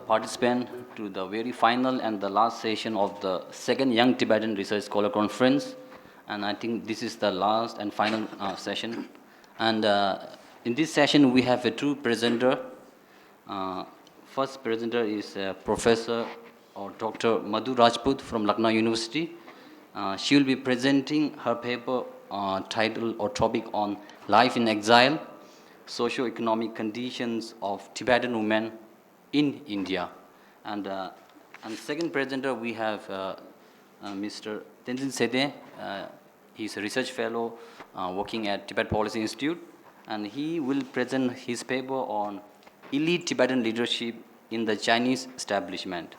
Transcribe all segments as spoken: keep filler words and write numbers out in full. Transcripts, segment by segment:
participant to the very final and the last session of the second Young Tibetan Research Scholar Conference. And I think this is the last and final uh, session. And uh, in this session, we have a two presenter. Uh, first presenter is uh, Professor or Doctor Madhu Rajput from Lucknow University. Uh, she will be presenting her paper uh, title or topic on life in exile, socio-economic conditions of Tibetan women in India. And, uh, and second presenter, we have uh, uh, Mister Tenzin Sede. Uh, he's a research fellow uh, working at Tibet Policy Institute, and he will present his paper on elite Tibetan leadership in the Chinese establishment.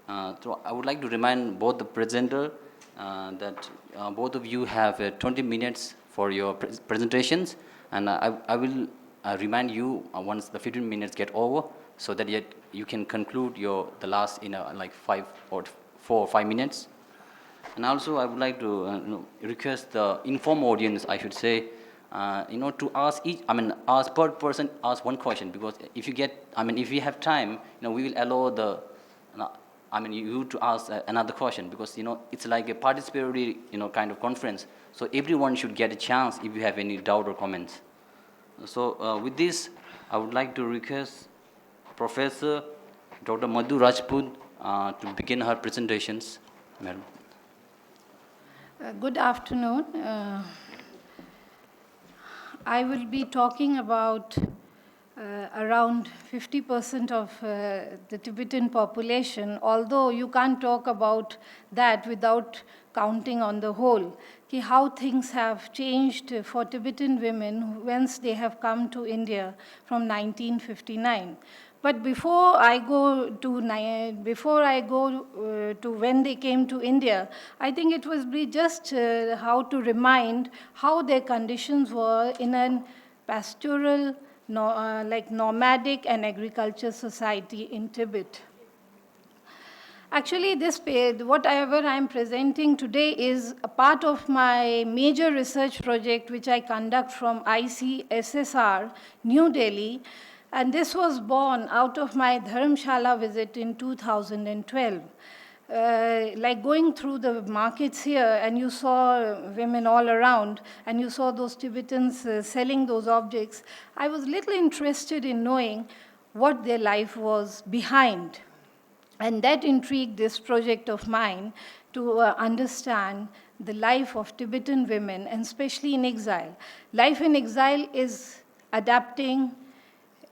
Uh, so I would like to remind both the presenter uh, that uh, both of you have uh, twenty minutes for your pre- presentations, and uh, I, I will uh, remind you uh, once the fifteen minutes get over, so that yet you can conclude your the last in uh, like five or four or five minutes. And also, I would like to uh, you know, request the informed audience, I should say, uh, you know, to ask each, I mean, ask per person, ask one question, because if you get, I mean, if we have time, you know, we will allow the, you know, I mean, you to ask uh, another question, because you know it's like a participatory, you know, kind of conference. So everyone should get a chance if you have any doubt or comments. So uh, with this, I would like to request Professor Doctor Madhu Rajput uh, to begin her presentations, madam. Uh, good afternoon. Uh, I will be talking about uh, around fifty percent of uh, the Tibetan population, although you can't talk about that without counting on the whole, ki how things have changed for Tibetan women once they have come to India from nineteen fifty-nine. But before I go to ni- before I go uh, to when they came to India, I think it would be just uh, how to remind how their conditions were in a pastoral, no, uh, like nomadic and agriculture society in Tibet. Actually, this pa- whatever I am presenting today is a part of my major research project which I conduct from I C S S R, New Delhi, and this was born out of my Dharamshala visit in two thousand twelve. Uh, like going through the markets here, and you saw women all around, and you saw those Tibetans uh, selling those objects. I was little interested in knowing what their life was behind. And that intrigued this project of mine to uh, understand the life of Tibetan women, and especially in exile. Life in exile is adapting,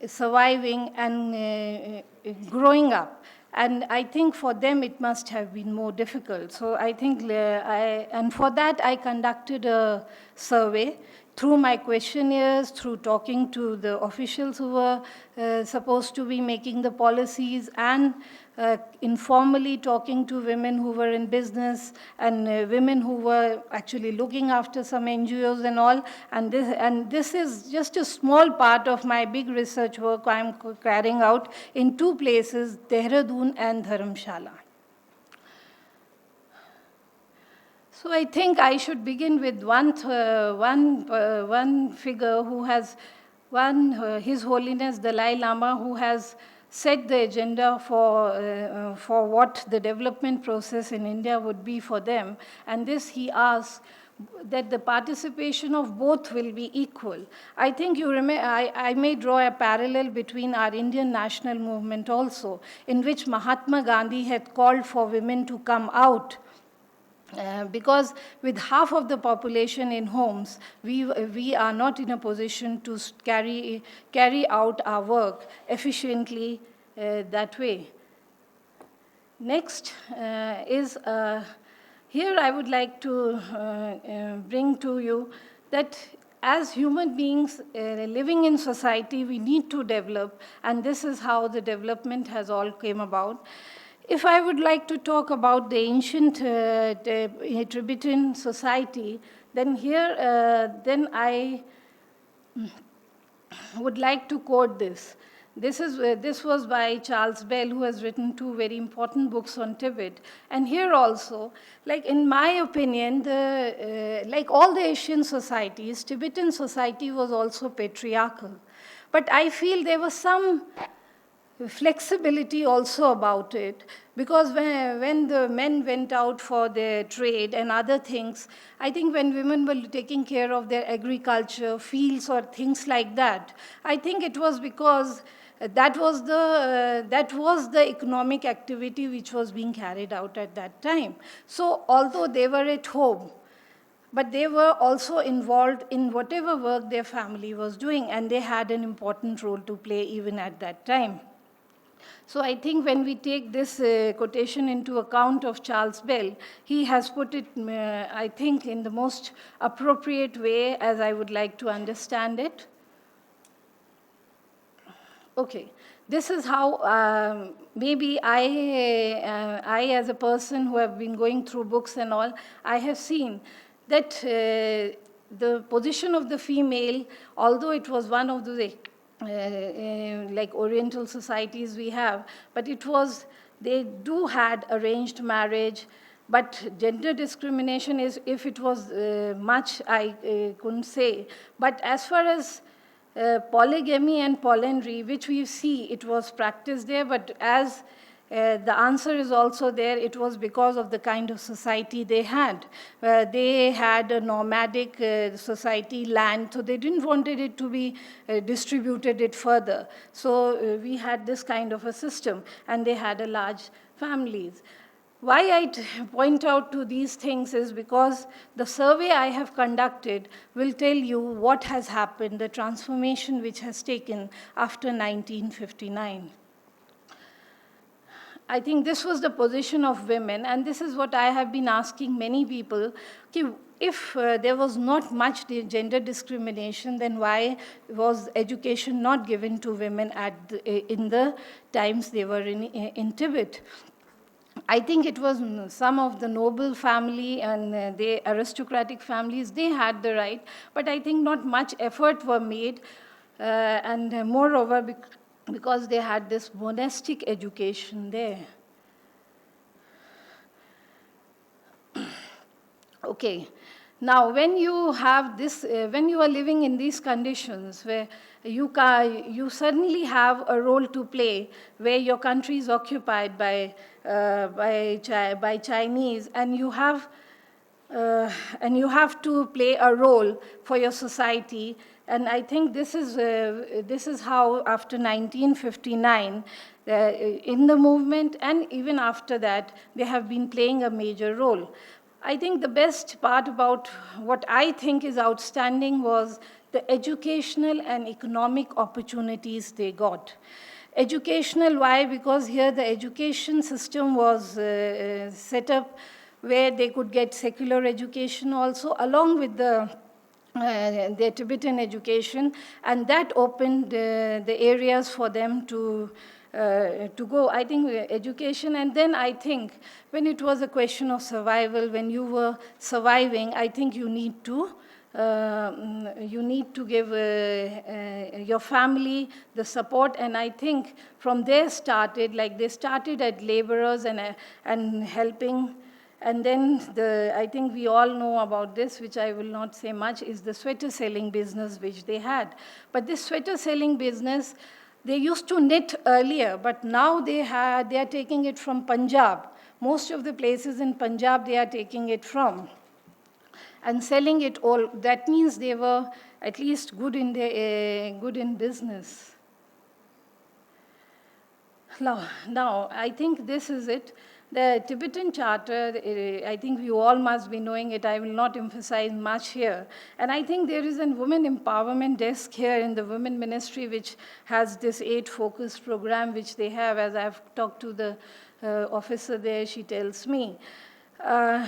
surviving, and uh, growing up. And I think for them it must have been more difficult. So I think, uh, I, and for that I conducted a survey through my questionnaires, through talking to the officials who were uh, supposed to be making the policies, and uh, informally talking to women who were in business and uh, women who were actually looking after some N G Os and all. And this, and this is just a small part of my big research work I'm carrying out in two places, Dehradun and Dharamshala. So I think I should begin with one, th- one, uh, one figure who has, one, uh, His Holiness Dalai Lama, who has set the agenda for, uh, uh, for what the development process in India would be for them. And this he asks that the participation of both will be equal. I think you remember, I, I may draw a parallel between our Indian national movement also, in which Mahatma Gandhi had called for women to come out uh, because with half of the population in homes, we, we are not in a position to carry, carry out our work efficiently uh, that way. Next uh, is uh, here I would like to uh, uh, bring to you that as human beings uh, living in society, we need to develop, and this is how the development has all came about. If I would like to talk about the ancient uh, Tibetan society, then here, uh, then I would like to quote this. This, is, uh, this was by Charles Bell, who has written two very important books on Tibet. And here also, like in my opinion, the, uh, like all the Asian societies, Tibetan society was also patriarchal. But I feel there was some flexibility also about it, because when, when the men went out for their trade and other things, I think when women were taking care of their agriculture, fields or things like that, I think it was because that was the uh, that was the economic activity which was being carried out at that time. So although they were at home, but they were also involved in whatever work their family was doing, and they had an important role to play even at that time. So I think when we take this uh, quotation into account of Charles Bell, he has put it, uh, I think, in the most appropriate way as I would like to understand it. Okay, this is how um, maybe I, uh, I as a person who have been going through books and all, I have seen that uh, the position of the female, although it was one of the uh, uh, like Oriental societies we have, but it was, they do had arranged marriage, but gender discrimination is, if it was uh, much, I uh, couldn't say. But as far as uh, polygamy and polyandry, which we see it was practiced there, but as uh, the answer is also there. It was because of the kind of society they had. Uh, they had a nomadic uh, society land, so they didn't wanted it to be uh, distributed it further. So uh, we had this kind of a system, and they had a large families. Why I t- point out to these things is because the survey I have conducted will tell you what has happened, the transformation which has taken after nineteen fifty-nine. I think this was the position of women, and this is what I have been asking many people. Ki, if uh, there was not much di- gender discrimination, then why was education not given to women at the, in the times they were in, in Tibet? I think it was some of the noble family and uh, the aristocratic families, they had the right, but I think not much effort were made. Uh, and uh, moreover, bec- because they had this monastic education there. Okay. Now, when you have this, uh, when you are living in these conditions where you ca- you suddenly have a role to play, where your country is occupied by uh, by Chi- by Chinese, and you have uh, and you have to play a role for your society. And I think this is uh, this is how, after nineteen fifty-nine, uh, in the movement, and even after that, they have been playing a major role. I think the best part about what I think is outstanding was the educational and economic opportunities they got. Educational, why? Because here the education system was uh, set up where they could get secular education also, along with the uh, their Tibetan education, and that opened uh, the areas for them to uh, to go. I think uh, education, and then I think when it was a question of survival, when you were surviving, I think you need to uh, mm, you need to give uh, uh, your family the support, and I think from there started, like, they started at laborers and uh, and helping. And then the, I think we all know about this, which I will not say much, is the sweater selling business which they had. But this sweater selling business, they used to knit earlier, but now they ha- they are taking it from Punjab. Most of the places in Punjab they are taking it from and selling it all. That means they were at least good in their uh, good in business. Now, now, I think this is it. The Tibetan Charter, uh, I think you all must be knowing it. I will not emphasize much here. And I think there is a women empowerment desk here in the women ministry, which has this eight focus program, which they have. As I've talked to the uh, officer there, she tells me. Uh,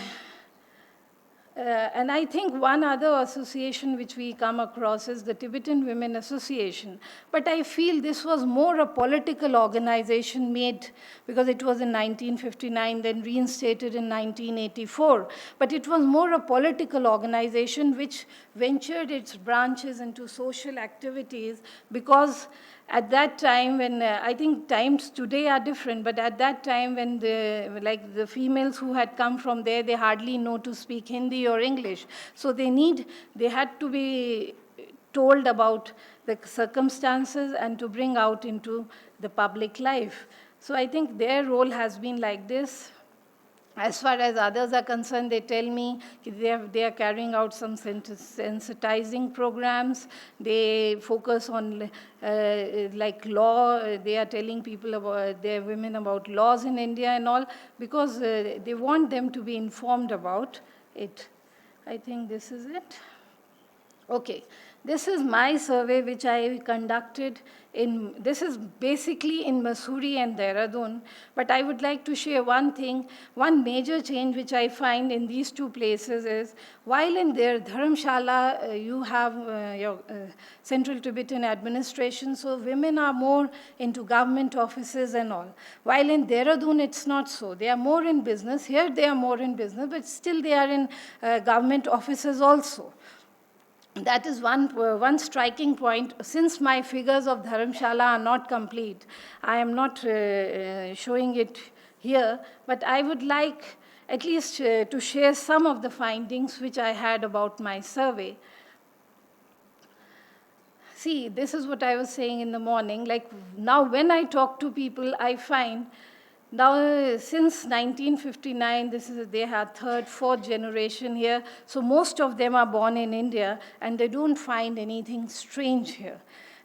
uh, and I think one other association which we come across is the Tibetan Women Association. But I feel this was more a political organization made, because it was in nineteen fifty-nine, then reinstated in nineteen eighty-four. But it was more a political organization which ventured its branches into social activities, because at that time when uh, I think times today are different, but at that time when the, like, the females who had come from there, they hardly know to speak Hindi or English. So they need they had to be told about the circumstances and to bring out into the public life. So I think their role has been like this. As far as others are concerned, they tell me they are, they are carrying out some sensitizing programs. They focus on uh, like law. They are telling people about their women about laws in India and all, because uh, they want them to be informed about it. I think this is it. Okay, this is my survey which I conducted in, this is basically in Mussoorie and Dehradun, but I would like to share one thing, one major change which I find in these two places is, while in their Dharamshala, uh, you have uh, your uh, Central Tibetan administration, so women are more into government offices and all. While in Dehradun, it's not so. They are more in business. Here, they are more in business, but still they are in uh, government offices also. That is one, uh, one striking point. Since my figures of Dharamshala are not complete, I am not uh, uh, showing it here, but I would like at least uh, to share some of the findings which I had about my survey. See, this is what I was saying in the morning. Like now, when I talk to people, I find now, since nineteen fifty-nine, this is, they have third, fourth generation here. So most of them are born in India, and they don't find anything strange here.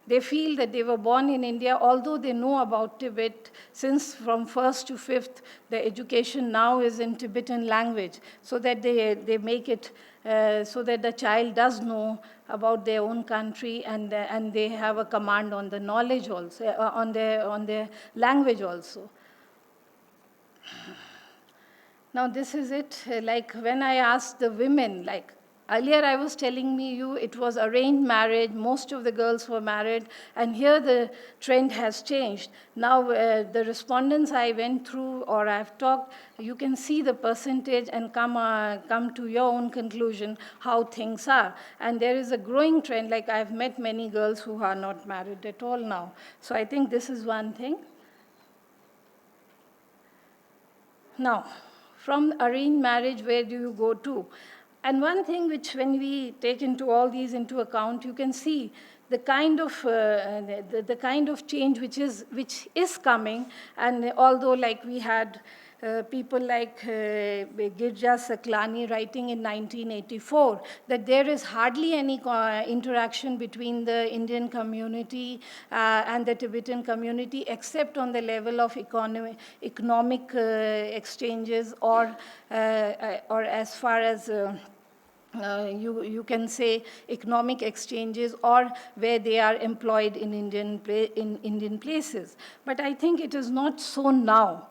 They feel that they were born in India, although they know about Tibet since from first to fifth, the education now is in Tibetan language, so that they, they make it uh, so that the child does know about their own country, and, uh, and they have a command on the knowledge also, uh, on their, on their language also. Now, this is it. Uh, like when I asked the women, like earlier I was telling me you it was arranged marriage, most of the girls were married, and here the trend has changed. Now, uh, the respondents I went through or I've talked, you can see the percentage and come, uh, come to your own conclusion how things are. And there is a growing trend, like I've met many girls who are not married at all now. So I think this is one thing. Now, from arranged marriage, where do you go to? And one thing which, when we take into all these into account, you can see the kind of uh, the, the kind of change which is which is coming. And although, like, we had uh, people like uh, Girja Saklani writing in nineteen eighty-four that there is hardly any co- interaction between the Indian community uh, and the Tibetan community, except on the level of economy, economic uh, exchanges, or uh, uh, or as far as uh, uh, you, you can say economic exchanges or where they are employed in Indian, pla- in Indian places. But I think it is not so now.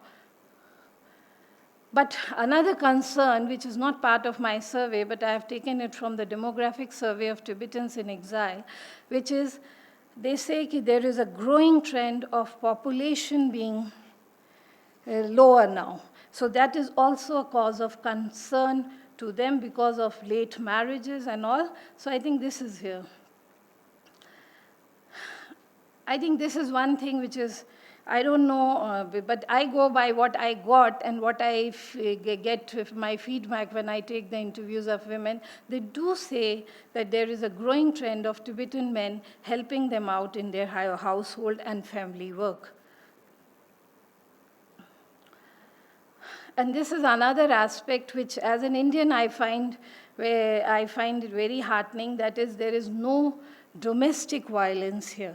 But another concern, which is not part of my survey, but I have taken it from the Demographic Survey of Tibetans in Exile, which is they say that there is a growing trend of population being uh, lower now. So that is also a cause of concern to them because of late marriages and all. So I think this is here. I think this is one thing which is, I don't know, uh, b- but I go by what I got and what I f- g- get with my feedback when I take the interviews of women. They do say that there is a growing trend of Tibetan men helping them out in their hou- household and family work. And this is another aspect which, as an Indian, I find where I find it very heartening. That is, there is no domestic violence here.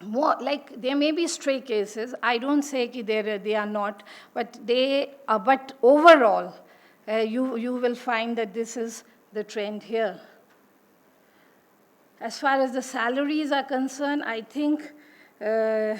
More like there may be stray cases. I don't say ki there they are not, but they are. But overall, uh, you you will find that this is the trend here. As far as the salaries are concerned, I think uh,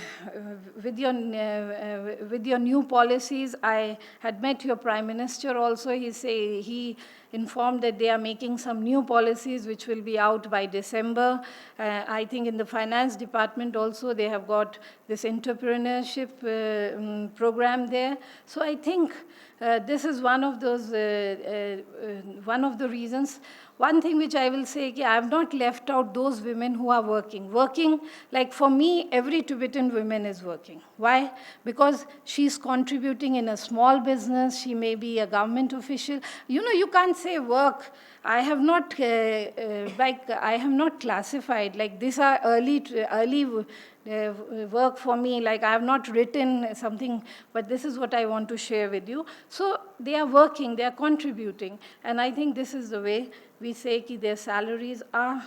with your uh, uh, with your new policies, I had met your prime minister also. He say he informed that they are making some new policies which will be out by December. Uh, I think in the finance department also they have got this entrepreneurship uh, um, program there. So I think Uh, this is one of those, uh, uh, uh, one of the reasons. One thing which I will say, ki I have not left out those women who are working. Working, like, for me, every Tibetan woman is working. Why? Because she's contributing in a small business. She may be a government official. You know, you can't say work. I have not, uh, uh, like, I have not classified. Like, these are early, early uh, work for me. Like, I have not written something, but this is what I want to share with you. So they are working, they are contributing, and I think this is the way we say ki their salaries are,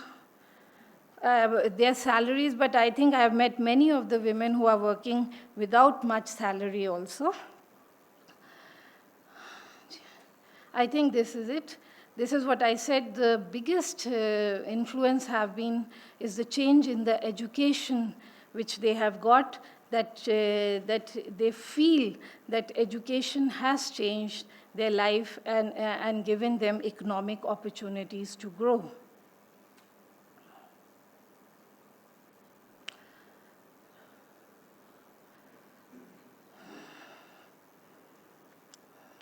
uh, their salaries. But I think I have met many of the women who are working without much salary also. I think this is it. This is what I said. The biggest, uh, influence have been is the change in the education which they have got. That, uh, that they feel that education has changed their life and, uh, and given them economic opportunities to grow.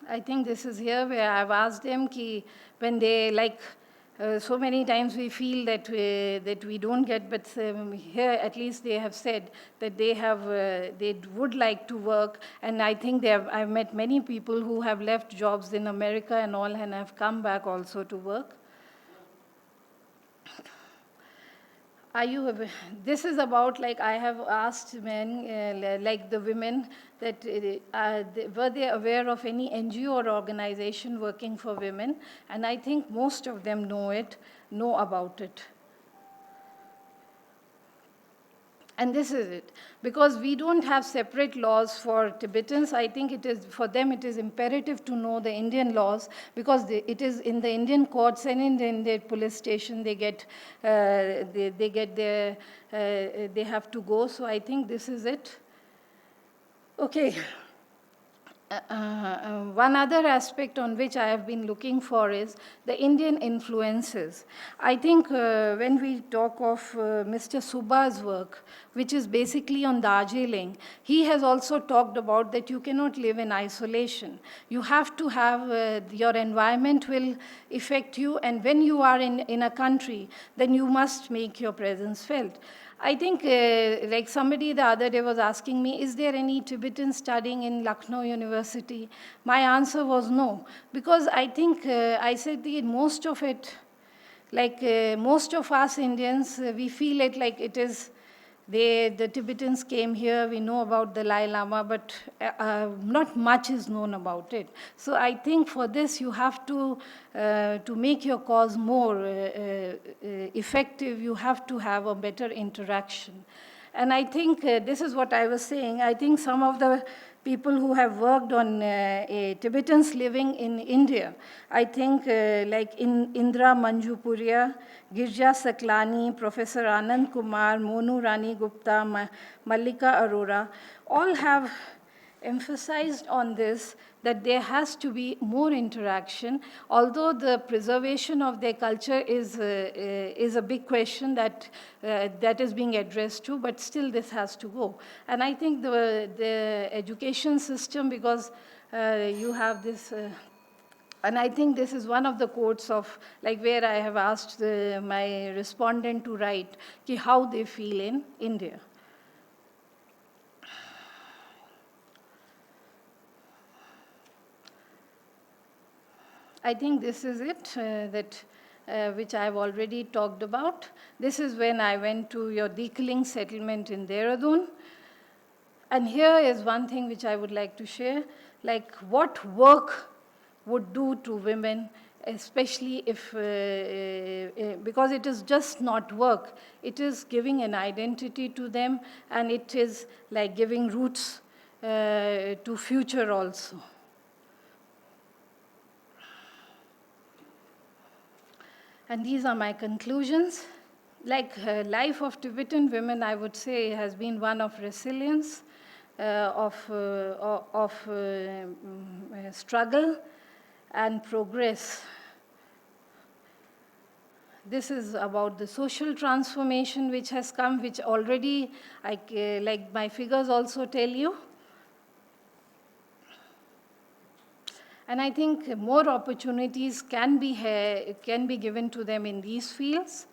I think this is here where I've asked them ki when they, like, uh, so many times we feel that we, that we don't get, but, um, here at least they have said that they have, uh, they would like to work, and I think they have, I've met many people who have left jobs in America and all and have come back also to work. Are you aware? This is about, like, I have asked men, uh, li- like the women, that, uh, are they, were they aware of any N G O or organization working for women? And I think most of them know it, know about it. And this is it. Because we don't have separate laws for Tibetans, I think it is, for them, it is imperative to know the Indian laws, because they, it is in the Indian courts and in the Indian police station they get, uh, they, they get their, uh, they have to go. So I think this is it. Okay. Uh, uh, one other aspect on which I have been looking for is the Indian influences. I think, uh, when we talk of, uh, Mister Suba's work, which is basically on Darjeeling, he has also talked about that you cannot live in isolation. You have to have, uh, your environment will affect you, and when you are in, in a country, then you must make your presence felt. I think, uh, like, somebody the other day was asking me, is there any Tibetan studying in Lucknow University? My answer was no, because I think, uh, I said that most of it, like, uh, most of us Indians, uh, we feel it like it is, they, the Tibetans came here, we know about Dalai Lama, but, uh, uh, not much is known about it. So I think for this you have to, uh, to make your cause more, uh, uh, uh, effective, you have to have a better interaction. And I think, uh, this is what I was saying. I think some of the people who have worked on, uh, uh, Tibetans living in India, I think, uh, like, in Indra Manjupuria, Girja Saklani, Professor Anand Kumar, Monu Rani Gupta, Ma- Mallika Arora, all have emphasized on this, that there has to be more interaction, although the preservation of their culture is, uh, uh, is a big question that, uh, that is being addressed too, but still this has to go. And I think the, the education system, because, uh, you have this, uh, and I think this is one of the quotes of, like, where I have asked the, my respondent to write ki how they feel in India. I think this is it, uh, that, uh, which I've already talked about. This is when I went to your Dikling settlement in Dehradun. And here is one thing which I would like to share, like, what work would do to women, especially if, uh, uh, uh, because it is just not work, it is giving an identity to them, and it is, like, giving roots, uh, to future also. And these are my conclusions. Like, uh, life of Tibetan women, I would say, has been one of resilience, uh, of, uh, o- of, uh, mm, uh, struggle and progress. This is about the social transformation which has come, which already, I, uh, like, my figures also tell you. And I think more opportunities can be ha- can be given to them in these fields.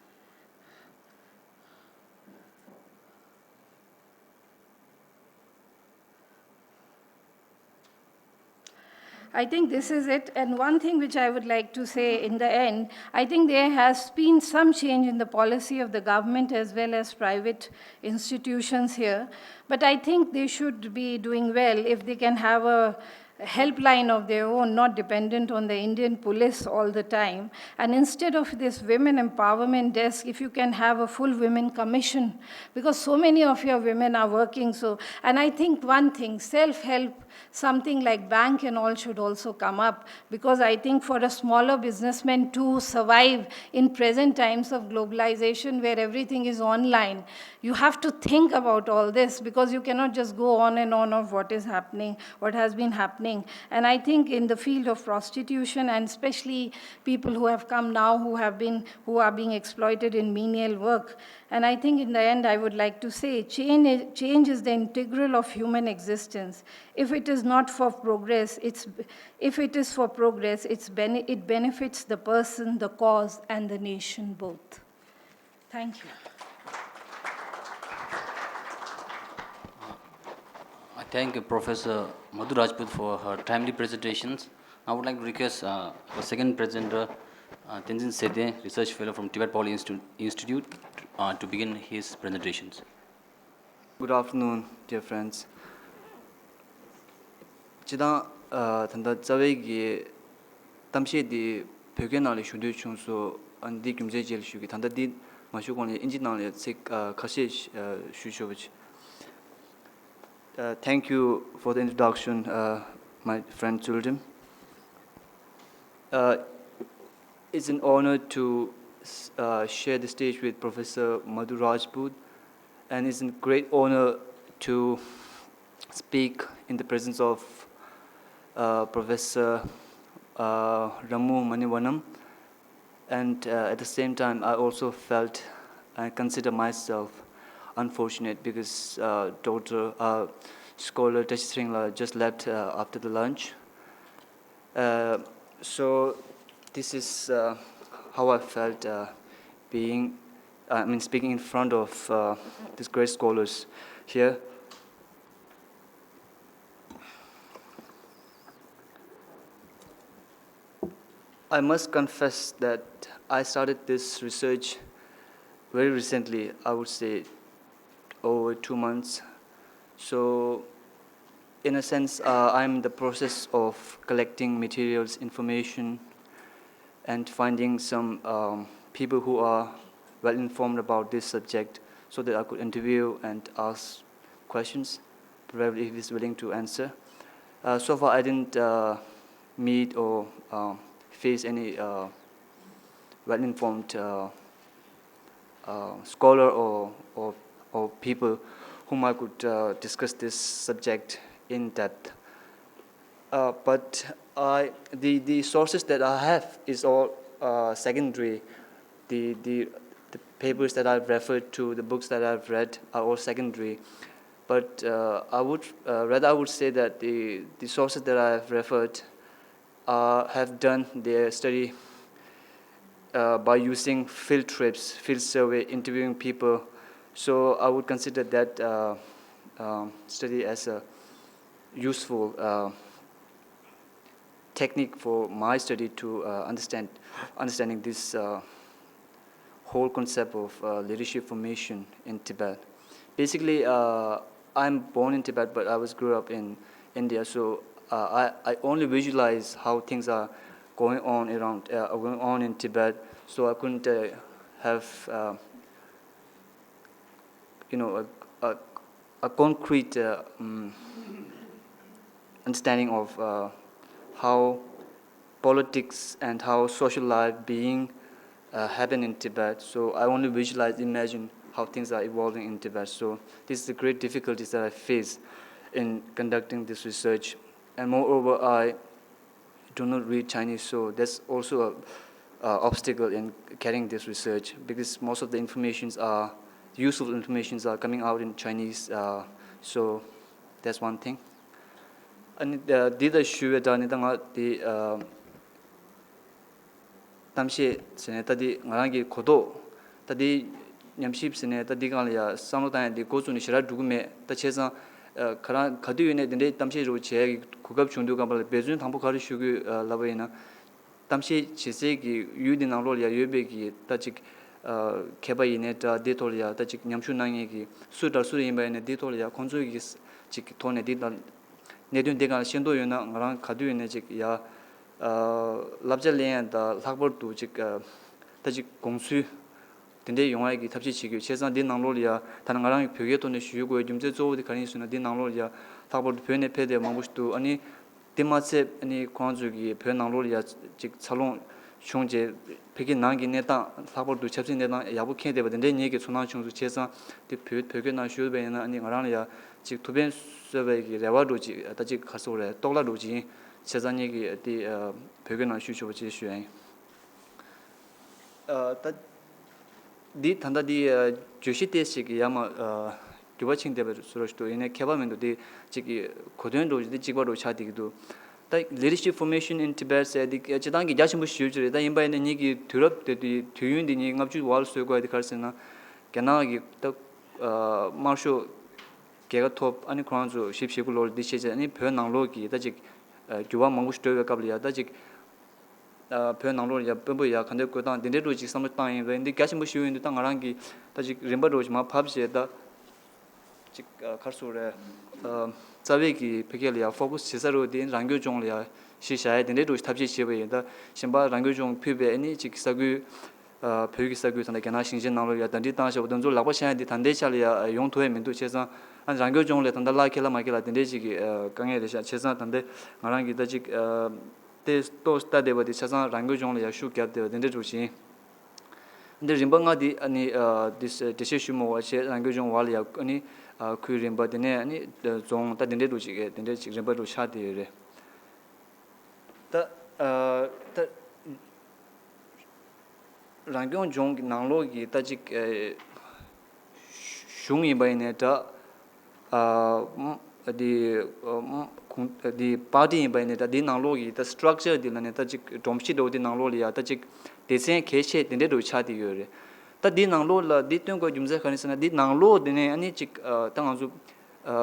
I think this is it. And one thing which I would like to say in the end, I think there has been some change in the policy of the government as well as private institutions here. But I think they should be doing well if they can have a helpline of their own, not dependent on the Indian police all the time. And instead of this women empowerment desk, if you can have a full women commission, because so many of your women are working. So, and I think one thing, self help, something like bank and all should also come up, because I think for a smaller businessman to survive in present times of globalization where everything is online, you have to think about all this, because you cannot just go on and on of what is happening, what has been happening. And I think in the field of prostitution, and especially people who have come now who have been who are being exploited in menial work, and I think in the end I would like to say change, change is the integral of human existence. If it is not for progress, it's if it is for progress, it's bene- it benefits the person, the cause, and the nation both. Thank you. I thank Professor Madhu Rajput for her timely presentations. I would like to request uh, the second presenter, uh, Tenzin Sede, Research Fellow from Tibet Poly Institu- Institute, uh, to begin his presentations. Good afternoon, dear friends. སྤྱིར་བཏང་ད་ལྟ་རྩ་བའི་གི་གཏམ་བཤད་འདི་བོད་སྐད་ནང་ལ་ཞུ་འདོད་བྱུང་སོང་། ཨ་འདི་རྒྱུ་མཚན་ཅིག་ལ་ཞུ་གི། ད་ལྟ་འདི་མ་ཞུ་གོང་ལ་ཨིན་ཇི་ནང་ལ་ཚིག་ཁ་ཤས་ཞུ་ཆོག་པ་ཅིག Uh, thank you for the introduction, uh, my friend Tsultrim. Uh, it's an honor to uh, share the stage with Professor Madhu Rajput, and it's a great honor to speak in the presence of uh, Professor uh, Ramu Manivanam. And uh, at the same time, I also felt and consider myself unfortunate because uh, Doctor uh, Scholar Tashi Sringla just left uh, after the lunch. Uh, so this is uh, how I felt uh, being, I mean, speaking in front of uh, these great scholars here. I must confess that I started this research very recently, I would say over two months. So, in a sense, uh, I'm in the process of collecting materials, information, and finding some um, people who are well informed about this subject so that I could interview and ask questions, probably if he's willing to answer. Uh, so far, I didn't uh, meet or um, face any uh, well informed uh, uh, scholar or, or, or people whom I could uh, discuss this subject in depth. Uh, but I, the, the sources that I have is all uh, secondary. The, the, the papers that I've referred to, the books that I've read are all secondary. But uh, I would uh, rather I would say that the, the sources that I've referred uh, have done their study uh, by using field trips, field survey, interviewing people. So I would consider that uh, um, study as a useful uh, technique for my study to uh, understand understanding this uh, whole concept of uh, leadership formation in Tibet. Basically, uh, I'm born in Tibet, but I was grew up in India, so uh, I, I only visualize how things are going on around uh, going on in Tibet. So I couldn't uh, have uh, you know a, a, a concrete uh, um, understanding of uh, how politics and how social life being uh, happen in Tibet. So I only visualize, imagine how things are evolving in Tibet. So this is the great difficulties that I face in conducting this research. And moreover, I do not read Chinese, so that's also a uh, obstacle in carrying this research because most of the informations are useful informations are coming out in Chinese. Uh, so that's one thing. ཨ་ནི་ཨ་འདི་ལྟར་ཞུ་བའི་སྒྲ་ནི་ད་ང་དེ་ཨ་གཏམ་བཤད་ཟེར་ནས་ད་འདི་ང་རང་གི་གོ་རྟོགས་ད་འདི་ཉམས་ཞིབ་ཟེར་ནས་ད་འདི་སྒང་ལ་ཡ་བསམ་བློ་བཏང་ཡ་འདི་འགོ་བཙུགས་ནས་ཞེ་དྲག་འགྲོ་གི་མེད། ད་བྱས་ཙང་ཨ་ག་རང་ག་དུས་ཡིན་ནའི་འདི་འདྲའི་གཏམ་བཤད་རོགས་བྱེད་ཡ་གི་གོ་སྐབས་བྱུང་དུས་སྒང་པ་ལ་འབད་བརྩོན་དང་པོ་ག་རེ་ཞུ་དགོས་ལབ་པ་ཡིན་ན། གཏམ་བཤད་བྱེད་སའི་གི་ཡུལ་འདི་ནང་ལོགས་ལ་ཡ་ཡོད་པའི་གི་ད་ཅིག་ཨ་མཁས་པ་ཡིན་ནའི་འདྲ་འདི་ཐོག་ལ་ཡ་ད་ཅིག་ཉམས་ཞིབ་གནང་མཁན་གི་སུ་དང་སུ་ཡིན་པ་ཡིན་ནའི་འདི་ཐོག་ལ་ཡ་ཁོང་ཚོའི་གི་ཅིག་གི་ཐོག་ནས་འདི་ལ་གནད་དོན་འདི་སྒང་ལ་ཤེས་རྟོགས་ཡོད་ན་ང་རང་ག་དུས་ཡིན་ནའི་ཅིག་ཡ་ཨ་བསླབ་བྱ་ལེན་ཡ་དང་ལྷག་པར་དུ་ཅིག་ཨ་ད་ཅིག་དགོངས་ཚུལ་དེ་འདྲའི་ཡོང་བ་གི་ཐབས་ཤེས་བྱེད་དགོས། བྱས་ཙང་འདི་ནང་ལོགས་ལ་ཡ་ད་ནི་ང་རང་གི་བོད་སྐད་ཐོག་ནས་ཞུ་དགོས་རྒྱུ་མཚན་གཙོ་བོ་དེ་ག་རེ་ཡིན་ཟེར་ན་འདི་ནང་ལོགས་ལ་ཡ་ལྷག་པར་དུ་བོད་ནས་ཕེབས་བསྡད་མང་པོ་ཞིག་འདུག་ཨ་ནི་དེ་མ་ཚད་ཨ་ནི་ཁོང་ཚོས་ཀྱི་བོད་ནང་ལོགས་ལ་ཡ་ཅིག་འཚར་ལོངས་བྱུང་རྗེས་ཕ་གི་ནང་གི་གནས་སྟངས་ལྷག་པར་དུ་ཆབ་སྲིད་གནས་སྟངས་ཡག་པོ་མཁྱེན་བསྡད་པ་དེ་འདྲའི་ངེད་ཀྱི་ཚོར་སྣང་བྱུང་སོང་། བྱས་ཙང་དེ་བོད་བོད་སྐད་ནང་ཞུས་པ་ཡིན་ན་ཨ་ནི་ང་རང་ལ་ཡ་ཅིག་ཐུགས་ཕན་གསོས་པའི་གི་རེ་བ་འདྲ་ཅིག་ད་ཅིག་ག་རེ་ཟེར་དགོས་རེད། རྟོགས་སླ་འདྲ་ཅིག་ཡིན། བྱས་ཙང་ངེད་ཀྱི་དེ་བོད་སྐད་ནང་ཞུས་ཆོག་པ་ཅིག་ཞུ་ཡ་ཡིན། ཨ་ད་འདི་ད་ལྟ་འདི་ཨ་བརྗོད་གཞི་ཏོག་ཙམ་ཅིག་ཡར་མར་ཨ་འགྱུར་བ་ཕྱིན་བསྡད་པའི་བཟོ་འདྲ་ཞིག་འདུག་ཡིན་ནའི་ཁྱད་པར་མི་འདུག་དེ་ཅིག་གི་གོ་དོན་འདྲ་འདི་གཅིག་པ་འདྲ་ཆགས་བསྡད་ཀྱི་འདུག་ད་Leadership Formation in Tibet ཟེར་འདི་སྤྱིར་བཏང་གི་རྒྱ་ཆེན་པོ་ཞེ་པོ་ཅིག་རེད། ད་ཡིན་པ་ཡིན་ནའི་ངེད་ཀྱི་དུས་རབས་དེ་དུས་དུས་ཡུན་འདི་ངེད་ལྔ་བཅུ་བར་ལ་བཟོ་དགོས་ཡ་དེ་ག་རེ་ཟེར་ན། རྒྱ་ནག་གི་ད་ཨ་དམར་ཤོག་རྒྱལ་ཁ་ཐོབ་ཨ་ནི་ཁོ་རང་ཚོ་བཞི་བཅུ་ཞེ་དགུ་ལོར་འདི་བྱས་རྗེས་ཨ་ནི་བོད་ནང་ལོགས་ཀྱི་ད་ཅིག་ཨ་འགྱུར་བ་མང་པོ་ཞིག་འགྲོ་བའི་སྐབས་ལ་ཡ་ད་ཅིག་ཨ་བོད་ནང་ལོགས་ལ་ཡ་དཔོན་པོ་ཡ་ག་འདྲ་བསྐོས་སྟངས་འདི་འདྲའི་འདྲ་ཅིག་བསམ་བློ་བཏང་ཡིན་པ་འདི་རྒྱ་ཆེན་པོ་ཞིག་ཡོད་འདུག་ད་ང་རང་གིས་ད་ཅིག་རིམ་པ་འདྲ་ཅིག་མར་ཕབ་བྱས་ད་ཅིག་ཨ་ག་རེ་ཟེར་དགོས་རེད། ཨ་རྩ་བའི་གི་ཕ་གི་ལ་ཡ་ཕོ་ཀ་སི་བྱེད་ས་རོ་དེ་རང་སྐྱོང་ལྗོངས་ལ་ཡ་གཞི་བཞག་ཡ་དེ་འདྲའི་འདྲ་ཅིག་ཐབས་ཤེས་བྱས་པ་ཡིན། ད་གཞན་པ་རང་སྐྱོང་ལྗོངས་ཕུད་པའི་ཨ་ནི་ཅིག་ས་ཁུལ་ཨ་བོད་ཀྱི་ས་ཁུལ་ད་ལྟ་རྒྱ་ནག་ཞིང་ཆེན་ནང་ལོགས་ཡ་ད་འདྲི་བཏང་བྱས་པ་དེ་ཚོ་ལག་པ་འཆང་ཡ་དེ་ད་ལྟའི་ཆ་ལ་ཡ་ཡོང་ཐུབ་ཡ་མི་འདུག་བྱས་ཙང་ཨ་རང་སྐྱོང་ལྗོངས་ལ་ད་ལྟ་གླ་འཁེལ་ལ་མ་འཁེལ་ལ་དེ་འདྲའི་ཅིག་གི་ཨ་དཀའ་ངལ་རེད་ཤག་བྱས་ཙང་ད་ལྟ་ང་རང་གིས་ད་ཅིག་ཨ་དེ་ལྟོས་ལྟ་བསྡད་པ་དེ་ཆ་ཚང་རང་སྐྱོང་ལྗོངས་ལ་ཡ་ཤུགས་བརྒྱབ་བསྡད་པ་དེ་འདྲ་འདྲ་ཅིག་ཡིན། འདི་རིམ་པ་ལྔ་འདི་ཨ་ནི་ཨ་འདི་འགྲེལ་བཤད་ཞུ་མི་དགོས་པ་བྱས། རང་སྐྱོང་ལྗོངས་བར་ལ་ཡ་ཨ་ནི་ཨ་ཁུལ་རིམ་པ་དེ་ནས་ཨ་ནི་རྫོང་ད་དེ་འདྲའི་འདྲ་ཅིག་དེ་འདྲའི་ཅིག་རིམ་པ་འདྲ་ཆགས་བསྡད་ཡོད་རེད། ད་ཨ་ད་རང་སྐྱོང་ལྗོངས་ཀྱི་ནང་ལོགས་ཀྱི་ད་ཅིག་ཨ་གཞུང་ཡིན་པ་ཡིན་ནའི་འདྲ། ཨ་འདི་ཨ་ཁུངས་འདི་པར་ཊི་ཡིན་པ་ཡིན་ནའི་འདྲ། འདི་ནང་ལོགས་ཀྱི་ད་སི་ཊྲག་ཅར་འདི་ལ་ནི་ད་ཅིག་སྒྲོམ་གཞི་འདྲ་བོ་འདི་ནང་ལོགས་ལ་ཡ་ད་ཅིག་སྡེ་ཚན་གལ་ཆེ་དེ་འདྲའི་འདྲ་བོ་ཆགས་བསྡད་ཡོད་རེད། ད་འདི་ནང་ལོགས་ལ་འདི་སྟོན་དགོས་རྒྱུ་མཚན་ག་རེ་ཟེར་ན། འདི་ནང་ལོགས་འདི་ནས་ཨ་ནི་ཅིག་ཨ་ད་ང་ཚོ་ཨ་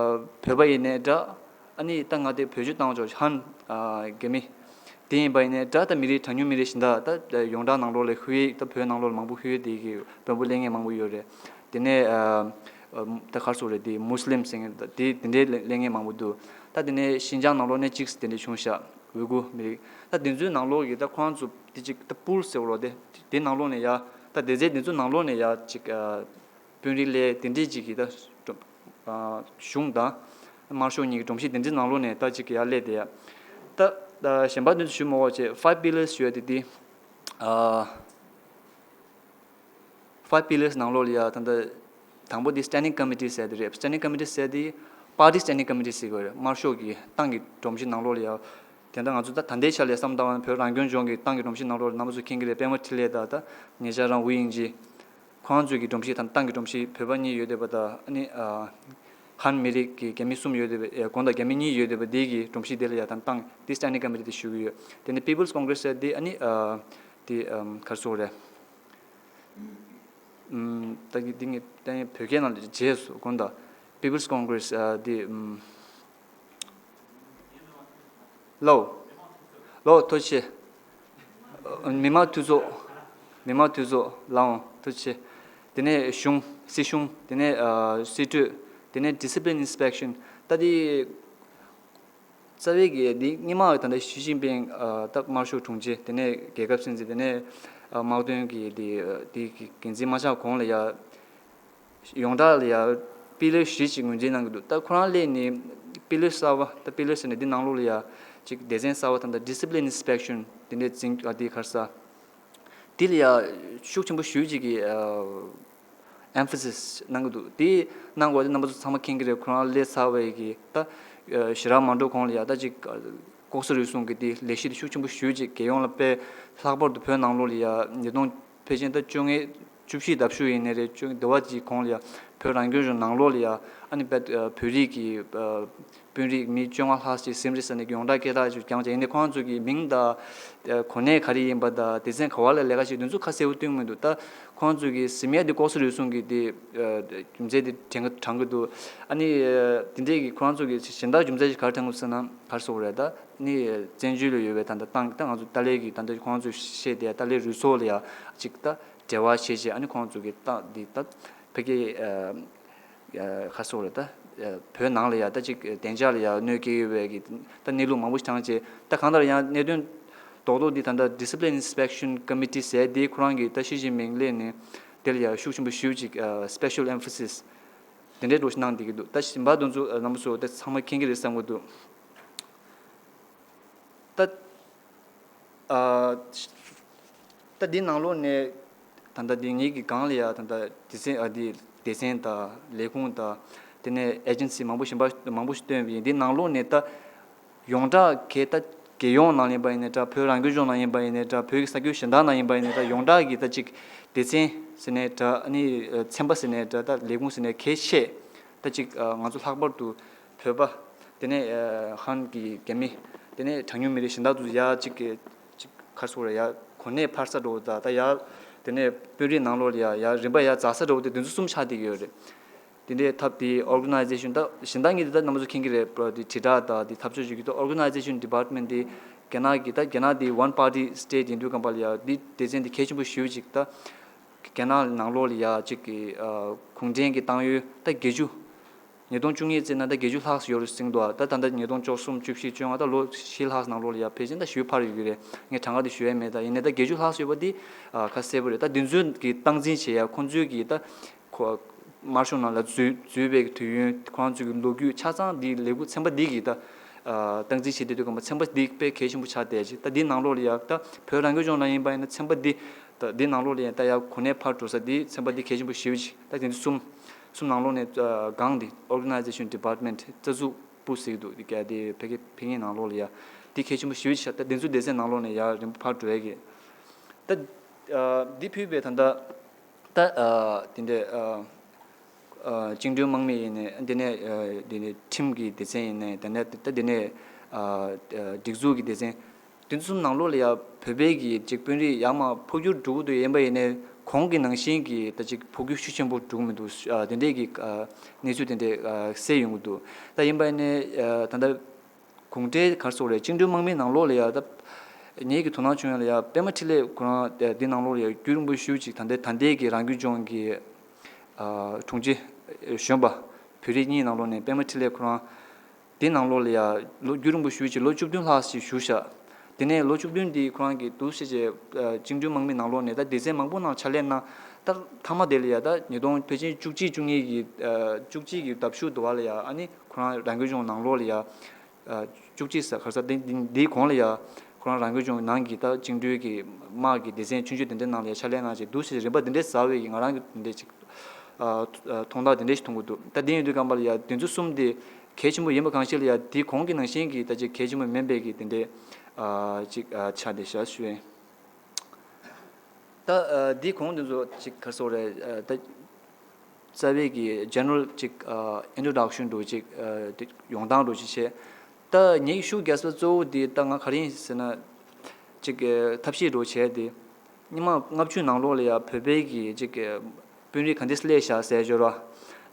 བོད་པ་ཡིན་ནའི་འདྲ། ཨ་ནི་ད་ང་དེ་བེད་སྤྱོད་བཏང་ཆོག་ཧན་ཨ་རྒྱ་མི་དེ་ཡིན་པ་ཡིན་ནའི་འདྲ། ད་མི་རིགས་གྲངས་ཉུང་མི་རིགས་གཞན་དག་ད་ཡོངས་གྲགས་ནང་ལོགས་ལ་ཧུའེ་ད་བོད་ནང་ལོགས་ལ་མང་པོ་ཧུའེ་དེ་གི་དཔོན་པོ་སླེབས་མཁན་མང་པོ་ཡོད་རེད། དེ་ནས་ཨ་ཨ་ད་ག་རེ་ཟེར་དགོས་རེད། དེ་མུ་སི་ལིམ་ཟེར་མཁན་ད་དེ་དེ་འདྲའི་སླེབས་མཁན་མང་པོ་འདུག་ད་དེ་ནས་ཤིན་ཅང་ནང་ལོགས་ནས་གཅིག་དེ་འདྲ་བྱུང་ཤག་ཝི་གུར་མི་རིགས། ད་དེ་ཚོའི་ནང་ལོགས་ཀྱི་ད་ཁོ་རང་ཚོ་དེ་གཅིག་ད་པུལ་ཟེར་བ་ལོ་དེ་དེ་ནང་ལོགས་ནས་ཡ་ད་སྡེ་ཚན་དེ་ཚོའི་ནང་ལོགས་ནས་ཡ་གཅིག་ཨ་དཔོན་རིགས་ལས་དེ་འདྲས་ཅིག་གིས་ད་ཨ་གཞུང་དང་དམར་ཤོག་གཉིས་ཀྱི་སྒྲོམ་གཞི་དེ་འདྲའི་ནང་ལོགས་ནས་ད་ཅིག་ཡར་སླེབས་བསྡད་ཡ། ད་ད་གཞན་པ་དེ་ཚོ་ཞུ་མི་དགོས་པ་བྱས། ཕའིབ་པི་ལར་ཟེར་ཡ་དེ་དེ་ཨ་ཕའིབ་པི་ལར་ནང་ལོགས་ལ་ཡ་ད་ལྟ་དང་པོ་དེ་སི་ཊེན་ཌིང་ཀོ་མི་ཊི་ཟེར་ཡ་དེ་རེད། སི་ཊེན་ཌིང་ཀོ་མི་ཊི་ཟེར་ཡ་དེ་པར་ཊི་སི་ཊེན་ཌིང་ཀོ་མི་ཊི་ཟེར་གྱི་ཡོད་རེད། དམར་ཤོག་གི་ཏང་གི་སྒྲོམ་གཞི་ནང་ལོགས་ལ་ཡ། དེ་འདྲ་ང་ཚོ་ད་ད་ལྟའི་ཆ་ལ་བསམ་བློ་བཏང་བ་ན་བོད་རང་སྐྱོང་ལྗོངས་ཀྱི་ཏང་གི་སྒྲོམ་གཞི་ནང་ལོགས་ལ་རྣམ་པ་ཚོ་མཁྱེན་གྱི་རེད། པད་མ་འཕྲིན་ལས་དང་ད་ཉེ་ཆར་རང་ཝུའུ་དབྱིང་ཇི། ཁོ་རང་ཚོའི་གི་སྒྲོམ་གཞི་དང་ཏང་གི་སྒྲོམ་གཞི་བོད་པ་གཉིས་ཡོད་བསྡད་པ་དང་ཨ་ནི་ཨ་ཧན་མི་རིགས་ཀྱི་རྒྱ་མི་གསུམ་ཡོད་བསྡད་པ། ཨེ་དགོན་དང་རྒྱ་མི་གཉིས་ཡོད་བསྡད་པ་དེ་གི་སྒྲོམ་གཞི་དེ་ལ་ཡ་ད་ཏང་དེ་སི་ཊེན་ཌིང་ཀོ་མི་ཊི་དེ་ཞུ་གི་ཡོད། དེ་ནས་པི་པལ་སི་ཀོང་གྷི་རེ་སི་ཟེར་དེ་ཨ་ནི་ཨ་དེ་ཨམ་ག་རེ་ཟེར་དགོས་རེད། ཨམ་ད་གི་དེ་ངས་ད་ངས་བོད་སྐད་ནང་ལ་རྗེས་སུ་དགོན་དང་པི་པལ་སི་ཀོང་གྷི་རེ་སི་ཨ་དེ་ཨམ། ལའོ། ལའོ་ཐུགས་རྗེ་ཆེ། མི་དམངས་འཐུས་ཚོགས། མི་དམངས་འཐུས་ཚོགས་ལའོ་ཐུགས་རྗེ་ཆེ། དེ་ནས་གཞུང་སྲིད་གཞུང་དེ་ནས་ཨ་སྲིད་གྲོས། དེ་ནས་ཌི་སི་པི་ལིན་ཨིན་སི་པེག་ཤན། ད་དེ་རྩ་བའི་གི་དེ་སྔོན་མ་ད་ལྟ་ཞི་ཅིན་ཕིང་ཨ་ད་དམར་ཤོག་དྲུང་ཆེ། དེ་ནས་རྒྱལ་ཁབ་སྲིད་འཛིན། དེ་ནས་ཨ་དམག་དོན་གི་དེ་དེ་གི་འགན་འཛིན་མ་ཆགས་གོང་ལ་ཡ། ཡོངས་གྲགས་ལ་ཡ་པི་ལར་བཞི་ཅིག་ངོས་འཛིན་གནང་གི་འདུག་ད་ཁོ་རང་སླེབས་ནས་པི་ལར་གསར་པ། ད་པི་ལར་ཟེར་ནས་འདི་ནང་ལོགས་ལ་ཡ་ཅིག་སྡེ་ཚན་གསར་པ་ད་ལྟ་ཌི་སི་པི་ལིན་ཨིན་སི་པེག་ཤན་དེ་འདྲའི་འཛིན་ཨ་དེ་ག་རེ་ཟེར། དེ་ལ་ཡ་ཤུགས་ཆེན་པོ་ཞེ་ཅིག་གིས་ཨ་ཨེམ་ཕ་སིས་གནང་གི་འདུག་དེ་གནང་དགོས་དེ་རྣམ་པ་ཚོ་ཚང་མ་མཁྱེན་གྱི་རེད། ཁོ་རང་སླེབས་ཚར་བའི་གི་ད་ཨ་ཞེ་དྲག་མ་འགྲོ་གོང་ལ་ཡ་ད་ཅིག་ལྐོག་ཟ་རུལ་སུངས་ཀྱི་དེ་ལས་གཞི་དེ་ཤུགས་ཆེན་པོ་ཞེ་ཅིག་རྒྱལ་ཡོངས་ལ་སྤེལ། ལྷག་པར་དུ་བོད་ནང་ལོགས་ལ་ཡ་ཉིས་སྟོང་ཕལ་ཆེར་ད་བཅོ་ལྔ་བཅུ་བཞི་ལྡབ་ཤུ་ཡིན་ནའི་རེད། བཅོ་ལྔ་འདི་བ་ཅིག་གོང་ལ་ཡ་བོད་རང་སྐྱོང་ལྗོངས་ནང་ལོགས་ལ་ཡ་ ཨ་ནི་བོད་ཨ་བོད་རིགས་ཀྱི་ཨ་དཔོན་རིགས་མི་བཅོ་ལྔ་ལྷག་ཅིག་སིམ་རི་ས་ནས་ཡོངས་གྲགས་སྐད་གྲགས་ཅིག་བསྐྱངས་བྱས། ཡིན་ནའི་ཁོང་ཚོ་གི་མིང་དང་ཨ་གོ་གནས་ག་རེ་ཡིན་པ་དང་སྡེ་ཚན་ག་བ་ལ་ལས་ཀ་བྱེད་འདི་ཚོ་ཁ་གསལ་པོ་སྟོན་མི་འདུག་ད་ཁོང་ཚོ་གི་ཟིན་ཡ་འདི་ལྐོག་ཟ་རུལ་སུངས་ཀྱི་དེ་ཨ་རྒྱུ་མཚན་དེ་དྲན་དྲན་གི་འདུག་ཨ་ནི་ཨ་དེ་འདྲས་ཀྱི་ཁོང་ཚོ་གི་གཞན་དག་རྒྱུ་མཚན་ཞིག་ག་རེ་དྲན་གི་འདུག་ཟེར་ན། ག་རེ་ཟེར་དགོས་རེད། ད་ནི་བཙན་བྱོལ་ལ་ཡོད་པའི་ད་ལྟ་ཏང་ད་ང་ཚོ་ཏཱ་ལའི་གི་ད་ལྟ་ཁོང་ཚོས་བཤད་དེ་ཏཱ་ལའི་རུ་ཚོགས་ལ་ཡ་ཅིག་ད་འབྲེལ་བ་བྱས་བྱས། ཨ་ནི་ཁོང་ཚོ་གི་ཏང་འདི་ད་ཕ་གི་ཨ་ཨ་ག་རེ་ཟེར་དགོས་རེད། ད་ཨ་བོད་ནང་ལ་ཡ་ད་ཅིག་བདེ་འཇགས་ལ་ཡ་གནོད་སྐྱེལ་ཡོད་པའི་གི་ད་གནས་ལུགས་མང་པོ་ཞིག་བགྲངས་བྱས། ད་གང་ལྟར་ཡང་གནད་དོན་རྡོག་རྡོག་འདི་ད་ལྟ་Discipline Inspection Committee ཟེར་དེ་ཁོ་རང་གི་ད་ཞི་ཅིན་ཕིང་སླེབས་ནས་དེ་ལ་ཡ་ཤུགས་ཆེན་པོ་ཞེ་པོ་ཅིག་ཨ་Special Emphasis དེ་འདྲའི་འདྲ་བོ་ཞིག་གནང་བསྡད་ཀྱི་འདུག་ད་གཞན་པ་དེ་ཚོ་ཨ་རྣམ་པ་ཚོ་ད་ཚང་མ་མཁྱེན་གྱི་རེད་བསམ་གྱི་འདུག་ད་ཨ་ད་འདི་ནང་ལོགས་ནས་ད་ལྟ་འདི་ངེད་ཀྱི་སྒང་ལ་ཡ་ད་ལྟ་སྡེ་ཚན་ཨ་འདི་སྡེ་ཚན་དང་ལས་ཁུངས་དང་དེ་ནས་ཨེ་ཇེན་སི་མང་པོ་གཞན་པ་མང་པོ་ཞིག་བཏོན་པ་ཡིན། འདི་ནང་ལོགས་ནས་ད་ཡོངས་གྲགས་གལ་ད་རྒྱལ་ཡོངས་ནང་ཡིན་པ་ཡིན་ནའི་འདྲ། བོད་རང་སྐྱོང་ལྗོངས་ནང་ཡིན་པ་ཡིན་ནའི་འདྲ། བོད་ཀྱི་ས་ཁུལ་གཞན་དག་ནང་ཡིན་པ་ཡིན་ནའི་འདྲ། ཡོངས་གྲགས་ཀྱི་ད་ཅིག་སྡེ་ཚན་ཟེར་ནའི་འདྲ། ཨ་ནི་ཚན་པ་ཟེར་ནའི་འདྲ། ད་ལས་ཁུངས་ཟེར་ནའི་གལ་ཆེ། ད་ཅིག་ང་ཚོ་ལྷག་པར་དུ་བོད་པ། དེ་ནས་ཧན་གྱི་རྒྱ་མི། དེ་ནས་གྲངས་ཉུང་མི་རིགས་གཞན་དག་ཚོ་ཡ་ཅིག་གི་ཅིག་ག་རེ་ཟེར་དགོས་རེད། ཡ་གོ་གནས་འཕར་ས་འདྲ་བོ་དང་། ད་ཡ་དེ་ནས་དཔོན་རིགས་ནང་ལོགས་ལ་ཡ་ཡ་རིམ་པ་ཡ་འཛེགས་ས་འདྲ་བོ་དེ་དེ་ཚོ་གསུམ་ཆགས་བསྡད་ཀྱི་ཡོད་རེད། དེ་འདྲའི་ཐབས་དེ་Organization ད་གཞན་དག་གཉིས་དེ་ད་རྣམ་པ་ཚོ་མཁྱེན་གྱི་རེད། པ་དེ་དྲིལ་བསྒྲགས་དང་དེ་འཐབ་ཕྱོགས་བྱེད་ཀྱི་འདུག Organization Department དེ་རྒྱ་ནག་གི་ད་རྒྱ་ནག་དེ་One Party State ཡིན་དུས་ཙམ་པ་ལ་ཡ་དེ་སྡེ་ཚན་དེ་གལ་ཆེན་པོ་ཞེ་པོ་ཅིག་ད་རྒྱ་ནག་ནང་ལོགས་ལ་ཡ་ཅིག་གི་ཨ་གུང་ཁྲན་གྱི་བཏང་ཡོད་ད་བརྒྱད་ཅུ། ཉིས་སྟོང་བཅུ་གཉིས་བརྩིས་ན་ད་བརྒྱད་ཅུ་ལྷག་ཙམ་ཡོད་རེད་ཟེར་གྱི་འདུག་ད་ད་ལྟ་ཉིས་སྟོང་བཅུ་གསུམ་བཅུ་བཞི་བཅོ་ལྔ་ད་ལོ་བཞི་ལྷག་ནང་ལོགས་ལ་ཡ་ཕལ་ཆེར་ད་ཞེ་པོ་འཕར་ཡོད་ཀྱི་རེད། ངས་གྲངས་ཀ་དེ་ཞུ་ཡ་མེད། ད་ཡིན་ནའི་ད་བརྒྱད་ཅུ་ལྷག་ཙམ་ཡོད་པ་དེ་ཨ་ཁ་གསལ་པོ་རེད། ད་དེ་ཚོའི་གི་སྟངས་འཛིན་བྱེད་ཡ་ཁོང་ཚོའི་གི་ད་ཁོ་དམར་ཤོག་ནང་ལ་འཛུལ་འཛུལ་བའི་དུས་ཡུན། ཁོ་རང་ཚོའི་གི་ལོ་རྒྱུས་ཆ་ཚང་འདི་ལས་ཁུངས་ཚན་པ་འདི་གིས་ད་ཨ་སྟངས་འཛིན་བྱེད་བསྡད་དུས་ཙམ་པ་ཚན་པ་འདི་དཔེ་གལ་ཆེན་པོ་ཆགས་བསྡད་ཅིག་ད་འདི་ནང་ལོགས་ལ་ཡ་ད་བོད་རང་སྐྱོང་ལྗོངས་ནང་ཡིན་པ་ཡིན་ན་ཚན་པ་འདི་ད་འདི་ནང་ལོགས་ལ་ཡ་ད་ཡ་གོ་གནས་འཕར་འགྲོ་ས་འདི་ཚན་པ་འདི་གལ་ཆེན་པོ་ཞེ་པོ་ཅིག་ད་དེ་ཚོ་གསུམ་གསུམ་ནང་ལོགས་ནས་ཨ་སྒང་འདི་Organization Department རྩ་འཛུགས་པུ་ཟེར་གྱི་འདུག་འདི་ག་དེ་ཕ་གི་ཕ་གིའི་ནང་ལོགས་ལ་ཡ་འདི་གལ་ཆེན་པོ་ཞེ་པོ་ཅིག་ད་དེ་ཚོ་སྡེ་ཚན་ནང་ལོགས་ནས་ཡ་རིམ་པ་འཕར་འགྲོ་ཡ་གི་ད་ཨ་འདི་ཕུད་པའི་ད་ལྟ། ད་ཨ་དེ་འདྲའི་ཨ་ཨ་བཅིངས་འགྲོལ་དམག་མི་ཡིན་ནའི། དེ་ནས་ཨ་དེ་ནས་ཁྲིམས་ཀྱི་སྡེ་ཚན་ཡིན་ནའི། དེ་ནས་ད་དེ་ནས་ཨ་ཨ་སྒྲིག་འཛུགས་ཀྱི་སྡེ་ཚན་དེ་ཚོ་གསུམ་ནང་ལོགས་ལ་ཡ་བོད་པའི་གི་ཅིག་དཔོན་རིགས་ཡར་མར་འཕོ་འགྱུར་འགྲོ་གི་འདུག་ཡིན་པ་ཡིན་ནའི་གོང་གི་ནང་བཞིན་གྱི་ད་ཅིག་འཕོ་འགྱུར་ཤུགས་ཆེན་པོ་འགྲོ་གི་མི་འདུག་ཨ་དེ་འདྲའི་གི་ཨ་གནས་ཚུལ་དེ་འདྲའི་ཨ་གསལ་ཡོང་གི་འདུག་ད་ཡིན་པ་ཡིན་ནའི་ཨ་ད་ལྟ། གུང་ཁྲན་ག་རེ་ཟེར་དགོས་རེད། བཅིངས་འགྲོལ་དམག་མིའི་ནང་ལོགས་ལ་ཡ་ད་ངེད་ཀྱི་དོ་སྣང་བྱུང་ཡ་ལ་ཡ་པད་མ་འཕྲིན་ལས་ཁོ་རང་དེ་འདི་ནང་ལོགས་ལ་ཡ་རྒྱུན་རིང་པོ་ཞེ་པོ་ཅིག་ད་ལྟའི་ད་ལྟའི་གི་རང་སྐྱོང་ལྗོངས་ཀྱི་ཨ་དྲུང་ཆེ་གཞོན་པ་བོད་རིགས་གཉིས་ནང་ལོགས་ནས་པད་མ་འཕྲིན་ལས་ཁོ་རང་འདི་ནང་ལོགས་ལ་ཡ་ལོ་རྒྱུན་རིང་པོ་ཞེ་པོ་ཅིག་ལོ་བཅུ་བདུན་ལྷག་ཅིག་བཞུགས་ཤག་དེ་ནས་ལོ་བཅུ་བདུན་འདི་ཁོ་རང་གི་འདུག་སེ་བྱས་ཨ་བཅིངས་འགྲོལ་དམག་མིའི་ནང་ལོགས་ནས་ད་སྡེ་ཚན་མང་པོ་ནང་ཕྱག་ལས་གནང་། ད་མཐའ་མ་དེ་ལ་ཡ་ད་ཉིས་སྟོང་ཕལ་ཆེར་བཅུ་གཅིག་བཅུ་གཉིས་ཀྱི་ཨ་བཅུ་གཅིག་གི་ཟླ་བཞུགས་དུ་བ་ལ་ཡ་ཨ་ནི་ཁོ་རང་རང་སྐྱོང་ལྗོངས་ནང་ལོགས་ལ་ཡ། ཨ་བཅུ་གཅིག་ཟེར་ག་རེ་ཟེར། འདི་འདི་འདིའི་གོང་ལ་ཡ་ཁོ་རང་རང་སྐྱོང་ལྗོངས་ནང་གི་ད་བཅིངས་འགྲོལ་གྱི་དམག་གི་སྡེ་ཚན་ཆུང་ཆུང་དེ་འདྲའི་ནང་ལ་ཡ་ཕྱག་ལས་གནང་བྱས་འདུག་སེ་རིམ་པ་འདི་འདྲའི་ཟབ་པའི་གི་ང་རང་གི་འདི་འདྲའི་ཅིག་ཨ་མཐོང་སྟངས་དེ་འདྲའི་ཞིག་མཐོང་གི་འདུག་ད་འདི་ཡིན་དུས་ཙམ་པ་ལ་ཡ་དེ་ཚོ་གསུམ་དེ་གལ་ཆེན་པོ་ཡིན་པ་གང་ཞིག་ལ་ཡ་དེའི་གོང་གི་ནང་བཞིན་གྱི་ད་ཅིག་གལ་ཆེན་པོ་མིན་པའི་གི་དེ་འདྲའི་ཨ་ཅིག་ཨ་ཆགས་བསྡད་ཤག་ཞུ་ཡིན། ད་ཨ་འདིའི་གོང་དེ་ཚོ་ཅིག་ག་རེ་ཟེར་དགོས་རེད། ཨ་ད་རྩ་བའི་གི་General ཅིག་ཨ་Introduction འདྲ་ཅིག་ཨ་དེ་ཡོང་སྟངས་འདྲ་ཅིག་བྱས། ད་ངའི་ཤུགས་རྒྱག་ས་གཙོ་བོ་དེ་ད་ང་ག་རེ་ཡིན་ཟེར་ན། ཅིག་ཨ་ཐབས་ཤེས་འདྲ་བྱས་ཏེ། སྔོན་མ་ལྔ་བཅུ་ནང་ལོགས་ལ་ཡ་བོད་པའི་གི་ཅིག་ཨ་དཔོན་རིགས་ག་འདྲས་སླེབས་ཤག་ཟེར་སྦྱོར་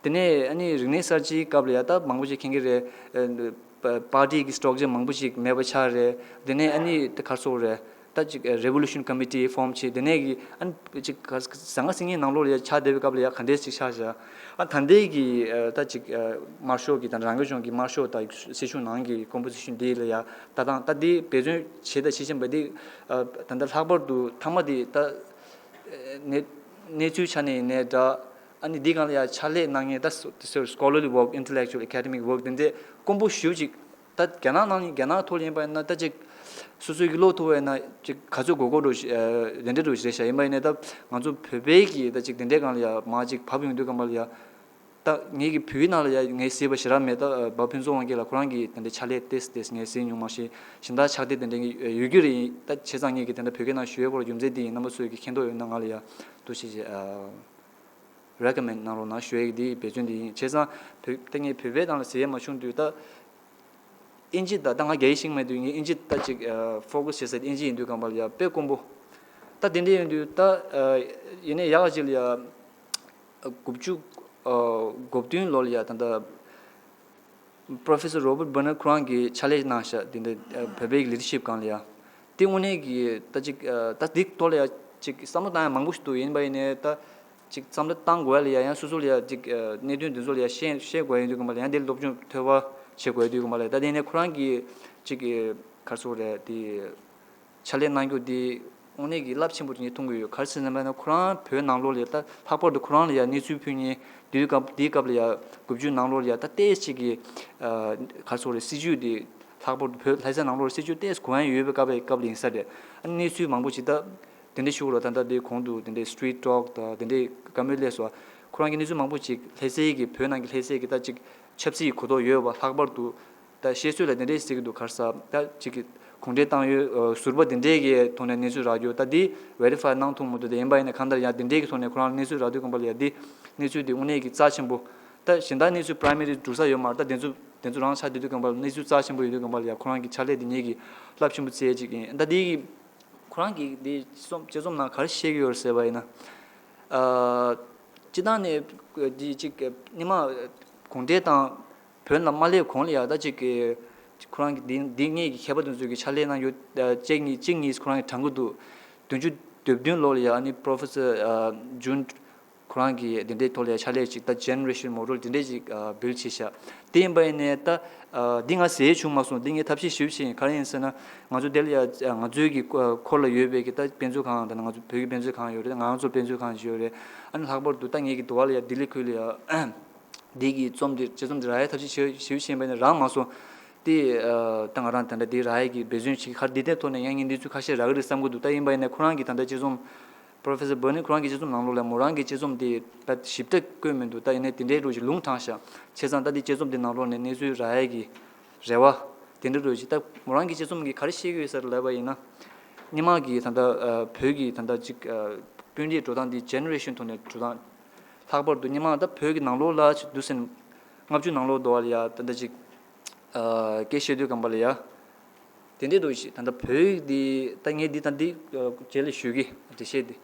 བ། དེ་ནས་ཨ་ནི་རིག་གནས་གསར་བརྗེའི་སྐབས་ལ་ཡ་ད་མང་པོ་ཞིག་མཁྱེན་གྱི་རེད། ཨ་པ་པར་ཊི་གི་སི་ཊྲག་ཅར་མང་པོ་ཞིག་མེད་པ་ཆགས་རེད། དེ་ནས་ཨ་ནི་ད་ག་རེ་ཟེར་དགོས་རེད། ད་ཅིག་Revolution Committee ཕོམ་བྱས། དེ་ནས་གི་ཨ་ནི་ཅིག་ག་ཟང་ངེ་ཟིང་ངེའི་ནང་ལོགས་ལ་ཡ་ཆགས་བསྡད་པའི་སྐབས་ལ་ཡ་ག་འདྲས་ཅིག་ཆགས་བཞག་ཨ་ད་ལྟའི་གི་ཨ་ད་ཅིག་ཨ་དམར་ཤོག་གི་དང་རང་སྐྱོང་ལྗོངས་ཀྱི་དམར་ཤོག་དང་སྲིད་གཞུང་ནང་གི་ཀོམ་པོ་སི་ཤན་འདི་ལ་ཡ་ལྟ་སྟངས་ད་འདི་འབད་བརྩོན་བྱས་དང་བྱེད་བཞིན་པ་འདི་ཨ་ད་ལྟ་ལྷག་པར་དུ་མཐའ་མ་འདི་ད་གནས་གནས་ཚུལ་ཆ་ནས་ཡིན་ནའི་འདྲ། ཨ་ནི་འདི་སྒང་ལ་ཡ་ཕྱག་ལས་གནང་མཁན་ད་Scholarly Work, Intellectual, Academic Work འདི་འདྲས་དཀོན་པོ་ཞེ་པོ་ཅིག་ད་རྒྱ་ནག་ནང་རྒྱ་ནག་ཐོག་ལ་ཡིན་པ་ཡིན་ན་ད་ཅིག་སོ་སོའི་གི་བློ་ཐུབ་པ་ཡིན་ན་ཅིག་ག་ཚོད་དགོས་དགོས་འགྲོ་ཞིག་ཨ་དེ་འདྲ་འགྲོ་ཞིག་རེད་ཤག་ཡིན་པ་ཡིན་ནའི་ད་ང་ཚོ་བོད་པའི་གི་ད་ཅིག་དེ་འདྲའི་སྒང་ལ་ཡ་མར་ཅིག་བབས་ཡོང་དུས་ཙམ་པ་ལ་ཡ། ད་ངེད་ཀྱི་བོད་ཡིག་ནང་ལ་ཡ་ངས་གཟིགས་པ་ཞེ་དྲག་མེད། ད་ཨ་པ་ཕུན་ཚོགས་དབང་རྒྱལ་ལགས་ཁོ་རང་གིས་དེ་འདྲའི་ཕྱག་ལས་ཏོག་ཙམ་ཏོག་ཙམ་ངས་གཟིགས་མྱོང་མ་གཞི་གཞན་དག་ཕྱག་དེབ་དེ་འདྲའི་ཡོད་རྒྱུ་རེད། ད་བྱས་ཙང་ངེད་ཀྱིས་དེ་འདྲ་བོད་སྐད་ནང་ཞུ་བའི་སྐོར་རྒྱུ་མཚན་དེ་ཡིན། རྣམ་པ་ཚོས་ཀྱི་མཁྱེན་རྟོགས་ཡོད་ན་ང་ལ་ཡ་འདུག་སེ་བྱས། ཨ། རེ་ཀོ་མེན་ཌི་གནང་རོགས་གནང་ཞུ་ཡས་ཀྱི་འདི་འབད་བརྩོན་འདི་ཡིན། བྱས་ཙང་བོད་ད་ངས་བོད་པའི་ནང་ལ་ཟེར་ཡས་མ་བྱུང་དུས་ད་ཨིན་ཇི་ད་ད་ང་རྒྱ་ཡིག་ཤེས་མེད་དུས་ངས་ཨིན་ཇི་ད་ཅིག་ཕོ་ཀ་སི་བྱེད་ས་ཨིན་ཇི་ཡིན་དུས་གང་པ་ལ་ཡ་དཔེ་དཀོན་པོ། ད་དེ་འདྲ་ཡིན་དུས་ད་ཡིན་ནའི་ཡག་ག་ཅིག་ལ་ཡ་དགུ་བཅུ་གོ་བདུན་ལོ་ལ་ཡ་ད་ད། Professor Robert Bernard ཁོ་རང་གིས་ཕྱག་ལས་གནང་ཤག་དེ་འདྲ་བོད་པའི་ལི་ཌར་ཤིབ་སྒང་ལ་ཡ། དེ་དངོས་གནས་ཀྱི་ད་ཅིག་ད་འདི་ཐོག་ལ་ཡ་ཅིག་བསམ་བློ་བཏང་ཡ་མང་པོ་ཞིག་འདུག་ཡིན་པ་ཡིན་ནའི་ད་ཅིག་བསམ་བློ་བཏང་དགོས་ཡ་ལ་ཡ་ཡང་སོ་སོ་ལ་ཡ་ཅིག་གནད་དོན་འདི་ཚོ་ལ་ཡ་ཤེས་ཤེས་དགོས་ཡ་ཡིན་དུས་གང་པ་ལ་ཡང་དེ་སློབ་སྦྱོང་ཐོལ་པ་བྱེད་དགོས་ཡ་དུས་གང་པ་ལ་ད་དེ་ནས་ཁོ་རང་གིས་ཅིག་ག་རེ་ཟེར་དགོས་རེད་དེ། ཕྱག་ལས་གནང་རྒྱུ་འདི་དངོས་གནས་ཀྱི་རླབས་ཆེན་པོ་དེ་ངས་མཐོང་གི་ཡོད། ག་རེ་ཟེར་ན་ཁོ་རང་བོད་ནང་ལོགས་ལ་ད་ལྷག་པར་དུ་ཁོ་རང་ལ་ཡ་གནས་ཚུལ་ཕུལ་མཁན་དུས་སྐབས་དེའི་སྐབས་ལ་ཡ་དགུ་བཅུ་ནང་ལོགས་ལ་ཡ་ད་ཏོག་ཙམ་གྱི་ག་རེ་ཟེར་དགོས་རེད། སྲིད་བྱུས་དེ་ལྷག་པར་དུ་བོད་ལྷ་ས་ནང་ལོགས་སྲིད་བྱུས་ཏོག་ཙམ་གོ་ཡ་ཡོད་པའི་སྐབས་སྐབས་ལ་ཡིན་ས་རེད། ཨ་གནས་ཚུལ་མང་པོ་ཞིག་ད་དེ་འདྲ་ཞུ་རོགས་ད་ད་དེ་གོང་དུ་དེ་འདྲའི་street talk ད་དེ་འདྲའི་བཀའ་མོལ་སླེབས་སོང་། ཁོ་རང་གི་གནས་ཚུལ་མང་པོ་ཞིག་ལྷ་སའི་གི་བོད་ནང་གི་ལྷ་སའི་གི་ད་ཅིག་ཆབ་སྲིད་གོ་རྟོགས་ཡོད་པ་ལྷག་པར་དུ། ད་བཤད་སྲོལ་ལ་དེ་འདྲས་ཟེར་གྱི་འདུག་ག་རེ་ཟེར་ད་ཅིག་གི་གུང་ཁྲན་ཏང་ཡོན་ཟུར་པ་དེ་འདྲས་ཀྱི་ཐོག་ནས་གནས་ཚུལ་རག་རྒྱུ་ད་འདི་verify གནང་ཐུབ་མི་འདུག་དེ་ཡིན་པ་ཡིན་ན་གང་ལྟར་ཡང་དེ་འདྲས་ཀྱི་ཐོག་ནས་ཁོ་རང་ལ་གནས་ཚུལ་རག་དུས་གང་པ་ལ་ཡ་འདི་གནས་ཚུལ་དེ་དངོས་གནས་ཀྱི་རྩ་ཆེན་པོ། ད་གཞན་དག་གནས་ཚུལ་primary སྒྲུག་ས་ཡོད་མ་རེད། ད་དེ་ཚོ་དེ་ཚོ་རང་ཆགས་བསྡད་དུས་གང་པ་ལ་གནས་ཚུལ་རྩ་ཆེན་པོ་ཡོད་དུས་གང་པ་ལ་ཡ་ཁོ་རང་གི་ཕྱག་ལས་དེ་ངེད་ཀྱི་རླབས་ཆེན་པོ་བརྩི་ཡས་ཅིག་ཡིན། ད་འདི་གི་ཁོ་རང་གིས་འདི་དཔྱད་རྩོམ་དཔྱད་རྩོམ་ནང་ག་རེ་བཤད་ཀྱི་ཡོད་རེད་ཟེར་བ་ཡིན་ན། ཨ་སྤྱིར་བཏང་ནས་འདི་གཅིག་སྔོན་མ་གུང་ཁྲན་ཏང་བོད་ནང་མ་སླེབས་གོང་ལ་ཡ་ད་ཅིག་གི་ཁོ་རང་གི་འདི་འདི་སྔས་ཀྱི་མཁས་པ་དེ་ཚོ་གི་ཕྱག་ལས་གནང་ཡོད། ཨ་གཅིག་གཉིས་གཅིག་གཉིས་ཁོ་རང་གི་དྲན་གྱི་འདུག་བདུན་ཅུ་དོན་བདུན་ལོ་ལ་ཡ་ཨ་ནི་Professor ཨ་June ཁོ་རང་གིས་འདི་འདྲའི་ཐོག་ལ་ཡ་ཕྱག་ལས་ཅིག་ད་generation model འདི་འདྲའི་ཅིག་ཨ་build བྱས་ཤག་དེ་ཡིན་པ་ཡིན་ནའི་ད་ཨ་འདི་ང་ཟེར་བྱུང་མ་སོང་། འདི་ངས་ཐབས་ཤེས་ཞིབ་བྱས་ཡིན། ག་རེ་ཡིན་ཟེར་ན་ང་ཚོ་དེ་ལ་ཡ་ཨ་ང་ཚོའི་གི་ཨ་འཁོར་ལ་ཡོད་པའི་གི་ད་དཔེ་མཛོད་ཁང་ད་ང་ཚོ་བོད་ཀྱི་དཔེ་མཛོད་ཁང་ཡོད་རེད། ང་རང་ཚོ་དཔེ་མཛོད་ཁང་ཞིག་ཡོད་རེད། ཨ་ནི་ལྷག་པར་དུ་ད་ངེད་ཀྱི་འདི་པ་ལ་ཡ་ལྡི་ལི་ཁུལ་ལ་ཡ་འདི་གི་རྩོམ་འདི་དཔྱད་རྩོམ་འདི་རག་ཡ་ཐབས་ཤེས་ཞིབ་ཞིབ་བྱས་པ་ནས་རག་མ་སོང་། དེ་ཨ་ད་ང་རང་ད་ལྟ་འདི་རག་ཡ་གི་འབད་བརྩོན་བྱེད་ག་རེ་འདི་ཐད་ཐོག་ནས་ཡང་ངས་འདི་ཚོ་ཁ་ཤས་རག་གི་རེད་བསམ་གི་འདུག་ད་ཡིན་པ་ཡིན་ནའི་ཁོ་རང་གི་ད་ལྟ་དཔྱད་རྩོམ་Professor Bernard ཁོ་རང་གི་དཔྱད་རྩོམ་ནང་ལོགས་ལ་མོ་རང་གི་དཔྱད་རྩོམ་དེ་ད་ཞིབ་ཕྲ་བཀོད་མི་འདུག་ད་ཡིན་ནའི་དེ་འདྲའི་རུ་ཞིག་ལུང་དྲངས་ཤག་བྱས་ཙང་ད་འདི་དཔྱད་རྩོམ་དེ་ནང་ལོགས་ནས་གནས་ཚུལ་རག་ཡས་ཀྱི་རེ་བ་དེ་འདྲ་རུ་ཞིག་ད་མོ་རང་གི་དཔྱད་རྩོམ་གྱིས་ག་རེ་བཤད་ཀྱི་ཡོད་ཟེར་ལབ་པ་ཡིན་ན། སྔོན་མ་གི་ད་ལྟ་ཨ་བོད་ཀྱི་ད་ལྟ་ཅིག་ཨ་དཔོན་རིགས་འགྲོ་སྟངས་འདི་generation ཐོག་ནས་འགྲོ་སྟངས་ལྷག་པར་དུ་སྔོན་མ་ད་བོད་ཀྱི་ནང་ལོགས་ལ་ཅིག་འདུག་སེ་ལྔ་བཅུ་ནང་ལོགས་འདུག་པ་ལ་ཡ་ད་ལྟ་ཅིག་ཨ་སྐད་བཤད་དུས་གང་པ་ལ་ཡ། དེ་འདྲའི་འདུག་ཞིག་ད་ལྟ་བོད་ཡིག་འདི་ད་ངས་འདི་ད་འདི་རྗེས་ལ་ཞུ་གི་འགྲེལ་བཤད་འདི།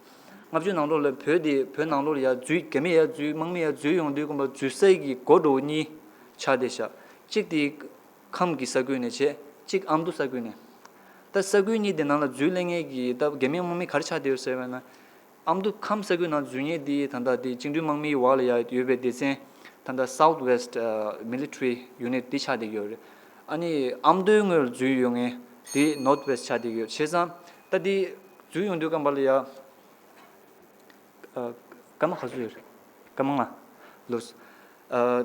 ལྔ་བཅུ་ནང་ལོགས་ལ་བོད་འདི་བོད་ནང་ལོགས་ལ་ཡ་འཛུལ་རྒྱ་མི་ཡ་འཛུལ་དམག་མི་ཡ་འཛུལ་ཡོང་དུས་གོམ་པ་འཛུལ་ས་གི་སྒོ་འགྲོ་གཉིས་ཆགས་བསྡད་ཤག་གཅིག་དེ་ཁམས་ཀྱི་ས་ཁུལ་ནས་བྱས་གཅིག་ཨ་མདོ་ས་ཁུལ་ནས། ད་ས་ཁུལ་གཉིས་དེ་ནང་ལ་འཛུལ་སླེབས་མཁན་གྱི་ད་རྒྱ་མི་དམག་མི་ག་རེ་ཆགས་བསྡད་ཡོད་ཟེར་བས་ན། ཨ་མདོ་ཁམས་ས་ཁུལ་ནང་འཛུལ་མཁན་དེ་ད་ལྟ་དེ་བཅིངས་འགྲོལ་དམག་མིའི་འོག་ལ་ཡ་ཡོད་པའི་སྡེ་ཚན་ད་ལྟ་South West Military Unit དེ་ཆགས་བསྡད་ཡོད་རེད། ཨ་ནི་ཨ་མདོའི་ངོས་ལ་འཛུལ་ཡོང་མཁན་དེ་North West ཆགས་བསྡད་ཡོད། བྱས་ཙང་ད་དེ་འཛུལ་ཡོང་དུས་སྐབས་པ་ལ་ཡ་ཨ་སྐར་མ་ག་ཚོད་ཡོད་རེད། སྐར་མ་ལྔ་ལོས། ཨ་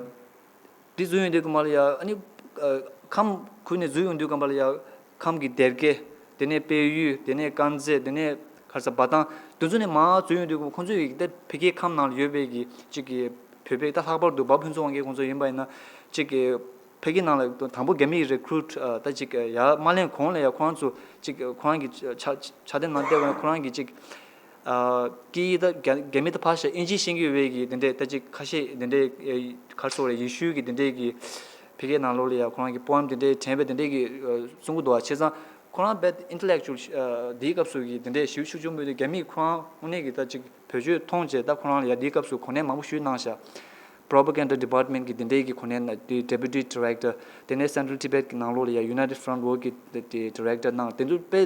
དེ་འཛུལ་ཡོང་དུས་སྐབས་པ་ལ་ཡ་ཨ་ནི་ཨ་ཁམས་ཁུལ་ནས་འཛུལ་ཡོང་དུས་སྐབས་པ་ལ་ཡ་ཁམས་ཀྱི་སྡེ་དགེ། དེ་ནས་དཔལ་ཡུལ། དེ་ནས་དཀར་མཛེས། དེ་ནས་ག་རེ་ཟེར་འབའ་ཐང་། དེ་ཚོ་ནས་མར་འཛུལ་ཡོང་དུས་ཁོང་ཚོས་ད་ཕ་གིའི་ཁམས་ནང་ལ་ཡོད་པའི་གི་གཅིག་གི་བོད་པའི་ད་ལྷག་པར་དུ་འབའ་ཕུན་ཚོགས་དབང་རྒྱལ་ཁོང་ཚོ་ཡིན་པ་ཡིན་ན་གཅིག་གི་ཕ་གི་ནང་ལ་དང་པོ་རྒྱ་མིའི་རི་ཀུ་རུ་ཊི་ད་གཅིག་ཡར་མ་སླེབས་གོང་ལ་ཡ་ཁོ་རང་ཚོ་གཅིག་ཁོ་རང་གི་ཕྱག་ཕྱག་དེབ་ནང་བལྟས་པ་ན་ཁོ་རང་གི་གཅིག་སྐད་ཡིག་ད་རྒྱ་རྒྱ་མི་ད་ཕར་བཞག་དབྱིན་ཇི་ཤེས་ཀྱི་ཡོད་པའི་གི་དེ་འདྲས་ད་ཅིག་ཁ་ཤས་དེ་འདྲས་ག་རེ་ཟེར་དགོས་རེད། ཡེ་ཤུའི་གི་དེ་འདྲས་གི་ཕ་གིའི་ནང་ལོགས་ལ་ཡ་ཁོ་རང་གི་པོ་ཨེམ་དེ་འདྲས་དྲན་པའི་དེ་འདྲས་གི་གསུང་གི་འདུག་བ། བྱས་ཙང་ཁོ་རང་རྦད་ཨིན་ཊེ་ལེག་ཅུ་ཨལ་དེའི་སྐབས་སུ་གི་དེ་འདྲས་ཞིབ་ཤུགས་ཆེན་པོས་རྒྱ་མིས་ཁོ་རང་དངོས་གནས་གི་ད་ཅིག་བེད་སྤྱོད་མཐོང་བྱས་ད་ཁོ་རང་ལ་ཡ་དེའི་སྐབས་སུ་གོ་གནས་མང་པོ་ཞིག་གནང་ཤག Propaganda Department གི་དེ་འདྲའི་གི་གོ་གནས་གནང་དེ་Deputy Director དེ་ནས་Central Tibet གི་ནང་ལོགས་ལ་ཡ་United Front Work གི་དེ་དེ་Director གནང་། དེ་ཚོ་དཔེ་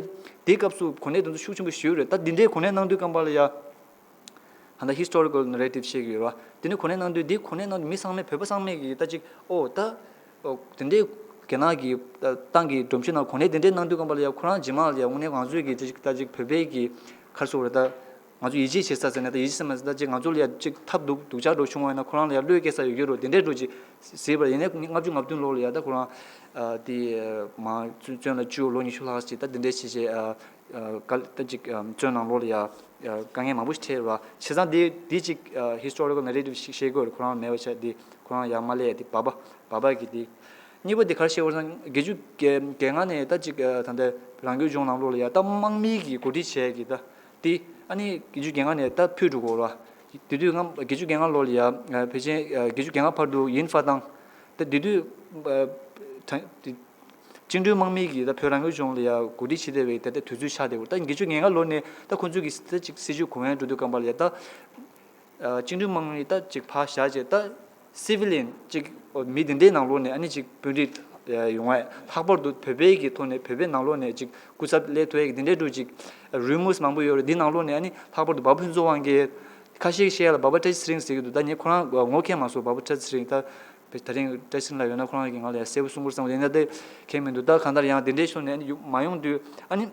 དེའི་སྐབས་སུ་གོ་གནས་དེ་ཚོ་ཤུགས་ཆེན་པོ་ཞིག་རེད། ད་འདི་འདྲའི་གོ་གནས་གནང་དུས་སྐབས་པ་ལ་ཡ་ད་ལྟ་historical narrative བཤད་ཀྱི་ཡོད་རེད་བ། དེ་ནས་གོ་གནས་གནང་དུས་འདི་གོ་གནས་གནང་དུས་མི་ཚང་མས་བོད་པ་ཚང་མས་གི་ད་ཅིག་ཨོ་ད་ཨོ་དེ་འདྲའི་རྒྱ་ནག་གི་ཏང་གི་སྒྲོམ་གཞི་ནང་གོ་གནས་དེ་འདྲའི་གནང་དུས་སྐབས་པ་ལ་ཡ་ཁོ་རང་རྗེས་མ་ལ་ཡ་དངོས་གནས་ང་ཚོའི་གི་ད་ཅིག་ད་ཅིག་བོད་པའི་གི་ག་རེ་ཟེར་དགོས་རེད། ད་ང་ཚོ་ཡིད་ཆེས་བྱེད་ས་ཟེར་ན་ད་ཡིད་ཆེས་ཟེར་མ་ཟེར་ད་ཅིག་ང་ཚོ་ལ་ཡ་ཅིག་ཐབས་སྡུག་སྡུག་ཅག་འགྲོ་བྱུང་བ་ཡིན་ན་ཁོ་རང་ལ་ཡ་བློས་འགེལ་ས་ཡོད་ཀྱི་རེད། དེ་འདྲའི་འགྲོ་ཅིག་ཟེར་བ་ཡིན་ནའི་ལྔ་བཅུ་ང་བདུན་ལོ་ལ་ཡ་ད་ཁོ་རང་དེ་མ་བཙོན་ལ་བཅུག་ལོ་ཉི་ཤུ་ལྷག་ཅིག་ད་དེ་འདྲའི་བྱས་བྱས་ག་ད་ཅིག་བཙོན་ནང་ལོགས་ལ་ཡ་དཀའ་ངལ་མང་པོ་ཞིག་འཕྲད་ར། བྱས་ཙང་དེ་དེ་ཅིག་historical narrative ཞིག་བཤད་དགོས་རེད། ཁོ་རང་མེད་པ་བྱས་དེ་ཁོ་རང་ཡར་མ་སླེབས་ཡ་དེ་བ་བ་བ་བ་གི་དེ། གཉིས་པ་དེ་ག་རེ་བཤད་དགོས་རེད་ཟེར་ན་བརྒྱད་ཅུ་གྱ་ལྔ་ནས་ད་ཅིག་ད་ལྟ་རང་སྐྱོང་ལྗོངས་ནང་ལོགས་ལ་ཡ་ད་དམག་མི་གི་འགོ་ཁྲིད་བྱས་གི་ད་དེ་ཨ་ནི་བརྒྱད་ཅུ་གྱ་ལྔ་ནས་ད་ཕུད་འགྲོ་དགོས་ར། དེ་དུས་ང་བརྒྱད་ཅུ་གྱ་ལྔ་ལོ་ལ་ཡ་ཕལ་ཆེར་བརྒྱད་ཅུ་གྱ་ལྔ་བར་དུ་ཡིན་ཧྥ་ཏང་། ད་དེ་དུས་བཅིངས་འགྲོལ་དམག་མི་གིས་ད་བོད་རང་སྐྱོང་ལྗོངས་ལ་ཡ་གོ་སྒྲིག་བྱེད་བསྡད་པའི་ད་ལྟ་དུས་ཚོད་ཆགས་བསྡད་ཡོད། ད་བརྒྱད་ཅུ་གྱ་ལྔ་ལོ་ནས་ད་ཁོང་ཚོས་ཀྱི་ད་ཅིག་སྲིད་བྱུས་གོང་འཕེལ་འགྲོ་དུས་སྐབས་ལ་ཡ་ད་བཅིངས་འགྲོལ་དམག་མི་ད་ཅིག་ཕར་བཞག་བྱས་ད་སི་ཝི་ལི་ཡན་ཅིག་མི་དེ་འདྲའི་ནང་ལོགས་ནས་ཨ་ནི་ཅིག་དཔོན་རིགས་ཡོང་བ་ལྷག་པར་དུ་བོད་པའི་གི་ཐོག་ནས་བོད་པའི་ནང་ལོགས་ནས་ཅིག་སྐུ་ཚབ་སླེབས་ཐུབ་ཡས་ཀྱི་དེ་འདྲའི་འགྲོ་ཅིག་རུ་མོར་སི་མང་པོ་ཡོད་རེད། འདི་ནང་ལོགས་ནས་ཨ་ནི་ལྷག་པར་དུ་འབའ་ཕུན་ཚོགས་དབང་གིས་ཁ་ཤས་བཤད་ཡ་ལ་འབའ་པ་བཀྲ་ཤིས་ཚེ་རིང་ཟེར་གྱི་འདུག་ད་ངས་ཁོ་རང་ངོ་མཁྱེན་མ་སོང་། འབའ་པ་བཀྲ་ཤིས་ཚེ་རིང་ད་དེ་རིང་བཀྲ་ཤིས་ཚེ་རིང་ལགས་ཡོད་ན་ཁོ་རང་གིས་ང་ལ་ཡ་གསལ་པོ་གསུང་དགོས་བསམ་གྱི་ཡིན། ད་དེ་མཁྱེན་མི་འདུག་ད་གང་ལྟར་ཡང་དེ་འདྲའི་ཕྱོགས་ནས་ཨ་ནི་ཡོ་མ་ཡོང་དུས་ཨ་ནི་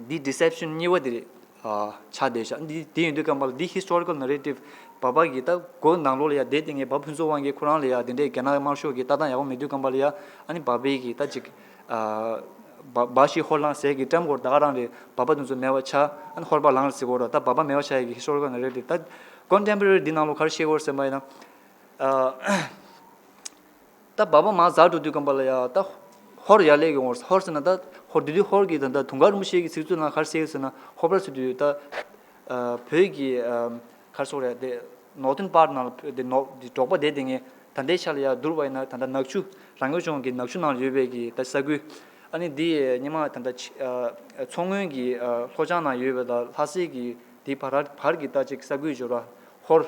འདི་ཌི་སེབ་ཤན་གཉིས་པ་དེ་རེད། ཨ་ཆགས་བསྡད་ཤག་འདི་འདི་ཡིན་དུས་སྐབས་ལ་འདི་ཧི་སི་ཊོ་རི་ཀལ་ནེ་རེ་ཊིབ་འབའ་པ་གི་ད་མགོ་ནང་ལོགས་ལ་ཡ་བསྡད་དེ་ངས་འབའ་ཕུན་ཚོགས་དབང་གིས་ཁོ་རང་ལ་ཡ་དེ་འདྲའི་རྒྱ་ནག་དམར་ཤོག་གི་ལྟ་སྟངས་ཡག་པོ་མེད་དུས་སྐབས་ལ་ཡ་ཨ་ནི་འབའ་པའི་གི་ད་ཅིག་ཨ་འབའ་འབའ་ཞིག་ཧོར་ལངས་ཟེར་གི་ཊརམ་སྐོར་ད་ག་རང་རེད། འབའ་པ་དེ་ཚོ་མེད་པ་ཆགས། ཨ་ནི་ཧོར་པ་ལངས་ཟེར་གོ་ར། ད་འབའ་པ་མེད་པ་ཆགས་ཡ་གི་ཧི་སི་ཊོ་རི་ཀལ་ནེ་རེ་ཊིབ་ད་ཀོན་ཊེམ་པོ་རེ་རི་འདི་ནང་ལོགས་ག་རེ་བཤད་གོ་ར་ཟེར་བ་ཡིན་ན། ཨ། ད་འབའ་པ་མར་ཟག་འགྲོ་དུས་སྐབས་ལ་ཡ་ད་ཧོར་ཡར་སླེབས་ཡོང་བ། ཧོར་ཟེར་ན་ད་ཧོར་དེ་དུས་ཧོར་གྱི་ད་ད་དུང་དཀར་རིན་པོ་ཆེ་གི་ཚིག་མཛོད་ནང་ག་རེ་གསལ་ཡོད་ཟེར་ན། ཧོར་པ་ཟེར་དུས་ད་ཨ་བོད་ཀྱི་ཨ་ག་རེ་ཟེར་དགོས་རེད། དེ་ནོར་ཐན་པཱར་ནང་ལ་བོད་དེ་ནོར་དེ་འབྲོག་པ་དེ་དེ་ངས་ད་ལྟའི་ཆ་ལ་ཡ་བསྡུར་བ་ཡིན་ན་ད་ལྟ་ནག་ཆུ་རང་སྐྱོང་ལྗོངས་ཀྱི་ནག་ཆུ་ནང་ལ་ཡོད་པའི་གི་ད་ས་ཁུལ། ཨ་ནི་འདི་སྔོན་མ་ད་ལྟ་ཕྱི་ཨ་མཚོ་སྔོན་གྱི་ཨ་ལྷོ་བྱང་ནང་ཡོད་པའི་ད་ལྷ་སའི་གི་དེ་བར་བར་གྱི་ད་ཅིག་ས་ཁུལ་འབྱོར་བ། ཧོར།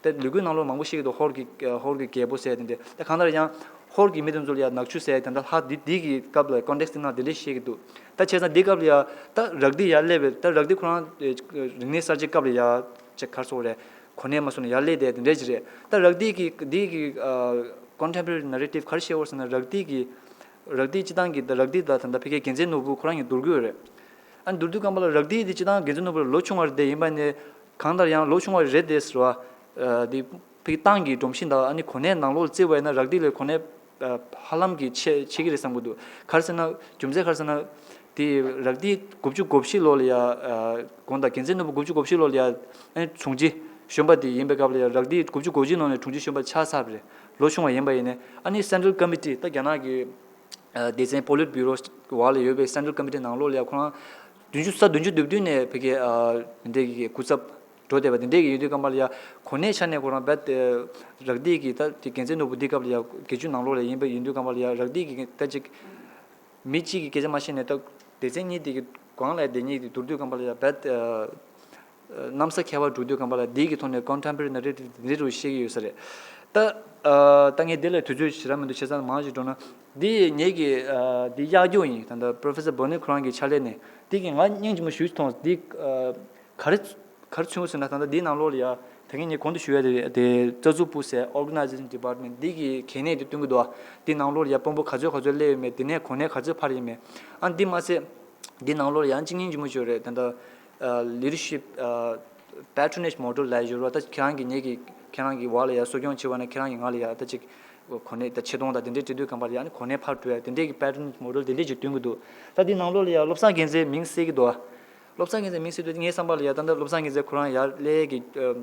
དེ་ལུས་ཁུངས་ནང་ལོགས་མང་པོ་ཤེས་ཀྱི་འདུག་ཧོར་གྱི་ཨ་ཧོར་གྱི་རྒྱལ་པོ་ཟེར་དེ་འདྲ། ད་གང་ལྟར་ཡང་ཧོར་གྱི་མི་དེ་ཚོ་ལ་ཡང་ནག་ཆུ་ཟེར་དེ་འདྲ་ལྷག་འདི་འདི་གི་སྐབས་ལ་ཀོན་ཊེག་སི་དེ་ནང་དེ་འདྲ་བཤད་ཀྱི་འདུག་ད་བྱས་ཙང་འདི་སྐབས་ལ་ཡང་ད་རག་སྡིས་ཡར་སླེབས་པའི་ད་རག་སྡིས་ཁོ་རང་ཨེ་རིག་གནས་གསར་བརྗེ་སྐབས་ལ་ཡང་ཅིག་ག་རེ་ཟེར་དགོས་རེད། གོ་གནས་མ་སོང་ནས་ཡར་སླེབས་དེ་དེ་འདྲ་ཅིག་རེད། ད་རག་སྡིས་ཀྱི་འདི་གི་ཨ་ཀོན་ཊེམ་པོ་རེ་རི་ནེ་རེ་ཊིབ་ག་རེ་བཤད་དགོས་ཟེར་ན། རག་སྡིས་ཀྱི་རག་སྡིས་སྤྱི་བཏང་གི་ད་རག་སྡིས་ད་ད་ལྟ་ཕ་གིའི་རྒྱལ་མཚན་ནོར་བུ་ཁོ་རང་གི་བསྡུར་དགོས་རེད། ཨ་ནི་བསྡུར་དུས་སྐབས་ལ་རག་སྡིས་དེ་སྤྱི་བཏང་རྒྱལ་མཚན་ནོར་བུ་ལ་ལོ་ཆུང་བ་རེད་དེ། ཡིན་པ་ནས་གང་ལྟར་ཡང་ལོ་ཆུང་བ་རེད་དེ་ཟེར་བ། ཨ་དེ་ཕ་གི་ཏང་གི་སྒྲོམ་གཞི་དང་ཨ་ནི་གོ་གནས་ནང་ལོགས་ལ་བརྩི་བ་ཡིན་ན་རག་སྡིས་ལས་གོ་གནས་ཨ་ཧ་ལམ་གྱི་ཆེ་ཆེ་གི་རེད་བསམ་གྱི་འདུག་ག་རེ་ཟེར་ན་རྒྱུ་མཚན་ག་རེ་ཟེར་ན། དེ་རག་སྡིས་དགུ་བཅུ་གོ་བཞི་ལོ་ལ་ཡ་ཨ་དགོངས་དག་རྒྱལ་མཚན་ནོར་བུ་དགུ་བཅུ་གོ་བཞི་ལོ་ལ་ཡ་ཨ་ནི་དྲུང་ཆེ་གཞོན་པ་དེ་ཡིན་པའི་སྐབས་ལ་ཡ་རག་སྡིས་དགུ་བཅུ་གོ་བཞི་ནང་ནས་དྲུང་ཆེ་གཞོན་པ་ཆགས་ཚར་བ་རེད། ལོ་ཆུང་བ་ཡིན་པ་ཡིན་ནས། ཨ་ནི་སེན་ཊ་རལ་ཀོ་མི་ཊི་ད་རྒྱ་ནག་གི་ཨ་སྡེ་ཚན་པོ་ལིཊ་བྷུ་རོ་འོག་ལ་ཡོད་པའི་སེན་ཊ་རལ་ཀོ་མི་ཊི་ནང་ལོགས་ལ་ཡ་ཁོ་རང་བདུན་ཅུ་ས་བདུན་ཅུ་དོན་བདུན་ནས་ཕ་གི་ཨ་དེ་འདྲའི་གི་སྐུ་ཚབ་འགྲོ་བསྡད་པ་དེ་འདྲའི་གི་ཡོད་དུས་སྐབས་ལ་ཡ་གོ་གནས་ཆ་ནས་ཁོ་རང་རྦད་དེ་རག་སྡིས་ཀྱི་ད་དེ་རྒྱལ་མཚན་ནོར་བུ་འདི་སྐབས་ལ་ཡ་བརྒྱད་ཅུ་ནང་ལོགས་ལ་ཡིན་པ་ཡིན་དུས་སྐབས་ལ་ཡ་རག་སྡིས་ཀྱི་ད་ཅིག་མི་གཅིག་གི་སྐད་ཆ་མ་བཤད་ནས་ད་སྡེ་ཚན་གཉིས་དེ་གི་སྒང་ལ་སྡེ་གཉིས་དེ་བསྡུར་དུས་སྐབས་ལ་ཡ་རྦད་དེ་གནམ་ས་ཁྱད་པར་འགྲོ་དུས་སྐབས་ལ་འདི་གི་ཐོག་ནས་ཀོན་ཊེམ་པོ་རེ་རི་ནེ་རེ་ཊིབ་འདི་རུ་བཤད་ཀྱི་ཡོད་ས་རེད། ད་ཨ་ད་ངས་འདི་ལ་དུས་ཚོད་ཞེ་དྲག་མི་འདུག་བྱས་ཙང་མང་ཞིག་འགྲོ་ན། འདི་ངེད་ཀྱི་ཨ་འདི་གཡག་སྐྱོག་ཡིན། ད་ལྟ་པོ་རོ་ཕེ་སར་བྷར་ནེ་ཁོ་རང་གི་ཕྱག་ལས་ནས་འདི་གི་ང་སྙིང་རྗེ་མོ་ཞེ་པོ་ཞིག་མཐོང་། འདི་ཨ་ག་རེ་ག་རེ་མཚོན་གྱི་ཟེར་ན། ད་ལྟ་འདིའི་ནང་ལོགས་ལ་ཡ་ད་གིན་ངས་གོང་དུ་ཞུ་ཡ་དེ་དེ་རྩ་འཛུགས་པུ་ཟེར་ཨོར་ག་ནའི་ཛེ་ཤན་ཌི་པཱར་ཊི་མེན་ཊི་འདི་གི་གལ་གནད་དེ་སྟོན་གྱི་འདུག་འདི་ནང་ལོགས་ལ་ཡ་དཔོན་པོ་ག་ཚོད་ག་ཚོད་སླེབས་ཡོད་མེད། དེ་ནས་གོ་གནས་ག་ཚོད་འཕར་ཡོད་མེད། ཨ་འདི་མ་ཟད་འདི་ནང་ལོགས་ལ་ཡང་གཅིག་སྙིང་རྗེ་མོ་ཅིག་ཡོད་རེད། ད་ལྟ་ལི་ཌར་ཤིབ་པེ་ཊོ་ནེ་ཇི་མོ་ཌེལ་ལབ་ཡོད་རེད། ད་ཁྱེད་རང་གིས་ངེད་ཀྱི་ཁྱེད་རང་གི་འོག་ལ་ཡ་གསོ་སྐྱོང་བྱེད་པ་ན་ཁྱེད་རང་གིས་ང་ལ་ཡ་ད་ཅིག་གོ་གནས་ད་ཆེ་མཐོང་དང་དེ་འདྲས་བྲིས་དུས་སྒང་པ་ལ་ཡ་ནི་གོ་གནས་འཕར་འགྲོ་ཡ་དེ་འདྲས་ཀྱི་པེ་ཊོན་མོ་ཌེལ་དེ་འདྲས་ཅིག་སྟོན་གྱི་འདུག་ད་འདི་ནང་ལོགས་ལ་ཡ་བློ་བཟང་རྒྱལ་མཚན་མིང་གསལ་གྱི་འདུག་བློ་བཟང་རྒྱལ་མཚན་མིང་གསལ་དུས་ངའི་བསམ་པ་ལ་ཡ་ད་ལྟ་བློ་བཟང་རྒྱལ་མཚན་ཁོ་རང་ཡར་སླེབས་ཀྱི་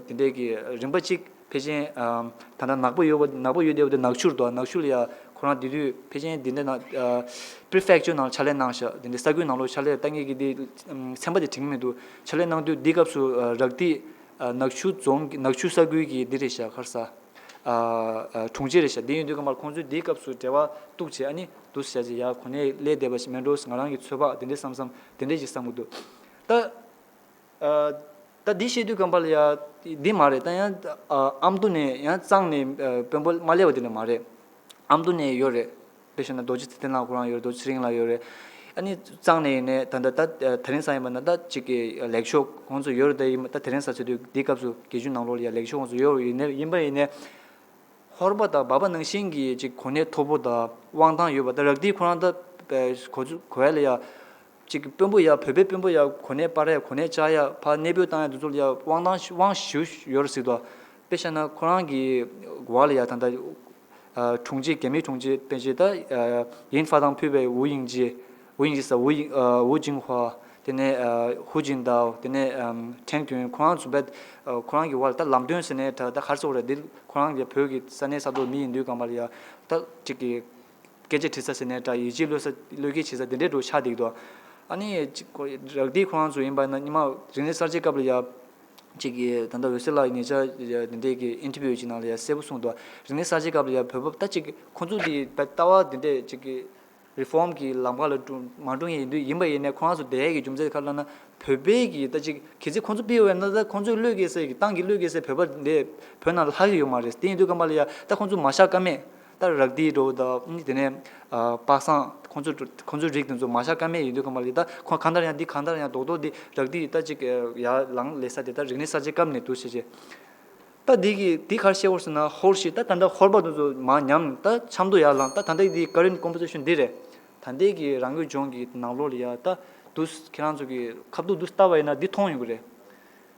དེ་འདྲས་ཀྱི་རིམ་པ་གཅིག་ཕལ་ཆེར་ད་ལྟ་ནག་པོ་ཡོད་པ་ནག་པོ་ཡོད་བསྡད་པ་དེ་ནག་ཆུ་རེད་འདུག་ནག་ཆུ་ལ་ཡ་ཁོ་རང་དེ་དུས་ཕལ་ཆེར་འདི་འདྲ་ནང་པི་རི་ཕེག་ཅར་ནང་ཕྱག་ལས་གནང་ཤག་དེ་འདྲས་ས་ཁུལ་ནང་ལོགས་ཕྱག་ལས་ད་ངས་ཀྱི་འདི་ཚན་པ་དེ་དྲན་གྱི་མི་འདུག་ཕྱག་ལས་གནང་དུས་འདི་སྐབས་སུ་རག་སྡིས་ནག་ཆུ་རྫོང་ནག་ཆུ་ས་ཁུལ་གྱི་འདི་རེད་ཤག་ག་རེ་ཟེར། ཨ་ཨ་དྲུང་ཆེ་རེད་ཤག་དེ་ཡིན་དུས་སྐབས་མར་ཁོང་ཚོས་དེའི་སྐབས་སུ་འབྲེལ་བ་གཏུགས་བྱས། ཨ་ནི་འདུག་བྱས་ཙང་ཡ་གོ་གནས་སླེབས་བསྡད་པ་ཞིག་མེད་འགྲོ། ང་རང་གི་ཚོད་དཔག་དེ་འདྲས་བསམ་བསམ་དེ་འདྲས་ཅིག་བསམ་གྱི་འདུག་ད་ཨ་ད་འདི་བཤད་དུས་སྐབས་ལ་ཡ་འདི་མ་རེད། ད་ཡང་ཨ་ཨ་མདོ་ནས་ཡང་གཙང་ནས་ཨ་དཔོན་པོ་མ་སླེབས་པ་དེ་འདྲ་མ་རེད། ཨ་མདོ་ནས་ཡོད་རེད། དཔེ་བཞག་ན་རྡོ་རྗེ་ཚེ་བརྟན་ལགས་ཁོ་རང་ཡོད་རེད། རྡོ་རྗེ་ཚེ་རིང་ལགས་ཡོད་རེད། ཨ་ནི་གཙང་ནས་ཡིན་ནའི་ད་ལྟ་ད་དེ་རིང་སང་ཡིན་པ་ན་ད་ཅིག་གི་ལེགས་ཤོས་ཁོང་ཚོ་ཡོད་རེད། ད་ཡིན་ད་དེ་རིང་སང་ཆེ་དུས་འདི་སྐབས་སུ་རྒྱལ་སྤྱིའི་ནང་ལོགས་ལ་ཡ་ལེགས་ཤོས་ཁོང་ཚོ་ཡོད་རེད། ཡིན་ནའི་ཡིན་པ་ཡིན་ནའི་ཧོར་པ་དང་བར་པ་ནང་བཞིན་གྱི་ཅིག་གོ་གནས་མཐོ་པོ་དང་དབང་ཐང་ཡོད་པ། ད་རག་སྡིས་ཁོ་རང་ད་གོ་ཚུ་གོ་ཡ་ལ་ཡ་ཅིག་དཔོན་པོ་ཡ་བོད་པའི་དཔོན་པོ་ཡ་གོ་གནས་སྤར་ཡ་གོ་གནས་བཅག་ཡ་ཕར་གནས་སྤོས་བཏང་ཡ་དེ་ཚོ་ལ་ཡ་དབང་ཐང་དབང་ཞེ་པོ་ཡོད་རེད་ཟེར་གྱི་འདུག་དཔེ་བཞག་ན་ཁོ་རང་གི་འོག་ལ་ཡ་ད་ལྟ་ཨ་དྲུང་ཆེ་རྒྱ་མིའི་དྲུང་ཆེ་པན་ཆེ་ད་ཡིན་ཧྥ་དང་ཕུད་པའི་ཝུ་དབྱིང་ཇེ་ཝུ་དབྱིང་ཇེ་ས་ཝུ་དབྱིང་ཨ་ཝུ་ཅིང་ཧྭ། དེ་ནས་ཨ་ཧུ་ཅིན་ཏའོ། དེ་ནས་ཨམ་ཁྲེན་ཀུན། ཁོ་རང་ཚོ་བས་ཨ་ཁོ་རང་གི་འོག་ལ་ད་ལམ་སྟོན་ཟེར་ནས་ད་ད་ག་རེ་ཟེར་དགོས་རེད། འདི་ཁོ་རང་གི་བོད་ཀྱི་ས་གནས་ས་ཐོག་མི་ཡིན་དུས་སྒང་པ་ལ་ཡ་ད་ཅིག་གི་སྐད་ཆ་དྲི་ས་ཟེར་ནས་ད་ཡིད་ཆེས་བློས་ས་བློས་འགེལ་བྱེད་ས་དེ་འདྲའི་འགྲོ་ཆགས་བསྡད་ཀྱི་འདུག་ཨ་ནི་ཅིག་ཁོ་རག་སྡིས་ཁོ་རང་ཚོ་ཡིན་པ་ན་སྔོན་མ་རིག་གནས་གསར་བརྗེ་སྐབས་ལ་ཡ་ ཅིག་གིས་ད་ལྟ་འོད་ཟེར་ལགས་ཉེ་ཆར་འདི་འདྲའི་གི་ཨིན་ཊར་བིའུ་ཅིག་ནང་ལ་ཡ་གསལ་པོ་གསུངས་འདུག་རིག་གནས་གསར་བརྗེའི་སྐབས་ལ་ཡ་བོད་པ་ད་ཅིག་ཁོང་ཚོ་འདི་ད་ལྟ་བ་འདི་འདྲའི་ཅིག་གི་རི་ཕོམ་གྱི་ལམ་ཁ་ལ་འགྲོ་མ་འགྲོ་ཡིན་དུས་ཡིན་པ་ཡིན་ནའི་ཁོ་རང་ཚོ་བསྡད་ཡས་ཀྱི་རྒྱུ་མཚན་ག་རེ་ལབ་ན། བོད་པའི་གི་ད་ཅིག་གལ་སྲིད་ཁོང་ཚོ་ཕུད་ཡོད་པ་ཡིན་ན་ད་ཁོང་ཚོས་བློས་འགེལ་ས་གི་ཏང་གིས་བློས་འགེལ་ས་བོད་པ་འདི་བོད་ནང་ལ་ལྷག་གི་ཡོད་མ་རེད། དེ་ཡིན་དུས་ཀ་མ་ལ་ཡ་ད་ཁོང་ཚོ་མ་བཞག་ཀ་མེད། ད་རག་དི་འགྲོ་དང་དེ་ནས་པ་སངས་ཁོང་ཚོ་ཁོང་ཚོའི་རིགས་དེ་ཚོ་མ་བཞག་ཀ་མེད་ཡིན་དུས་ཀ་མ་ལ་ཡ་ད་ཁོང་གང་ལྟར་ཡང་འདི་གང་ལྟར་ཡང་རྡོག་རྡོག་འདི་རག་དི་ད་ཅིག་ཡར་ལངས་ལས་ས་དེ་ད་རིག་གནས་གསར་བརྗེ་སྐབས་ནས་འདུག་ཟེར་བྱས། ད་འདི་གི་འདི་ག་རེ་བཤད་འོར་ཟེར་ན་ཧོར་ཞིག་ད་ད་ལྟ་ཧོར་པ་དེ་ཚོ་མར་ཉམས་ད་ཆབ་མདོ་ཡར་ལངས། ད་ད་ལྟ་འདི་ཀ་རེན་ཊི་ཀོམ་པོ་ཟི་ཤན་འདི་རེད། ད་ལྟའི་གི་རང་སྐྱོང་ལྗོངས་ཀྱི་ནང་ལོགས་ལ་ཡ་ད་འདུག་ཁྱེད་རང་ཚོ་གི་ཁ་ཐུག་འདུག་ལྟ་བ་ཡིན་ན་འདི་མཐོང་ཡོང་གི་རེད།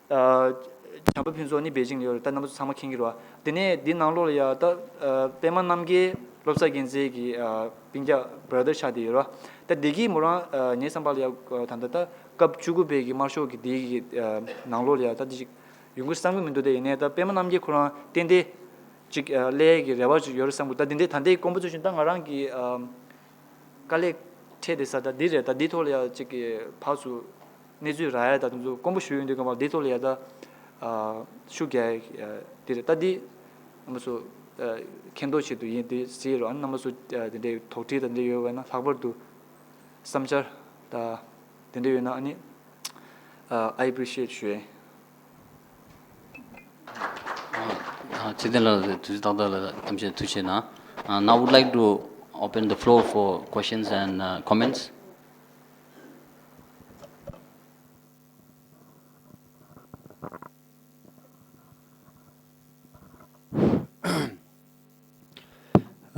ཨ། བྱམས་པ་ཕུན་ཚོགས་ནི་པེ་ཅིང་ལ་ཡོད་རེད། ད་རྣམ་པ་ཚོ་ཚང་མ་མཁྱེན་གྱི་རེད་བ། དེ་ནས་འདི་ནང་ལོགས་ལ་ཡ་ད་ཨ་པད་མ་རྣམ་རྒྱལ་སློབ་གསར་རྒྱལ་མཚན་གྱི་ཨ་སྤུན་ཀྱག་བྷ་ར་དར་ཆགས་བསྡད་ཡོད་རེད་བ། ད་འདི་གིས་མོ་རང་ཨ་ངའི་བསམ་པ་ལ་ཡ་ད་ལྟ་ད་སྐབས་བཅུ་དགུ་པའི་གི་དམར་ཤོག་གི་འདི་གི་ཨ་ནང་ལོགས་ལ་ཡ་ད་འདི་ཅིག་ཡོང་གི་བསམ་གི་མི་འདུག་དེ་ཡིན་ནའི་ད་པད་མ་རྣམ་རྒྱལ་ཁོ་རང་ཏན་ཏན་ཅིག་ཨ་སླེབས་ཡས་ཀྱི་རེ་བ་ཅིག་ཡོད་རེད་བསམ་གི། ད་འདི་འདྲའི་ད་ལྟའི་ཀོམ་པོ་ཟི་ཤན་ད་ང་རང་གི་ཨ་དཀའ་ལས་འཕྲད་བསྡད་ས་ད་འདི་རེད། ད་འདི་ཐོག་ལ་ཡ་ཅིག་གི་ཕར་ཚུར་གནས་ཚུལ་རག་ཡ་ད་དེ་ཚོ་དཀོན་པོ་ཞུ་ཡོང་དུས་སྐབས་ལ་འདི་ཐོག་ལ་ཡ་ད་ཨ་ཤུགས་རྒྱག་ཡ་འདི་རེད། ད་འདི་ང་ཚོ་ཨ་མཁྱེན་རྟོགས་ཆེད་དུ་ཡིན་དེ་ཟེར་རོགས། ཨ་ནི་རྣམ་པ་ཚོ་ཨ་དེ་འདྲའི་དོགས་འདྲི་ད་འདི་འདྲ་ཡོད་པ་ན་ལྷག་པར་དུ་བསམ་འཆར་ད་དེ་འདྲ་ཡོད་ན་ཨ་ནི་ཨ་I appreciate ཞུ་ཡ་ཡིན། ཚེ་བརྟན་ལགས་དུས་ཚོད་ཏག་ཏག་ལ་གཏམ་བཤད་ཐུགས་རྗེ་གནང་། Uh, now I would like to open the floor for questions and uh, comments.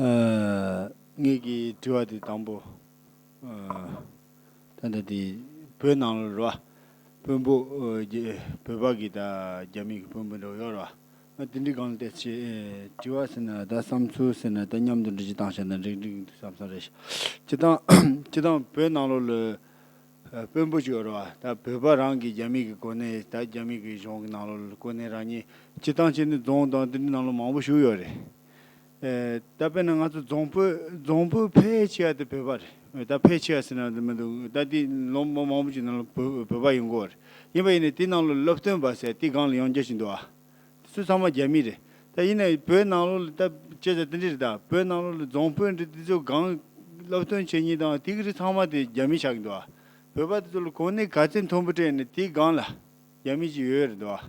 ཨ། ངེད་ཀྱི་དྲི་བ་དེ་དང་པོ། ཨ། ད་ལྟ་དེ་བོད་ནང་ལ་རེད་བ། དཔོན་པོ་ཨ་རྒྱ་བོད་པ་གི་ད་རྒྱ་མི་གི་དཔོན་པོ་འདྲ་བོ་ཡོད་རེད་བ། ཨ་དེ་འདྲའི་སྒང་ལ་བལྟས་ཚེ་ཨེ་དྲི་བ་ཟེར་ན་ད་བསམ་ཚུལ་ཟེར་ན་ད་མཉམ་དུ་འབྲི་རྒྱུ་བཏང་བྱས་ན་འགྲིག་འགྲིག་འདུག་བསམ་བསམ་རེད་ཤག་སྤྱི་བཏང་སྤྱི་བཏང་བོད་ནང་ལོགས་ལ་ཨ་དཔོན་པོ་ཅིག་ཡོད་རེད་བ། ད་བོད་པ་རང་གིས་རྒྱ་མི་གི་གོ་གནས་ད་རྒྱ་མི་གི་གཞུང་གི་ནང་ལོགས་ལ་གོ་གནས་རག་མཁན་སྤྱི་བཏང་བྱས་ན་རྫོང་དང་དེ་འདྲའི་ནང་ལོགས་མང་པོ་ཞིག་ཡོད་རེད། ཨེ་ད་དཔེར་ན་ང་ཚོ་རྫོང་དཔོན་རྫོང་དཔོན་ཕལ་ཆེ་བ་དེ་བོད་པ་རེད། ད་ཕལ་ཆེ་བ་ཟེར་ན་མི་འདུག་ད་དེ་ལོ་མང་པོ་ཅིག་ནང་ལ་བོད་བོད་པ་ཡིན་དགོས་རེད། ཡིན་པ་ཡིན་ནའི་དེ་ནང་ལ་སློབ་སྟོན་པ་ཟེར་དེ་སྒང་ལ་ཡང་བསྐྱར་ཞིག་འདུག་ཨ། དེ་ཚོ་ཚང་མ་རྒྱ་མི་རེད། ད་ཡིན་ནའི་བོད་ནང་ལོགས་ལ་ད་བྱས་ཙང་དེ་འདྲ་རེད། ད་བོད་ནང་ལོགས་ལ་རྫོང་དཔོན་འདྲ་དེ་ཚོ་སྒང་སློབ་སྟོན་བྱེད་མཁན་དང་དེ་གི་རིགས་ཚང་མ་དེ་རྒྱ་མི་ཆགས་ཀྱི་འདུག་ཨ། བོད་པ་དེ་ཚོ་ལ་གོ་གནས་ག་ཚད་མཐོན་པོ་སྤྲད་ནས་དེའི་སྒང་ལ་རྒྱ་མི་ཅིག་ཡོད་རེད་འདུག་ཨ།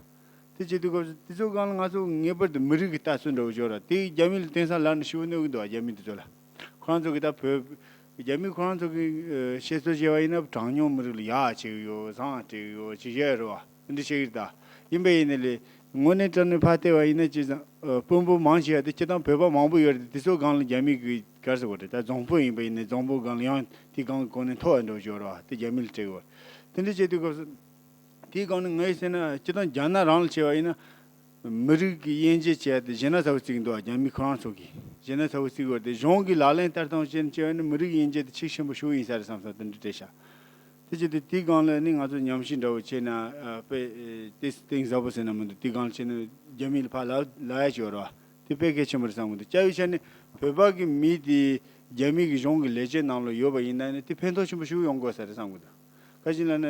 དེ་བྱེད་དུས་སྐབས་སུ་དེ་ཚོ་སྒང་ལ་ང་ཚོ་ངེས་པར་དུ་མི་རིགས་ཀྱི་ལྟ་ཚུལ་འདྲ་བོ་ཅིག་ཡོད་རེད། དེ་རྒྱ་མི་ལ་དེང་སང་ལར་ནས་ཞུ་གནོད་ཀྱི་འདུག་ཨ། རྒྱ་མི་དེ་ཚོ་ལ་ཁོ་རང་ཚོ་གི་ད་བོད་རྒྱ་མི་ཁོ་རང་ཚོ་གི་ཨ་བཤད་སྲོལ་བྱས་པ་ཡིན་ན་གྲངས་ཉུང་མི་རིགས་ལ་ཡག་བྱེད་ཀྱི་ཡོད་བཟང་སྤྲད་ཀྱི་ཡོད་ཅེས་བཤད་རེད་བ། འདི་བཤད་ཀྱི་རེད། ད་ཡིན་པ་ཡིན་ནའི་ལས་དངོས་གནས་དྲང་གནས་ཕར་བལྟས་པ་ཡིན་ན་ཅི་ཙང་ཨ་དཔོན་པོ་མང་ཆེ་བ་དེ་སྤྱིར་བཏང་བོད་པ་མང་པོ་ཡོད་རེད། དེ་ཚོ་སྒང་ལ་རྒྱ་མི་གི་ག་རེ་ཟེར་དགོས་རེད། ད་རྫོང་དཔོན་ཡིན་པ་ཡིན་ནའི་རྫོང་དཔོན་སྒང་ལ་ཡང་དེ་སྒང་གི་གོ་གནས་མཐོ་བ་འདྲ་བོ་ཅིག་ཡོད་རེད་བ། དེ་རྒྱ་མི་ལ་སྤྲད་ཀྱི་ཡོད་རེད། དེ་འདྲ་བྱེད་དུས་སྐབས་སུ་དེའི་སྒང་ནས་ངས་བཤད་ན་སྤྱིར་བཏང་རྒྱ་ནག་རང་ལ་བྱས་པ་ཡིན་ན། མི་རིགས་ཀྱི་དབྱེ་འབྱེད་བྱས་ཏེ་གཞས་སྣ་ཚ་བོ་བརྩི་གི་འདུག་རྒྱ་མི་ཁོ་རང་ཚོ་གིས་གཞས་སྣ་ཚ་བོ་བརྩི་གི་ཡོད་རེད་དེ། གཞུང་གི་ལག་ལེན་བསྟར་སྟངས་བྱས་ན་བྱས་པ་ནི་མི་རིགས་དབྱེ་འབྱེད་དེ་ཆེས་ཆེན་པོ་ཞིག་ཡིན་ས་རེད་བསམ་སོང་། དེ་འདྲ་བྱས་ཤག་དེ་བྱས་ཏེ་དེའི་སྒང་ལ་ནི་ང་ཚོ་ཉམས་ཞིབ་འདྲ་བོ་བྱས་ན་ཨ་དཔེ་ཨེ་དེ་གཏིང་ཟབ་པོ་ཟེར་ན་མི་འདུག་དེའི་སྒང་ལ་བྱས་ན་རྒྱ་མི་ལ་ཕར་ལབ་ལབ་ཡ་ཅིག་ཡོད་རེད་བ། དེ་དཔེ་གལ་ཆེན་པོ་རེད་བསམ་གི་འདུག་རྒྱ་ཡིག་བྱས་ནས་བོད་པ་གི་མི་དེ་རྒྱ་མི་གི་གཞུང་གི་ལས་བྱེད་ནང་ལ་ཡོད་པ་ཡིན་ན་ནི་དེ་ཕན་ཐོགས་ཆེན་པོ་ཞིག་ཡོང་དགོས་ས་རེད་བསམ་གི་འདུག་ག་ཅི་ལབ་ན།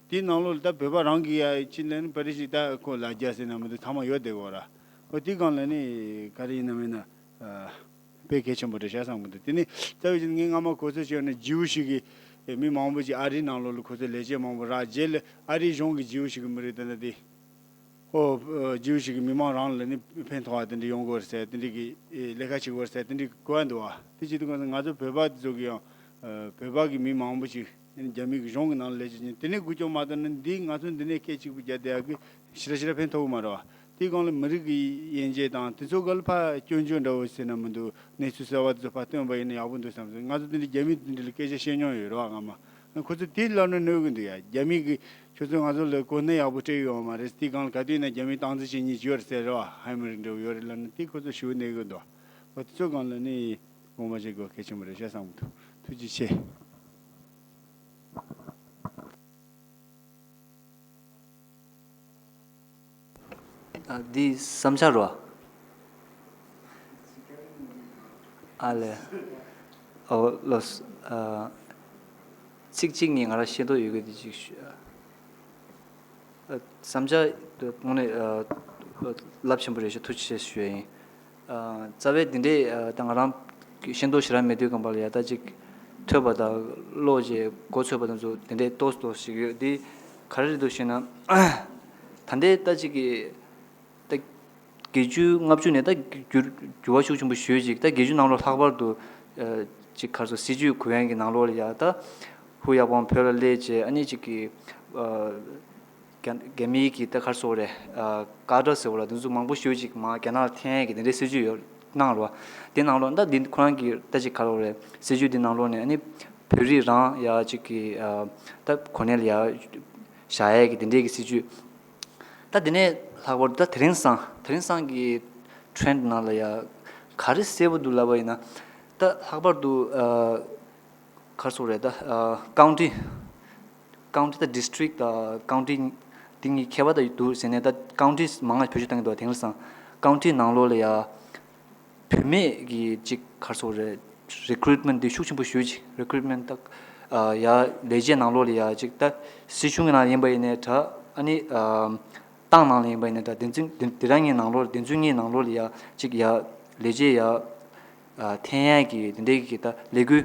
དེའི་ནང་ལོགས་ལ་ད་བོད་པ་རང་གི་ཡ་ཅི་ལབ་ན་པ་རི་ཤི་ད་ཁོ་ལ་རྒྱ་ཟེར་ན་མི་འདུག་ཚང་མ་ཡོད་བསྡད་ཡོད་ར། ཨོ་དེའི་སྒང་ལ་ནི་ག་རེ་ཡིན་ན་མིན་ན་ཨ་དཔེ་གལ་ཆེན་པོ་རེད་ཤག་བསམ་གི་འདུག་དེ་ནི་རྩ་བའི་ཆ་ནས་ངས་སྔ་མ་གོ་ཚོད་བྱས་ན་ཇིའུ་ཞིག་གི་མི་མང་པོ་ཅིག་ཨ་རིའི་ནང་ལོགས་ལ་ཁོ་ཚོ་ལས་བྱེད་མང་པོ་རག་རྗེས་ལ་ཨ་རིའི་གཞུང་གི་ཇིའུ་ཞིག་གི་མི་རིགས་དེ་འདྲ་དེ། ཨོ་ཇིའུ་ཞིག་གི་མི་མང་རང་ལ་ནི་ཕན་ཐོགས་པ་དེ་འདྲ་ཡོང་གི་ཡོད་རེད་ཟེར་དེ་འདྲ་གི་ལས་ཀ་བྱེད་ཀྱི་ཡོད་རེད་ཟེར་དེ་འདྲ་གོ་བ་འདུག་བ། དེ་བྱེད་དུས་ང་ཚོ་ང་ཚོ་བོད་པ་དེ་ཚོ་གི་ཡང་བོད་པ་གི་མི་མང་པོ་ཞིག་རྒྱ་མི་གི་གཞུང་གི་ནང་ལ་ལས་བྱེད་ཀྱིན་དེ་ནས་འགུལ་སྐྱོད་མ་གཏོང་ན་འདི་ང་ཚོ་འདི་ནས་སྐད་ཅིག་པུ་རྒྱག་བསྡད་ཡག་གི་ཞེ་དྲག་ཞེ་དྲག་ཕན་ཐོགས་ཀྱི་མ་རེད་བ། དེའི་སྒང་ལ་མི་རིགས་ཀྱི་དབྱེ་འབྱེད་དང་དེ་ཚོ་ག་ལ་ཕར་སྐྱོན་བརྗོད་འདྲ་བོ་ཟེར་ན་མི་འདུག་གནས་ཚུལ་གསར་བ་དེ་ཚོ་ཕར་སྟོན་པ་ཡིན་ན་ཡག་པོ་འདུག་བསམ་སོང་། ང་ཚོ་དེ་འདྲའི་རྒྱ་མི་དེ་འདྲ་ལ་སྐད་ཆ་བཤད་མྱོང་ཡོད་རེད་བ་སྔ་མ། ཁོ་ཚོ་དེ་ལབ་ན་གནོད་གི་འདུག་ཡ། རྒྱ་མི་གི་ཁྱོད་ཚོ་ང་ཚོ་ལ་གོ་གནས་ཡག་པོ་སྤྲད་ཡོད་མ་རེད། དེའི་སྒང་ལ་ག་དུས་ཡིན་ན་རྒྱ་མིའི་སྟངས་འཛིན་བྱེད་མཁན་ཅིག་ཡོད་རེད་ཟེར་རེད་བ། ཧའི་མི་རིགས་འདྲ་བོ་ཡོད་རེད་ལབ་ན་དེ་ཁོ་ཚོ་ཞེ་པོ་གནོད་གི་འདུག་ཁོ་ཚོ་སྒང་ལ་ནི་དགོངས་པ་བཞེས་དགོས་གལ་ཆེན་པོ་རེད་ཤག་བསམ་གི་འདུག་ཐུགས་རྗེ་ཆེ། ཨ། འདི་བསམ་འཆར་རོ། ཨ་ལས། ཨོ་ལོས། ཨ། ཚིག་གཅིག་གཉིས་ང་རང་ཤེས་རྟོགས་ཡོད་གི་འདི་གཅིག་ཞུ། བསམ་འཆར་དངོས་གནས་རླབས་ཆེན་པོ་རེད་ཤག་ཐུགས་རྗེ་ཆེ་ཞུ་ཡ་ཡིན། རྩ་བའི་འདི་འདྲའི་ད་ང་རང་ཤེས་རྟོགས་ཞེ་དྲག་མེད་དུས་སྒང་པ་ལ་ཡ་ད་ཅིག་ཐོས་པ་དང་ཀློག་བྱས་མགོ་ཚོས་པ་དང་ཚོ་དེ་འདྲའི་ཏོག་ཙམ་ཏོག་ཙམ་ཞིག་ཡོད། འདི་ག་རེ་རེད་འདུག་ཞེ་ན། ད་ལྟའི་ད་ཅིག་གི་ད་བརྒྱད་ཅུ་ལྔ་བཅུ་ནས་ད་འགྱུར་འགྱུར་བ་ཤུགས་ཆེན་པོ་ཞུས་ཅིག་ད་བརྒྱད་ཅུ་ནང་ལོགས་ལྷག་པར་དུ་ཅིག་ག་རེ་ཟེར། སྲིད་བྱུས་གུ་ཡངས་ཀྱི་ནང་ལོགས་ལ་ཡ་ད་ཧུ་ཡག་པོ་བོད་ལ་སླེབས་བྱས། ཨ་ནི་ཅིག་གི་རྒྱ་རྒྱ་མིའི་གི་ད་ག་རེ་ཟེར་དགོས་རེད། ཀ་ཌར་ཟེར་བ་ལ་དེ་ཚོ་མང་པོ་ཞེ་ཅིག་མར་རྒྱ་ནག་ལ་འཐེན་ཡས་ཀྱི་དེ་འདྲའི་སྲིད་བྱུས་ཡོད་གནང་རོགས། དེ་ནང་ལོགས་ད་འདི་ཁོ་རང་གི་ད་ཅིག་ག་རེ་ཟེར་དགོས་རེད། སྲིད་བྱུས་འདི་ནང་ལོགས་ནས་ཨ་ནི་བོད་རིགས་རང་ཡ་ཅིག་གི་ད་གོ་གནས་ལ་ཡ་བཞག་ཡས་ཀྱི་དེ་འདྲའི་གི་སྲིད་བྱུས། ད་དེ་ནས་ལྷག་པར་དུ་ད་དེ་རིང་སང་དེ་རིང་སང་གི་ཊེན་ནང་ལ་ཡ་ག་རེ་གསལ་པོ་འདུག་ལབ་པ་ཡིན་ན། ད་ལྷག་པར་དུ་ག་རེ་ཟེར་དགོས་རེད། ད་ཀའུན་ཊི་ཀའུན་ཊི་ད་ཌིས་ཊྲིཀ་ད་ཀའུན་ཊི་འདི་གཉིས་ཁྱད་པར་ད་འདུག་ཟེར་ནས། ད་ཀའུན་ཊི་མང་ང་བེད་སྤྱོད་བཏང་གི་འདུག་དེང་སང་ཀའུན་ཊི་ནང་ལོགས་ལ་ཡ་བུད་མེད་ཀྱི་ཅིག་ག་རེ་ཟེར་དགོས་རེད། རི་ཀུ་རུཊ་མེན་ཊི་འདི་ཤུགས་ཆེན་པོ་ཞེ་ཅིག་རི་ཀུ་རུཊ་མེན་ཊི་ད་ཡ་ལས་བྱེད་ནང་ལོགས་ལ་ཡ་ཅིག་ད་སྲིད་གཞུང་གི་ནང་ཡིན་པ་ཡིན་ནའི་འདྲ། ཨ་ནི་ཏང་ནང་ལ་ཡིན་པ་ཡིན་ནའི་འདྲ། དེ་ཚོ་དེ་དེ་རང་གི་ནང་ལོགས་དེ་ཚོ་གཉིས་ནང་ལོགས་ལ་ཡ་ཅིག་ཡ་ལས་བྱེད་ཡ་འཐེན་ཡས་ཀྱི་དེ་འདྲའི་གི་ད་ལས་འགུལ་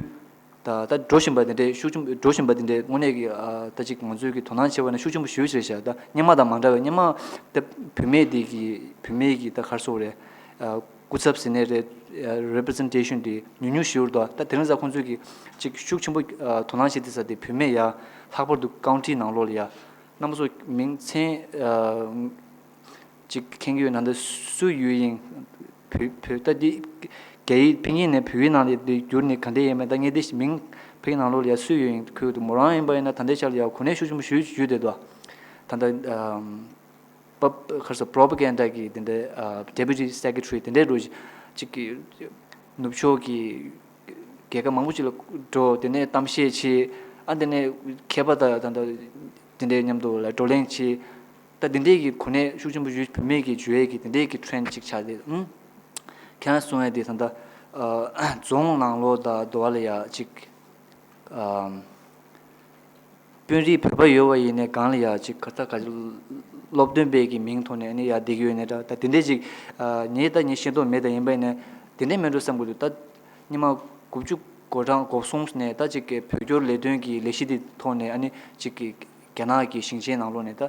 ད་ད་འགྲོ་བཞིན་པ་དེ་འདྲའི་ཤུགས་ཆེན་པོ་འགྲོ་བཞིན་པ་དེ་འདྲའི་དངོས་གནས་ཀྱི་ད་ཅིག་ང་ཚོའི་གི་དོ་སྣང་བྱས་པ་ན་ཤུགས་ཆེན་པོ་ཞེ་ཅིག་རེད་ཤག་ད་སྔོན་མ་དང་མ་འདྲ་བའི། སྔོན་མ་ད་བུད་མེད་དེ་གི་བུད་མེད་ཀྱི་ད་ག་རེ་ཟེར་དགོས་རེད། སྐུ་ཚབ་ཟེར་ནའི་རེད། རེ་པི་རི་ཛེན་ཊེ་ཤན་དེ་ཉུང་ཉུང་ཞིག་འདུག་ད་དེ་རིང་ཟ་ཁོང་ཚོས་ཀྱི་ཅིག་ཤུགས་ཆེན་པོ་དོ་སྣང་བྱེད་དེ་ས་དེ་བུད་མེད་ཡ་ལྷག་པར་དུ་ཀའུན་ཊི་ནང་ལོགས་ལ་ཡ་རྣམ་པ་ཚོ་མིང་མཚན་ཅིག་མཁྱེན་གྱི་ཡོད་ན། ད་སུ་ཡོད་ཡིན། བོད་བོད་ད་འདི་རྒྱ་ཡིག་ཕིན་ཡིག་ནས་བོད་ཡིག་ནང་ལ་འདི་བསྒྱུར་ནས་ག་འདྲ་ཡིན་མིན། ད་ངས་འདི་མིང་ཕིན་ནང་ལོགས་ལ་ཡ་སུ་ཡོད་ཡིན་ཁུལ་དུ་མོ་རང་ཡིན་པ་ཡིན་ན་ད་ལྟའི་ཆར་ལ་ཡ་གོ་གནས་ཤུགས་ཆེན་པོ་ཞེ་ཅིག་ཡོད་བསྡད་འདུག་ད་ལྟ་པ་ག་རེ་ཟེར། པོ་རོ་པ་གན་ཌ་གི་དེ་འདྲའི་ཨ་ཌེ་པུ་ཊི་སེ་ཀེ་ཊ་རི་དེ་འདྲའི་རུ་ཅིག་གི་ནུབ་ཕྱོགས་ཀྱི་རྒྱལ་ཁབ་མང་པོ་ཅིག་ལ་འགྲོ། དེ་ནས་གཏམ་བཤད་བྱེད། ཨ་དེ་ནས་མཁས་པ་དང་ད་ལྟ་དེ་འདྲའི་མཉམ་དུ་ལ་བགྲོ་གླེང་བྱེད། ད་དེ་འདྲའི་གི་གོ་གནས་ཤུགས་ཆེན་པོ་ཡོད། བུད་མེད་ཀྱི་འཇུ་ཡས་ཀྱི་དེ་འདྲའི་གི་ཊེན་ཅིག་ཆགས་ཏེ། ཨུམ། ཁྱེད་རང་གསུང་ཡས་དེ་ད་ལྟ་ཨ་རྫོང་ནང་ལོགས་དང་དོ་བ་ལ་ཡ་ཅིག་ཨམ། དཔོན་རིགས་བོད་པ་ཡོད་པ་ཡིན་ནའི་སྒང་ལ་ཡ་ཅིག་ག་ད་ག་སློབ་སྟོན་པའི་གི་མིང་ཐོག་ནས་ཨ་ནི་ཡ་བསྡད་ཀྱི་ཡོད་ནའི་འདྲ། ད་དེ་འདྲའི་ཅིག་ཨ་ངས་ད་ངས་ཤེས་རྟོགས་མེད། ད་ཡིན་པ་ཡིན་ནའི་དེ་འདྲའི་མེད་འགྲོ་བསམ་གྱི་འདུག་ད་སྔོན་མ་དགུ་བཅུ་གོ་གྲངས་གོ་གསུམ་ནས་ད་ཅིག་གི་བོད་སྐྱོར་ལས་དོན་གྱི་ལས་གཞི་དེ་ཐོག་ནས་ཨ་ནི་ཅིག་གི་རྒྱ་ནག་གི་ཞིང་ཆེན་ནང་ལོགས་ནས་ད་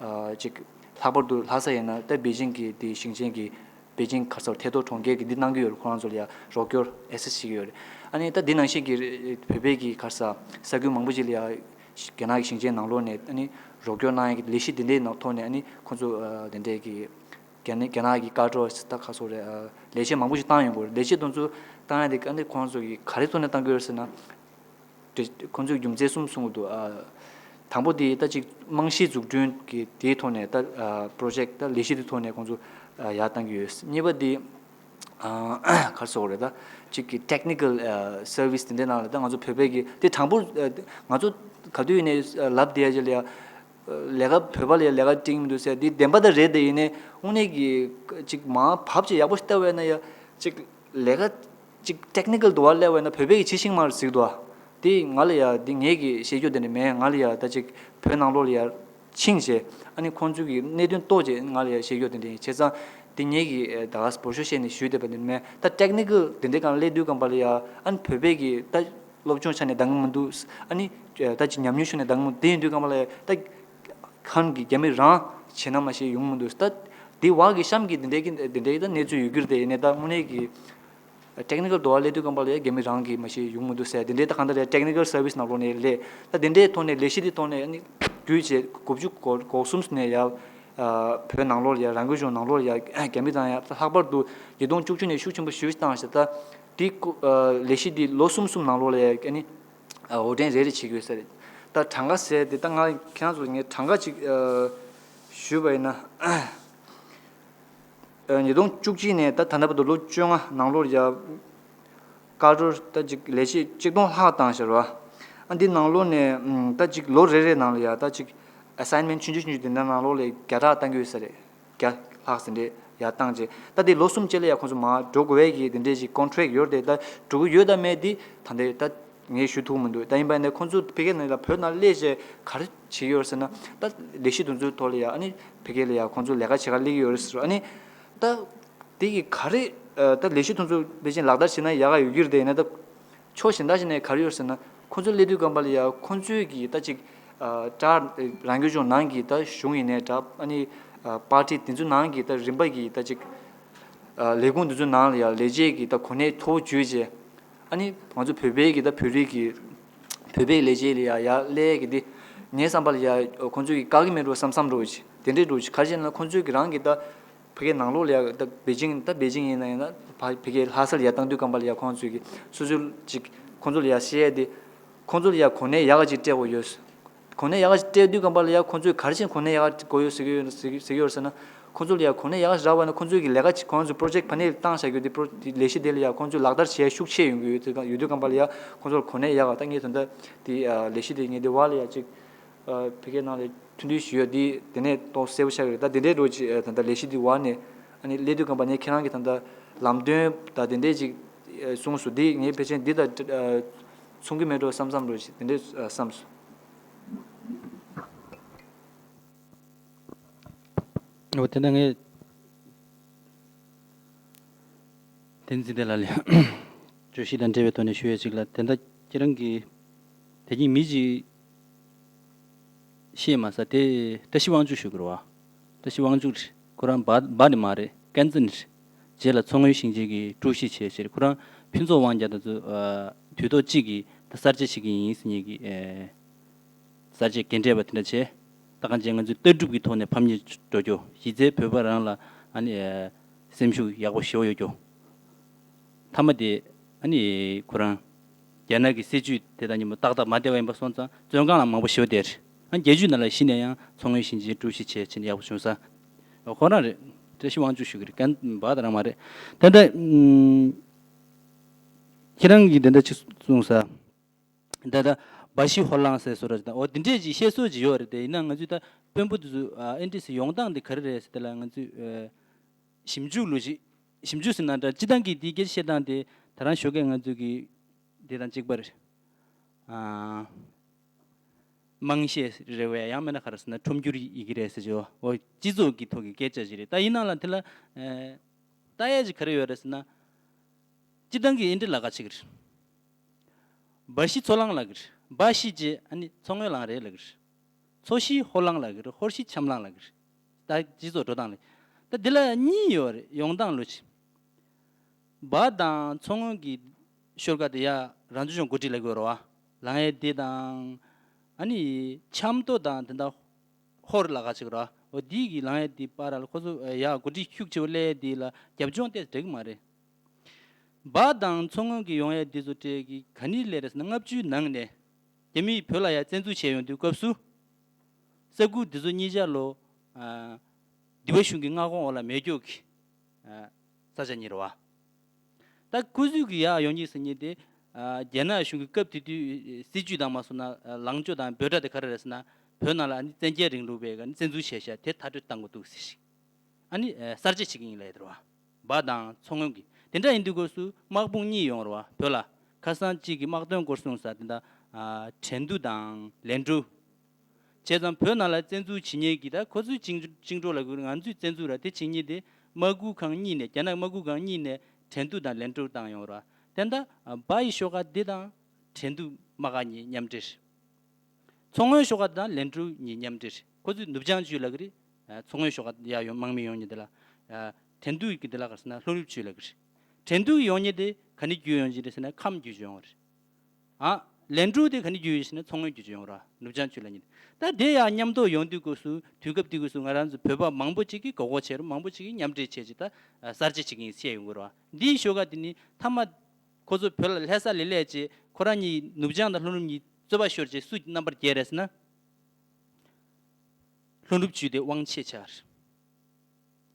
ཨ་ཅིག་ལྷག་པར་དུ་ལྷ་ས་ཡིན་ན་ད་པེ་ཅིང་གི་དེ་ཞིང་ཆེན་གྱི་པེ་ཅིང་ག་རེ་ཟེར་ཐད་གཏོང་གྲོང་ཁྱེར་གྱི་འདི་གནང་གི་ཡོད་རེད། ཁོ་རང་ཚོ་ལ་ཡ་རོགས་སྐྱོར་ཨེ་སི་སི་སི་བྱེད་ཀྱི་ཡོད་རེད། ཨ་ནི་ད་འདི་ནང་བཞིན་གྱི་བོད་པའི་གི་ག་རེ་ཟེར་ས་ཁུལ་མང་པོ་ཅིག་ལ་ཡ་རྒྱ་ནག་གི་ཞིང་ཆེན་ནང་ལོགས་ནས་ཨ་ནི་རོགས་སྐྱོར་གནང་ཡ་གི་ལས་གཞི་འདི་འདྲའི་ནང་ཐོག་ནས་ཨ་ནི་ཁོང་ཚོ་ཨ་དེ་འདྲའི་གི་རྒྱ་ནག་རྒྱ་ནག་གི་ཀ་ཊར་ད་ག་རེ་ཟེར་རེད། ཨ་ལས་བྱེད་མང་པོ་ཞིག་བཏང་ཡོང་གི་ཡོད་རེད། ལས་བྱེད་དེ་ཚོ་བཏང་ཡ་དེ་ཨ་ནི་ཁོ་རང་ཚོ་གི་ག་རེ་ཐོག་ནས་བཏང་གི་ཡོད་རེད་ཟེར་ན། དེ་ཁོང་ཚོས་རྒྱུ་མཚན་གསུམ་གསུང་གི་འདུག་ཨ་དང་པོ་དེ་ད་ཅིག་རྨང་གཞི་འཛུགས་སྐྲུན་གྱི་དེའི་ཐོག་ནས་ད་ཨ་པྲོ་ཇེཀ་ད་ལས་གཞི་དེ་ཐོག་ནས་ཁོང་ཚོ་ཨ་ཡར་བཏང་གི་ཡོད། གཉིས་པ་དེ་ཨ་ག་རེ་ཟེར་དགོས་རེད། ད་ཅིག་གི་ཊེག་ནི་ཀལ་ཨ་སར་བི་སི་དེ་འདྲའི་ནང་ལ་ད་ང་ཚོ་བོད་པའི་གི་དེ་དང་པོ་ཨ་ང་ཚོ་ག་དུས་ཡིན་ནའི་ཨ་ལབ་བསྡད་ཡ་ཅིག་ལ་ཡ། ལས་ཀ་བོད་པ་ལ་ལས་ཀ་སྤྲད་མི་འདུག་ཟེར། འདི་བདེན་པ་ད་རེད། དེ་ཡིན་ནའི་དངོས་གནས་ཀྱི་ཅིག་མར་བབས་ཅིག་ཡག་པོ་ཞིག་བལྟས་པ་ཡིན་ན་ཡ་ཅིག་ལས་ཀ་ཅིག་ཊེག་ནི་ཀལ་དུ་བ་སླེབས་པ་ཡིན་ན་བོད་པའི་གི་ཕྱི་ཤིང་མར་གཟིགས་འདུག་དེ་ང་ལ་ཡ་འདི་ངས་ཀྱི་བཤད་རྒྱུ་དེ་འདྲ་མེད། ང་ལ་ཡ་ད་ཅིག་བོད་ནང་ལོགས་ལ་ཡ་ཕྱིན་བྱས་ཨ་ནི་ཁོང་ཚོའི་གི་གནད་དོན་རྟོགས་བྱས་ང་ལ་ཡ་བཤད་རྒྱུ་དེ་འདྲ་ཡིན། བྱས་ཙང་འདི་ངས་ཀྱི་ད་ག་སེ་བོར་ཤོག་བཤད་ནས་ཞུས་བསྡད་པ་འདི་མེད། ད་ཊེག་ནི་ཀལ་དེ་འདྲའི་སྒང་སླེབས་དུས་སྒང་པ་ལ་ཡ་ཨ་ནི་བོད་པའི་གི་ད་སློབ་སྦྱོང་བྱས་ནས་འདང་གི་མི་འདུག་ཨ་ནི་ད་ཅིག་ཉམས་མྱོང་ཤོར་ནས་འདང་གི་མི་འདུག་དེ་ཡིན་དུས་སྒང་པ་ལ་ཡ་ད་ཁོང་གི་རྒྱ་མི་རང་བྱས་ན་མ་ཤེས་ཡོང་མི་འདུག་ད་དེ་བར་གི་གཤམ་གི་དེ་འདྲའི་གི་དེ་འདྲའི་ད་གནས་ཚུལ་ཡོད་ཀྱི་རེད། དེ་ཡིན་ནའི་ད་དངོས་གནས་ཀྱི་ཊེག་ནི་ཀལ་དུ་བ་སླེབས་དུས་སྒང་པ་ལ་ཡ་རྒྱ་མི་རང་གི་མ་ཤེས་ཡོང་མི་འདུག་ཟེར། དེ་འདྲའི་ད་གང་ལྟར་ཡ་ཊེག་ནི་ཀལ་སར་བི་སི་ནང་ལོགས་ནས་སླེབས། ད་དེ་འདྲའི་ཐོག་ནས་ལས་གཞི་དེ་ཐོག་ནས་ཨ་ནི་བརྒྱུད་བྱས་དགུ་བཅུ་གོ་གོ་གསུམ་ནས་ཡ་བོད་ནང་ལོགས་ལ་ཡ་རང་སྐྱོང་ལྗོངས་ནང་ལོགས་ལ་ཡ་རྒྱ་མི་དང་ཡ་ལྷག་པར་དུ་ཉིས་སྟོང་བཅུ་གཅིག་ནས་ཤུགས་ཆེན་པོ་ཞེ་ཅིག་བཏང་ཞེ་ད། དེ་ཀོ་ཨ་ལས་གཞི་འདི་ལོ་གསུམ་གསུམ་ནང་ལོགས་ལ་ཡ་ཨ་ནི་ཨ་འོར་འདྲེན་རེ་རེ་བྱེད་ཀྱི་ཡོད་ས་རེད། ད་གྲངས་ཀ་ཟེར་དེ་ད་ང་ཁྱེད་རང་ཚོ་ངས་གྲངས་ཀ་ཅིག་ཨ་ཞུས་པ་ཡིན་ན། ཨ་ཉིས་སྟོང་བཅུ་གཅིག་ནས་ད་ད་ལྟ་བར་དུ་ལོ་བཅོ་ལྔ་ནང་ལོགས་ལ་ཡ་ཀ་ཊར་ད་ཅིག་ལས་བྱེད་གཅིག་སྟོང་ལྷག་བཏང་ཤག་ར། ཨ་འདི་ནང་ལོགས་ནས་ཨམ་ད་ཅིག་ལོ་རེ་རེ་ནང་ལ་ཡ་ད་ཅིག་ཨ་སའིན་མེན་ཊི་ཆུང་ཆུང་ཆུང་ཆུང་དེ་འདྲ་ནང་ལོགས་ལ་བརྒྱ་ཕྲག་བཏང་གི་ཡོད་ས་རེད། བརྒྱ་ལྷག་ཟིན་རེད་ཡར་བཏང་རྗེས། ད་དེ་ལོ་གསུམ་རྗེས་ལ་ཡ་ཁོང་ཚོ་མར་འགྲོ་དགོས་པའི་གི་དེ་འདྲའི་ཅིག་ཀོན་ཊེག་ཡོད་རེད་དེ། ད་འགྲོ་གི་ཡོད་དང་མེད་དེ་ད་འདི་ད་ངས་ཞུ་ཐུབ་མི་འདུག་ད་ཡིན་པ་ནས་ཁོང་ཚོ་ཕ་གི་ནང་ལ་བོད་ནང་སླེབས་རྗེས་ག་རེ་ བྱེད་ཀྱི་ཡོད་ཟེར་ན། ད་ལས་གཞི་དེ་ཚོའི་ཐོག་ལ་ཡ་ཨ་ནི་ཕ་གི་ལ་ཡ་ཁོང་ཚོ་ལས་ཀ་བྱེད་ག་སླེབས་ཀྱི་ཡོད་རེད་ཟེར། ཨ་ནི་ད་དེ་གི་ག་རེ་ད་ལས་གཞི་དེ་ཚོ་ཕལ་ཆེར་ལག་བསྟར་བྱེད་ན་ཡག་ག་ཡོད་ཀྱི་རེད་ཡིན་ན། ད་ཕྱོགས་གཞན་དག་ཞིག་ནས་ག་རེ་ཡོད་ཟེར་ན། ཁོང་ཚོ་སླེབས་དུས་སྒང་པ་ལ་ཡ་ཁོང་ཚོའི་གི་ད་ཅིག་ད་རང་སྐྱོང་ལྗོངས་ནང་གི་ད་གཞུང་ཡིན་ནའི་འདྲ། ཨ་ནི་པར་ཊི་དེ་ཚོའི་ནང་གི་ད་རིམ་པ་གི་ད་ཅིག་ལས་ཁུངས་དེ་ཚོའི་ནང་ལ་ཡ་ལས་བྱེད་ཀྱི་ད་གོ་གནས་མཐོ་བོ་བརྒྱུད་བྱས། ཨ་ནི་ང་ཚོ་བོད་པའི་གི་ད་བོད་རིགས་ཀྱི་བོད་པའི་ལས་བྱེད་ལ་ཡ་ཡར་སླེབས་ཀྱི་དེ། ངའི་བསམ་པ་ལ་ཡ་ཁོང་ཚོས་ཀྱི་བཀག་གི་མེད་འགྲོ་བསམ་བསམ་འགྲོ་ཅིག་དེ་འདྲས་འགྲོ་ཅིག་ག་རེ་བྱས་ན་ཁོང་ཚོས་ཀྱི་རང་གི་ད་ཕ་གིའི་ནང་ལོགས་ལ་ཡ་ད་པེ་ཅིང་ད་པེ་ཅིང་ཡིན་ན་ཡིན་ན་ཕ་ཕ་གིའི་ལྷ་སར་ཡ་བཏང་དུས་སྒང་པ་ལ་ཡ་ཁོང་ཚོས་ཀྱི་སོ་སོ་ཅིག་ཁོང་ཚོ་ལ་ཡ་བཤད་ཡ་དེ། ཁོང་ཚོ་ལ་ཡ་གོ་གནས་ཡག་ག་ཅིག་སྤྲད་དགོས་ཡོད། གོ་གནས་ཡག་ག་ཅིག་སྤྲད་དུས་སྒང་པ་ལ་ཡ་ཁོང་ཚོས་ག་རེ་བྱས་གོ་གནས་ཡག་ག་དགོས་ཡོད་ཟེར་གྱི་ཡོད་ཟེར་གྱི་ཟེར་གྱི་ཡོད་ཟེར་ན། ཁོང་ཚོ་ལ་ཡ་གོ་གནས་ཡག་ག་ཞིག་རག་པ་ན་ཁོང་ཚོས་ཀྱི་ལས་ཀ་ཅིག་ཁོང་ཚོ་པོ་རོ་ཇེག་ཊི་ཕ་ནས་བཏང་བཞག་ཡོད་དེ་པོ་རོ་ལས་གཞི་དེ་ལ་ཡ་ཁོང་ཚོས་ལག་བསྟར་བྱེད་ཡ་ཤུགས་ཆེ་ཡོང་གི་ཡོད་དུས་ཡོད་དུས་སྒང་པ་ལ་ཡ་ཁོང་ཚོ་ལ་གོ་གནས་ཡག་ག་ད་ངས་ད་ལྟ་དེ་ལས་གཞི་དེ་ངས་དེ་བར་ལ་ཡ་ཅིག་ཕ་གིའི་ནང་ལ་མཐུན་སྒྲིལ་ཞུ་ཡ་དེ་དེ་ནས་ཏོག་གསལ་པོ་ཆགས་ཡོད་རེད། ད་དེ་འདྲའི་འགྲོ་ཅིག་ད་ལྟ་ལས་གཞི་དེ་བར་ནས་ཨ་ནི་སླེབས་དུས་སྒང་པ་ནས་ཁྱེད་རང་གི་ད་ལྟ་ལམ་སྟོན་ད་དེ་འདྲའི་ཅིག་གསུངས་སོང་། དེ་ངས་ཕལ་ཆེར་འདི་ད་མཚུངས་ཀྱི་མེད་འགྲོ་བསམ་བསམ་འགྲོ་ཅིག་དེ་འདྲའི་བསམ་སོང་། འོ་དེ་ན་ངས་བསྟན་འཛིན་བདེ་ལགས་ལ་བརྗོད་གཞི་དང་འབྲེལ་བའི་ཐོག་ནས་ཞུ་ཡས་ཅིག་ལ། དེ་འདྲ་ཁྱེད་རང་གིས་དེ་གཉིས་མི་གཅིག་ཤེས་མ་ས་དེ་བཀྲ་ཤིས་དབང་ཕྱུག་ཞུ་དགོས་རེད་བ། བཀྲ་ཤིས་དབང་ཕྱུག་རེད། ཁོ་རང་བ་བ་ནི་མ་རེད། ཀན་ཙི་ནི་རེད། རྗེས་ལ་མཚོ་སྔོན་ཞིང་ཆེན་གྱི་ཀྲུའུ་ཞི་བྱས་ཕྱིར་ཁོ་རང་ཕུན་ཚོགས་དབང་རྒྱལ་དང་ཚོ་དུས་ཐོག་གཅིག་གི་ད་གསར་བརྗེ་བྱེད་ཀྱི་ཡིན་ཟེར་མཁན་གྱི་གསར་བརྗེ་རྒན་གྲས་པ་དེ་འདྲ་བྱས། ད་གང་བྱས་ང་ཚོས་ལྟ་གྲུབ་ཀྱི་ཐོག་ནས་ཕམ་ཉེས་འགྲོ་རྒྱུ། གཞི་རྩའི་བོད་པ་རང་ལ་ཨ་ནི་སེམས་ཤུགས་ཡག་པོ་ཞེ་པོ་ཡོད་རྒྱུ། མཐའ་མ་དེ་ཨ་ནི་ཁོ་རང་རྒྱ་ནག་གི་སྲིད་བྱུས་དེ་དང་མཉམ་པོ་ཏག་ཏག་མ་བདེ་བ་ཡིན་པ་སོང་ཙང་བཙོན་ཁང་ལ་མང་པོ་ཞེ་པོ་བསྡད་རེད། ཨ་རྒྱལ་བརྒྱུད་ནང་ལ་གཞི་ནས་ཡང་མཚོ་སྔོན་ཞིང་ཆེན་ཀྲུའུ་ཞི་བྱས་ཕྱིན་ཡག་པོ་བྱུང་ས་ཁོ་རང་རེད། བཀྲ་ཤིས་དབང་ཕྱུག་ཞུ་གི་རེད། ཀན་བ་ད་རང་མ་རེད། ད་ལྟ་ཁྱེད་རང་གིས་དེ་འདྲ་ཅིག་གསུངས་ས། ད་ལྟ་འབའ་ཤི་ཧོ་ལང་ཟེར་སོ་ར་ཅིག་དང་འོ་དེ་འདྲས་ཅིག་བཤད་སྲོལ་ཅིག་ཡོད་རེད། དེ་ཡིན་ན་ང་ཚོས་ད་དཔོན་པོ་དེ་ཚོ་ཨ་ཨེ་འདྲས་སེ་ཡོང་སྟངས་དེ་ག་རེ་རེད་ཟེར་དེ་ལ་ང་ཚོས་ཨ་ཞིབ་འཇུག་ལོ་ཅིག་ཞིབ་འཇུག་ཟེར་ན་འདྲ་སྤྱི་བཏང་གི་དེའི་སྐད་ཆ་བཤད་སྟངས་དེ་ད་རང་ཞོགས་ཀས་ང་ཚོས་ཀྱི་དེ་དང་གཅིག་པ་རེད། ཨ་དམངས་གཞས་རེད་བས། ཡང་མིན་ན་ག་རེ་ཟེར་ན་ཁྲོམ་སྒྱུར་ཡི་གེ་རེད་ཟེར་ཅིག་འོ་སྤྱི་ཚོགས་ཀྱི་ཐོག་གི་སྐད་ཆ་ཅིག་རེད། ད་ཡིན་ནའང་ལ་དེ་ལ་ཨ་ལྟ་ཡ་ཅིག་ག་རེ་ཡོད་རེད་ཟེར་ན། སྤྱི་བཏང་གི་ཨེ་འདྲ་ལབ་ཀ་ཅིག་རེད། འབའ་ཤི་མཚོ་གླང་ལབ་ཀྱི་རེད། འབའ་ཤི་ཅེས་ཨ་ནི་མཚོ་སྔོན་གླང་རེད་ལབ་ཀྱི་རེད། མཚོ་ཤི་ཧོར་གླང་ལབ་ཀྱི་རེད། ཧོར་ཤི་འཆམ་གླང་ལབ་ཀྱི་རེད། ད་སྤྱི་ཚོགས་འགྲོ་སྟངས་ལ། ད་འདི་ལ་གཉིས་ཡོད་རེད། ཡོང་སྟངས་ལོ་ཅིག་འབའ་དང་མཚོ་སྔོན་གྱི་ཤོར་ཁ་དེ་ཡ་རང་སྐྱོང་ལྗོངས་འགོ་ཁྲིད་ལབ་ཀྱི་ཡོད་རེད་བ། ལངས་ཡས་དེ་དང་། ཨ་ནི་ཆབ་མདོ་དང་དེ་འདྲ་ཧོར་ལབ་ཀ་ཅིག་རེད་བ། འོ་འདི་གི་ལངས་ཡས་དེ་པར་ལ་ཁོ་ཚོ་ཡ་འགོ་ཁྲིད་ཤུགས་ཆེ་བོ་སླེབས་ཡས་དེ་ལ་རྒྱབ་ལྗོངས་དེ་འགྲིག་གི་མ་རེད། འབའ་དང་མཚོ་སྔོན་གྱི་ཡོང་ཡས་འདི་ཚོ་གྲས་ཀྱི་ག་ནས་སླེབས་རེད་ཟེར་ན། ལྔ་བཅུའི་ནང་ནས་རྒྱ་མིས་བོད་ལ་ཡ་བཙན་འཛུལ་བྱས་ཡོང་དུས་སྐབས་སུ། ས་ཁུལ་འདི་ཚོ་གཉིས་ཆ་ལོ། ཨ། འདི་བ་གཞུང་གི་མངའ་ཁོངས་འོག་ལ་མེད་རྒྱུ་གི། ཨ། ས་ཆ་གཉིས་རེད་བ། ད་ཁོ་ཚོས་ཀྱི་ཡར་ཡོང་མཁན་ཟེར་མཁན་དེ། ཨ། རྒྱ་ནག་གཞུང་གི་སྐབས་དེ་དུས་སྲིད་བྱུས་དང་མ་སོང་ན་ལངས་ཕྱོགས་དང་འབོད་སྒྲ་དེ་ག་རེ་རེད་ཟེར་ན། བོད་ནང་ལ་ཨ་ནི་བཙན་རྒྱལ་རིང་ལུགས་པའི་ག་ནི་བཙན་འཛུལ་བྱས་ཤག་དེ་མཐར་སྐྲོད་བཏང་དགོས་འདུག་ཟེར་ཞིག་ཨ་ནི་གསར་བརྗེ་བྱེད་ཀྱི་ཡིན་ལབ་ཡོད་རེད་བ། འབའ་དང་མཚོ་སྔོན་གྱི་དེ་འདྲ་ཡིན་དུས་སྐབས་སུ་དམག་དཔུང་གཉིས་ཡོང་རེད་བ། བོད་ལ་ཁ་སང་གཅིག་གི་དམག་དོན་སྐོར་གསུངས་ས་དེ་འདྲ། ཨ། ཁྲེང་ཏུའུ་དང་ལན་ཀྲུའུ། བྱས་ཙང་བོད་ནང་ལ་བཙན་འཛུལ་བྱེད་མཁན་གྱི་ད་ཁོ་ཚོའི་བཅིངས་བཅིངས་འགྲོལ་ལ་གུ་ང་ཚོས་བཙན་འཛུལ་ར་དེ་བྱེད་མཁན་དེ་དམག་ཁུལ་ཁང་གཉིས་ནས་རྒྱ་ནག་དམག་ཁུལ་ཁང་གཉིས་ནས་ཁྲེང་ཏུའུ་དང་ལན་ཀྲུའུ་བཏང་ཡོང་ར། དེ་འདྲ་འབའ་ཡི་ཤོག་ཁ་འདི་དང་ཁྲེང་ཏུའུ་དམག་ཁང་གཉིས་མཉམ་འབྲེལ། མཚོ་སྔོན་ཤོག་ཁ་དང་ལན་ཀྲུའུ་གཉིས་མཉམ་འབྲེལ། ཁོ་ཚོས་ནུབ་བྱང་ཆུ་ལབ་ཀྱི་རེད། མཚོ་སྔོན་ཤོག་ཁ་ཡར་ཡོང་དམག་མི་ཡོང་མཁན་དེ་ལ། ཁྲེང་ཏུའུ་གི་དེ་ལ་ག་རེ་ཟེར་ན་ལྷོ་ནུབ་ཆུ་ལབ་ཀྱི་རེད། ཁྲེང་ཏུའུ་ཡོང་མཁན་དེ་ག་ནས་བརྒྱུད་ཡོང་གི་རེད་ཟེར་ན་ཁམས་བརྒྱུད་ཡོང་བ་རེད། ཨ། ལན་ཀྲུའུ་དེ་ག་ནས་བརྒྱུད་ཡོང་ཟེར་ན་མཚོ་སྔོན་བརྒྱུད་ཡོང་ར། ནུབ་བྱང་ཆུ་ལབ་མཁན་དེ། ད་དེ་ཡང་མཉམ་དུ་ཡོང་དུས་སྐབས་སུ་དུས་སྐབས་དེ་སྐབས་སུ་ང་རང་ཚོ་བོད་པ་མང་པོ་ཅིག་གིས་མགོ་སྐོར་བྱས་རེད། མང་པོ་ཅིག་གིས་མཉམ་འབྲེལ་བྱས་ཅིག་ད་གསར་བརྗེ་བྱེད་ཀྱི་ཡིན་བཤད་ཡོང་གི་རེད་བ། འདིའི་ཤོག་ཁ་དེ་ནི་མཐའ་མ། ཁོ་ཚོ་བོད་ལ་ལྷ་ས་ལ་སླེབས་རྗེས་ཁོ་རང་གཉིས་ནུབ་བྱང་དང་ལྷོ་ནུབ་གཉིས་རྩོད་པ་ཤོར་རྗེས་སུ་རྣམ་པར་རྒྱལ་རེད་ཟེར་ན། ལྷོ་ནུབ་ཆུ་དེ་དབང་ཆེ་ཆགས་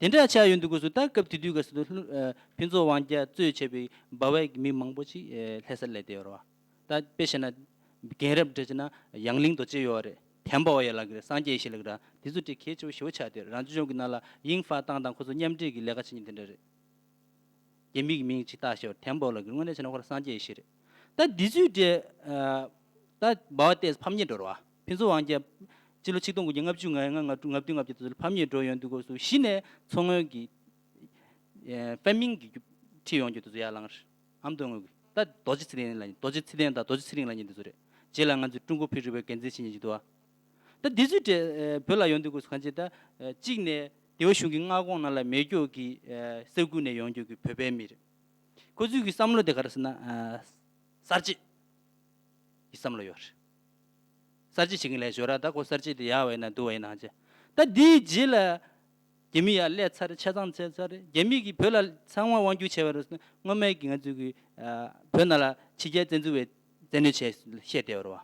རེད། དེ་འདྲ་ཆགས་ཡོང་དུས་སྐབས་སུ་ད་སྐབས་དེ་དུས་སྐབས་སུ་ལྷོ་ཨ་ཕུན་ཚོགས་དབང་རྒྱལ་གཙོས་བྱས་པའི་འབའ་བའི་མི་མང་པོ་ཅིག་ཨ་ལྷ་ས་ལ་སླེབས་བསྡད་ཡོད་རེད་བ། ད་དཔེ་བཤད་ན་རྒན་རབས་འདྲ་བྱས་ན་ཡང་གླིང་རྡོ་རྗེ་ཡོད་རེད། ཐེམ་པའོ་ཡ་ལབ་ཀྱི་རེད། སངས་རྒྱས་ཡེ་ཤེས་ལབ་ཀྱི་རེད། དེ་ཚོ་དེ་གལ་ཆེ་བོ་ཞེ་པོ་ཆགས་བསྡད་ཡོད་རེད། རང་སྐྱོང་ལྗོངས་ཀྱི་ནང་ལ་དབྱིན་ཧྥ་ཏང་དང་ཁོ་ཚོ་མཉམ་འབྲེལ་གྱི་ལས་ཀ་བྱེད་མཁན་དེ་འདྲ་རེད། རྒྱ་མི་གི་མིང་ཅིག་བཏགས་ཤོག་ཐེམ་པའོ་ལབ་ཀྱི་རེད། དངོས་གནས་བྱས་ན་ཁོ་རང་སངས་རྒྱས་ཡེ་ཤེས་རེད། ད་འདི་ཚོའི་གྲས་ཨ་ད་འབའ་བ་ཏོག་ཙམ་ཕམ་ཉེས་འགྲོ་རེད་བ། ཕུན་ཚོགས་དབང་རྒྱལ་ སྤྱི་ལོ་ཆིག་སྟོང་དགུ་བརྒྱ་ལྔ་བཅུ་ང་ལྔ་ང་དྲུག་ང་བདུན་ང་བརྒྱད་དེ་ཚོ་ལ་ཕམ་ཉེས་འགྲོ་ཡོང་དུས་སྐབས་སུ་གཞི་ནས་མཚོ་སྔོན་གྱི་ཨེ་ཕེ་མིན་གྱི་ཁྲིད་ཡོང་རྒྱུ་དེ་ཚོ་ཡར་ལངས་རེད། ཨ་མདོ་དངོས་ཀྱི་ད་རྡོ་རྗེ་ཚེ་བརྟན་ལ་རྡོ་རྗེ་ཚེ་བརྟན་དང་རྡོ་རྗེ་ཚེ་རིང་ལབ་མཁན་དེ་ཚོ་རེད། རྗེས་ལ་ང་ཚོས་ཀྲུང་གོ་ཕེབས་རིག་པའི་འགན་འཛིན་བྱེད་མཁན་ཅིག་འདུག་ཨ། ད་འདི་ཚོའི་གྲས་ཨེ་བོད་ལ་ཡོང་དུས་སྐབས་སུ་གང་བྱེད་ད་ཨེ་གཅིག་ནས་སྡེ་བ་གཞུང་གི་མངའ་ཁོངས་ནང་ལ་མེ་སྒྱོགས་ཀྱི་ཨེ་ས་ཁུལ་ནས་ཡོང་རྒྱུ་གི་བོད་པའི་མི་རེད། ཁོ་ཚོའི་གི་བསམ་བློ་དེ་ག་རེ་ཟེར་ན་ཨ་གསར་བརྗེ་གི་བསམ་བློ་ཡོད་རེད། གསར་བརྗེ་བྱེད་མཁན་ལས་ཞོར་ར་ད་ཁོ་གསར་བརྗེ་དེ་ཡག་བས་ན་འདུག་བས་ན་ཅེ། ད་དེའི་རྗེས་ལ་རྒྱ་མི་ཡར་སླེབས་ཚར་རེད། ཆ་ཚང་ཚར་ཚར་རེད། རྒྱ་མི་གིས་བོད་ལ་ཚང་མ་དབང་བསྒྱུར་བྱས་པ་རེད་ཟེར་ན་སྔོན་མའི་གི་ང་ཚོའི་གི་ཨ་བོད་ནང་ལ་ཕྱི་རྒྱལ་བཙན་འཛུལ་བའི་བཙན་གནོན་བྱས་བཤད་བསྡད་པ་རེད་བ།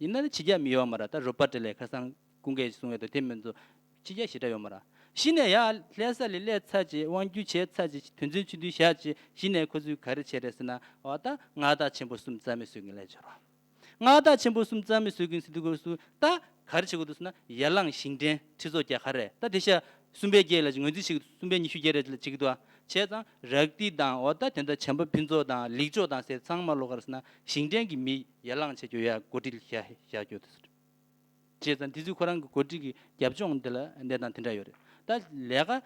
ཡིན་ན་ནི་ཕྱི་རྒྱལ་མི་ཡོད་མ་རེད། ད་རོ་པར་ཊི་ལས་ཁ་སང་སྐུ་འགས་གསུང་བའི་དོ་དེ་མིན་ཚོ་ཕྱི་རྒྱལ་ཞེ་དྲག་ཡོད་མ་རེད། གཞི་ནས་ཡར་སླེབས་ས་ལས་སླེབས་ཚར་རྗེས་དབང་བསྒྱུར་བྱས་ཚར་རྗེས་དོན་ཚན་ཆུང་དུ་བཞག་རྗེས་གཞི་ནས་ཁོ་ཚོས་ག་རེ་བྱས་རེད་ཟེར་ན་འོ་ད་མངའ་བདག་ཆེན་པོ་གསུམ་རྩ་མེད་བཟོས་མཁན་ལས་སྦྱོར་བ། མངའ་བདག་ཆེན་པོ་གསུམ་རྩ་མེད་བཟོས་མཁན་ཟེར་དུས་སྐབས་སུ་ད་ག་རེ་བྱེད་དགོས་འདུག་ཟེར་ན་ཡར་ལངས་ཞིང་བྲན་ཁྲི་ཚོ་བརྒྱད་ག་རེ་ད་དེ་ཤ་གསུམ་པའི་བརྒྱད་ལ་ངོས་འཛིན་བྱེད་ཀྱི་འདུག་གསུམ་པའི་ཉི་ཤུ་བརྒྱད་རེ་ལ་བྱེད་ཀྱི་འདུག་ཨ། བྱས་ཙང་རག་ཏི་དང་འོ་ད་དེ་འདྲ་བྱམས་པ་ཕུན་ཚོགས་དང་ལིག་ཅོ་དང་ཟེར་ཚང་མ་ལོ་ག་རེ་ཟེར་ན་ཞིང་བྲན་གྱི་མི་ཡར་ལངས་བྱེད་རྒྱུ་ཡ་འགོ་ཁྲིད་བཞག་བཞག་རྒྱུ་དེ་ཟེར། བྱས་ཙང་དེ་ཚོས་ཁོ་རང་གི་འགོ་ཁྲིད་ཀྱི་རྒྱབ་ལྗོངས་འདི་ལ་གནས་སྟངས་དེ་འདྲ་ཡོད་རེད། ད་ལས་ཀ་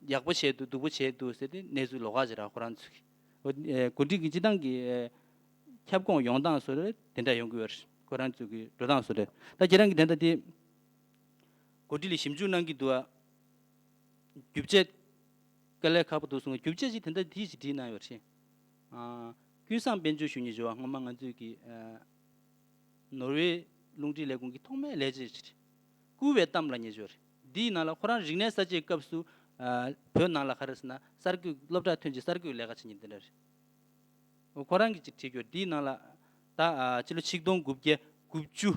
ཡག་པོ་བྱས་འདུག་སྡུག་པོ་བྱས་འདུག་ཟེར་ཏེ་གནས་ཚུལ་ལོགས་ཀ་ཅིག་ར་ཁོ་རང་ཚོས་ཀྱི་འོ་ཨེ་འགོ་ཁྲིད་ཀྱི་སྤྱི་བཏང་གི་ཨེ་ཁྱབ་ཁོངས་ཡོང་སྟངས་སོགས་རེད་དེ་འདྲ་ཡོང་གི་ཡོད་རེད། ཁོ་རང་ཚོས་ཀྱི་འགྲོ་སྟངས་སོགས་རེད། ད་ཁྱེད་རང་གི་དེ་འདྲ་དེ་འགོ་ཁྲིད་ལ་ཞིབ་འཇུག་གནང་གི་འདུག་ཨ། རྒྱུ་ཆ་དཀའ་ལས་ཁག་པོ་འདུག་གསུངས། རྒྱུ་ཆ་ཅིག་དེ་འདྲ་དེ་ཞིག་བྲིས་གནང་ཡོད་རེད། ཨ། ཀུན་བཟང་དཔལ་འབྱོར་ཞུ་མཁན་ཞུ་བ་སྔོན་མ་ང་ཚོས་ཀྱི་ཨ་ནོར་ཝེ་རླུང་འཕྲིན་ལས་ཁུངས་ཀྱི་ཐོག་མའི་ལས་བྱེད་ཅིག་རེད། བསྐུལ་བའི་གཏམ་ལབ་མཁན་ཞིག་ཡོད་རེད། འདིའི་ནང་ལ་ཁོ་རང་རིག་གནས་གསར་བརྗེའི་སྐབས་སུ་ཨ་བོད་ནང་ལ་ག་རེ་ཟེར་ན་གསར་འགོད་སློབ་གྲྭ་ཐོན་རྗེས་གསར་འགོད་ལས་ཀ་བྱེད་མཁན་དེ་འདྲ་རེད། ཁོ་རང་གིས་ཅིག་བྲིས་ཡོད། འདིའི་ནང་ལ་ད་ཨ་ཕྱི་ལོ་ཆིག་སྟོང་དགུ་བརྒྱ་དགུ་བཅུ་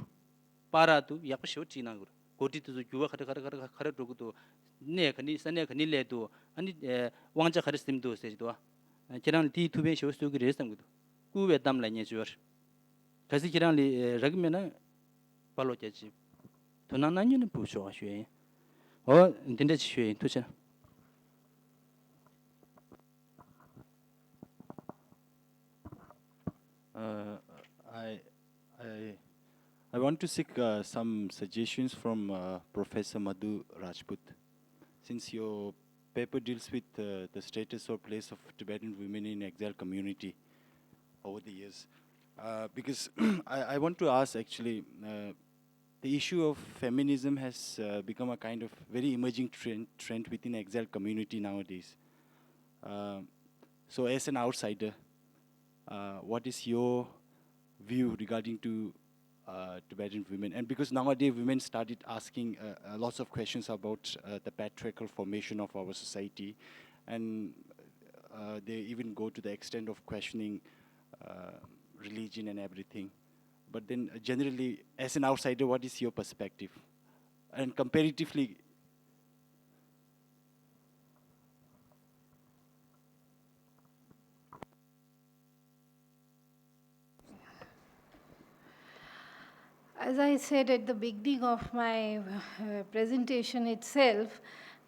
བར་དུ་ཡག་པོ་ཞེ་པོ་བྲིས་གནང་གི་རེད། འགོ་ཁྲིད་དེ་ཚོ་འགྱུར་བ་ག་རེ་ག་རེ་ག་རེ་ག་རེ་འགྲོ་གི་འདུག་གནས་ག་ནས་ས་གནས་ག་ནས་སླེབས་འདུག་ཨ་ནི་ཨེ་དབང་ཆ་ག་རེ་ཟིན་འདུག་ཟེར་གྱི་འདུག་ཨ། ཁྱེད་རང་ལ་དེའི་ཐུགས་ཕན་ཞེ་པོ་གསོས་ཀྱི་རེད་བསམ་གྱི་འདུག་བསྐུལ་བའི་གཏམ་ལབ་མཁན་ཞིག་ཡོད་རེད། གལ་སྲིད་ཁྱེད་རང་ལ་ཨེ་རག་གི་མེད་ན་པར་ལོག་རྒྱག་ཅིག་དོ་སྣང་གནང་མཁན་ནི་ཕུལ་ཆོག་ཞུ་ཡིན། འོ་འདི་འདྲ་ཅིག་ཞུ་ཡིན། ཐུགས་རྗེ་ཆེ། Uh, I, I, I want to seek uh, some suggestions from uh, Professor Madhu Rajput. Since your paper deals with uh, the status or place of Tibetan women in exile community over the years, uh, because I, I want to ask actually, uh, the issue of feminism has uh, become a kind of very emerging trend, trend within exile community nowadays. Uh, so, as an outsider, uh, what is your view regarding to uh, Tibetan women? And because nowadays women started asking uh, uh, lots of questions about uh, the patriarchal formation of our society, and uh, they even go to the extent of questioning uh, religion and everything. But then, uh, generally, as an outsider, what is your perspective? And comparatively, As I said at the beginning of my uh, presentation itself,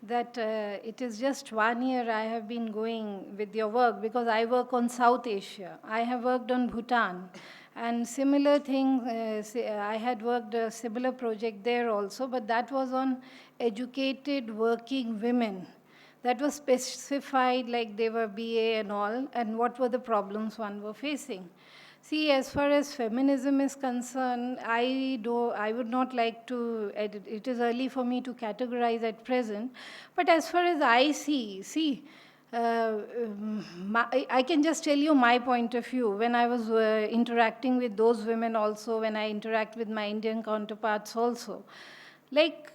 that uh, it is just one year I have been going with your work because I work on South Asia. I have worked on Bhutan, and similar thing, uh, say, I had worked a similar project there also, but that was on educated working women. That was specified, like they were B A and all, and what were the problems one were facing. See, as far as feminism is concerned, I do I would not like to. It is early for me to categorize at present, but as far as I see, see, uh, um, my, I can just tell you my point of view when I was uh, interacting with those women also, when I interact with my Indian counterparts also. Like,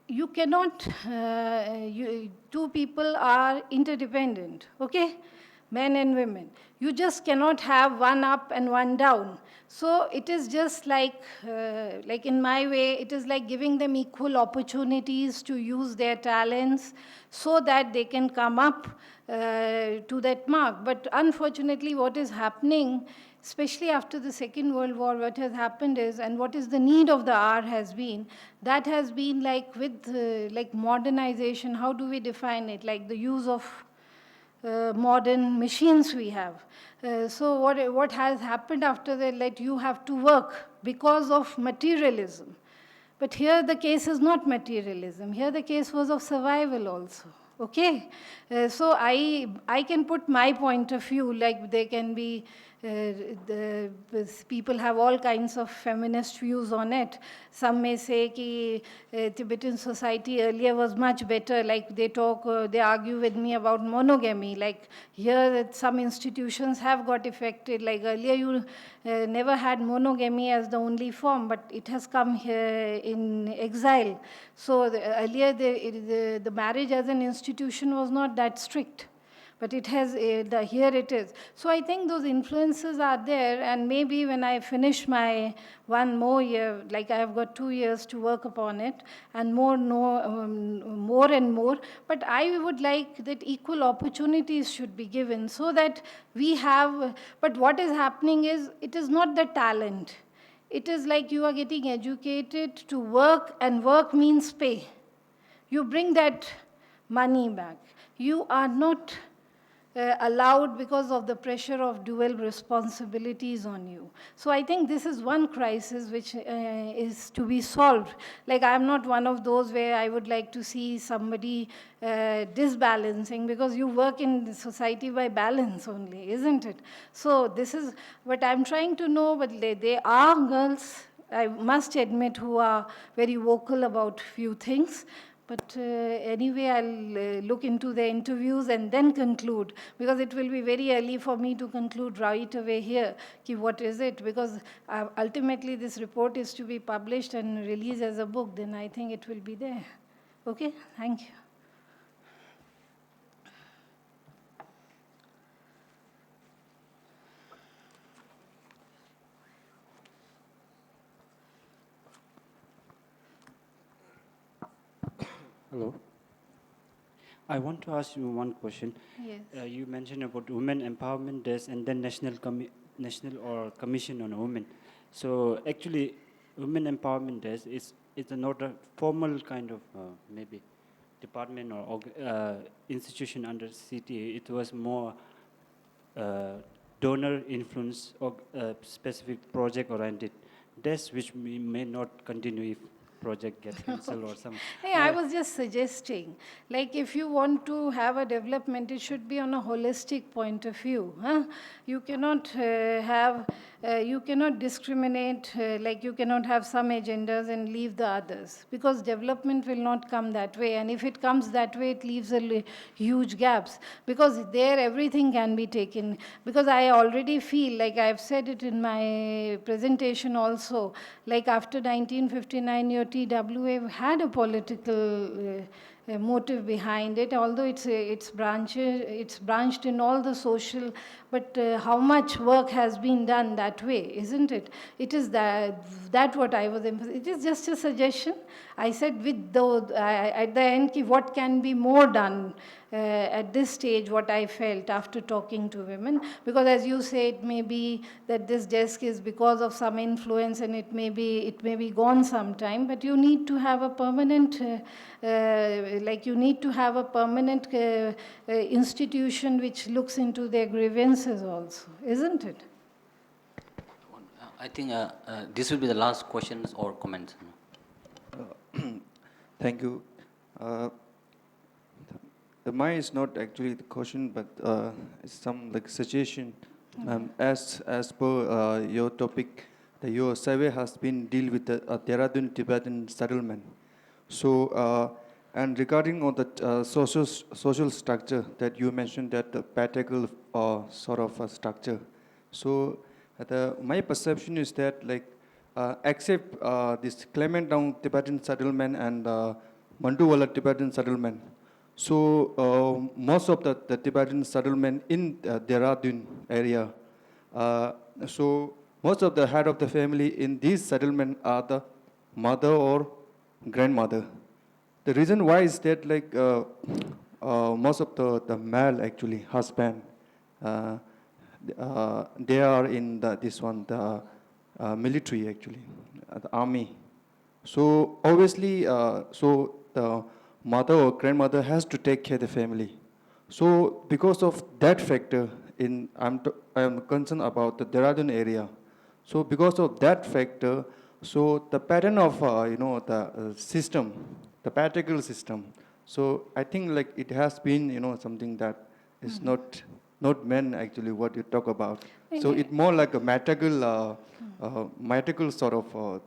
you cannot, uh, you, two people are interdependent, okay? Men and women. You just cannot have one up and one down. So it is just like, uh, like in my way, it is like giving them equal opportunities to use their talents so that they can come up uh, to that mark. But unfortunately, what is happening, especially after the Second World War, what has happened is, and what is the need of the hour has been, that has been like with uh, like modernization, how do we define it? Like the use of uh, modern machines we have. Uh, so what what has happened after that? That you have to work because of materialism. But here the case is not materialism. Here the case was of survival also. Okay? Uh, so I, I can put my point of view, like there can be uh, the, this, people have all kinds of feminist views on it. Some may say ki uh, Tibetan society earlier was much better, like they talk, uh, they argue with me about monogamy. Like here, that some institutions have got affected. Like earlier, you uh, never had monogamy as the only form, but it has come here in exile. So the, earlier, the, the, the marriage as an institution was not that strict. But it has, uh, the, here it is. So I think those influences are there, and maybe when I finish my one more year, like I have got two years to work upon it, and more, no, um, more and more. But I would like that equal opportunities should be given so that we have. But what is happening is, it is not the talent. It is like you are getting educated to work, and work means pay. You bring that money back. You are not uh, allowed because of the pressure of dual responsibilities on you. So I think this is one crisis which uh, is to be solved. Like, I'm not one of those where I would like to see somebody uh, disbalancing, because you work in society by balance only, isn't it? So this is what I'm trying to know. But there are girls, I must admit, who are very vocal about few things. But uh, anyway, I'll uh, look into the interviews and then conclude, because it will be very early for me to conclude right away here. Ki, what is it? Because uh, ultimately, this report is to be published and released as a book, then I think it will be there. Okay, thank you. Hello. I want to ask you one question. Yes. Uh, you mentioned about women empowerment desk and then national commi- national or commission on women. So actually, women empowerment desk is is not a formal kind of uh, maybe department or org- uh, institution under C T A. It was more uh, donor influence or uh, specific project oriented. That's which may, may not continue if project get cancelled or some. Hey, I was just suggesting, like, if you want to have a development, it should be on a holistic point of view. Huh? You cannot uh, have, uh, you cannot discriminate, uh, like, you cannot have some agendas and leave the others, because development will not come that way. And if it comes that way, it leaves a li- huge gaps, because there everything can be taken. Because I already feel, like I've said it in my presentation also, like, after nineteen fifty-nine, your T W A had a political uh, uh, motive behind it, although it's uh, it's branches it's branched in all the social, but uh, how much work has been done that way, isn't it? It is that that what I was emphasizing. It is just a suggestion. I said with the uh, at the end, ki, what can be more done uh, at this stage, what I felt after talking to women, because as you say, it may be that this desk is because of some influence, and it may be it may be gone sometime, but you need to have a permanent uh, uh, like, you need to have a permanent uh, uh, institution which looks into their grievances also, isn't it? I think uh, uh, this will be the last questions or comments. Thank you. Uh, the mine is not actually the question, but uh, it's some like suggestion. Um, as as per uh, your topic, the, your survey has been deal with the uh, Dehradun Tibetan settlement. So, uh, and regarding on the uh, social social structure that you mentioned, that the patriarchal uh, sort of a structure. So, the my perception is that, like, uh, except uh, this Clement Town Tibetan settlement and uh, Manduwala Tibetan settlement, so uh, most of the, the Tibetan settlement in uh, Dehradun area, uh, so most of the head of the family in these settlement are the mother or grandmother. The reason why is that, like, uh, uh, most of the, the male actually husband, uh, uh, they are in the, this one, the uh, military actually, uh, the army. So obviously, uh, so the mother or grandmother has to take care of the family. So because of that factor, in I'm t- I'm concerned about the Dehradun area. So because of that factor, So the pattern of uh, you know the uh, system, the patriarchal system. So I think like it has been you know something that is not not men actually what you talk about. So Okay. It's more like a matriarchal, uh, uh, matriarchal sort of uh,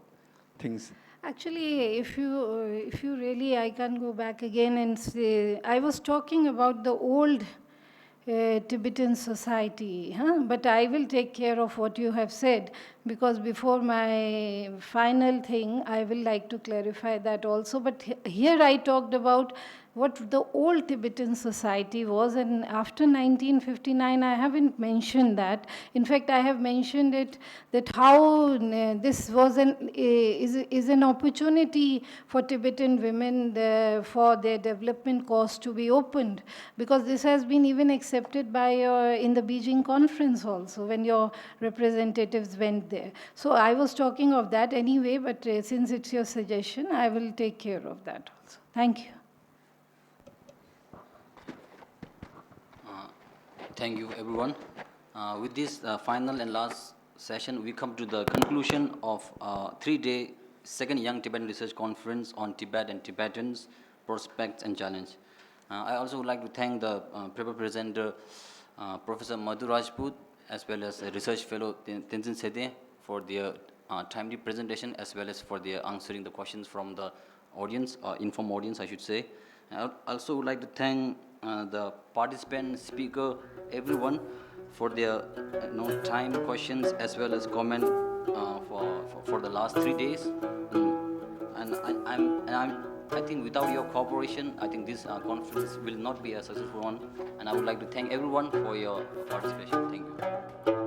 things. Actually, if you uh, if you really, I can go back again and say I was talking about the old uh, Tibetan society, huh? But I will take care of what you have said, because before my final thing, I will like to clarify that also. But he- here I talked about what the old Tibetan society was, and after nineteen fifty-nine, I haven't mentioned that. In fact, I have mentioned it, that how uh, this was an uh, is, is an opportunity for Tibetan women, the, for their development cause to be opened, because this has been even accepted by uh, in the Beijing conference also, when your representatives went there. So I was talking of that anyway, but uh, since it's your suggestion, I will take care of that also. Thank you. Uh, Thank you, everyone. Uh, with this uh, final and last session, we come to the conclusion of uh, three-day second Young Tibetan Research Conference on Tibet and Tibetans, Prospects and Challenge. Uh, I also would like to thank the uh, paper presenter, uh, Professor Madhu Rajput, as well as uh, Research Fellow Ten- Tenzin Sede for their uh, timely presentation as well as for their answering the questions from the audience, uh, informed audience, I should say. I al- also would like to thank uh, the participant, speaker, everyone for their uh, you know, time, questions, as well as comment uh, for, for, for the last three days. Mm. And I, I'm, and I'm, I think without your cooperation, I think this uh, conference will not be a successful one. And I would like to thank everyone for your participation. Thank you.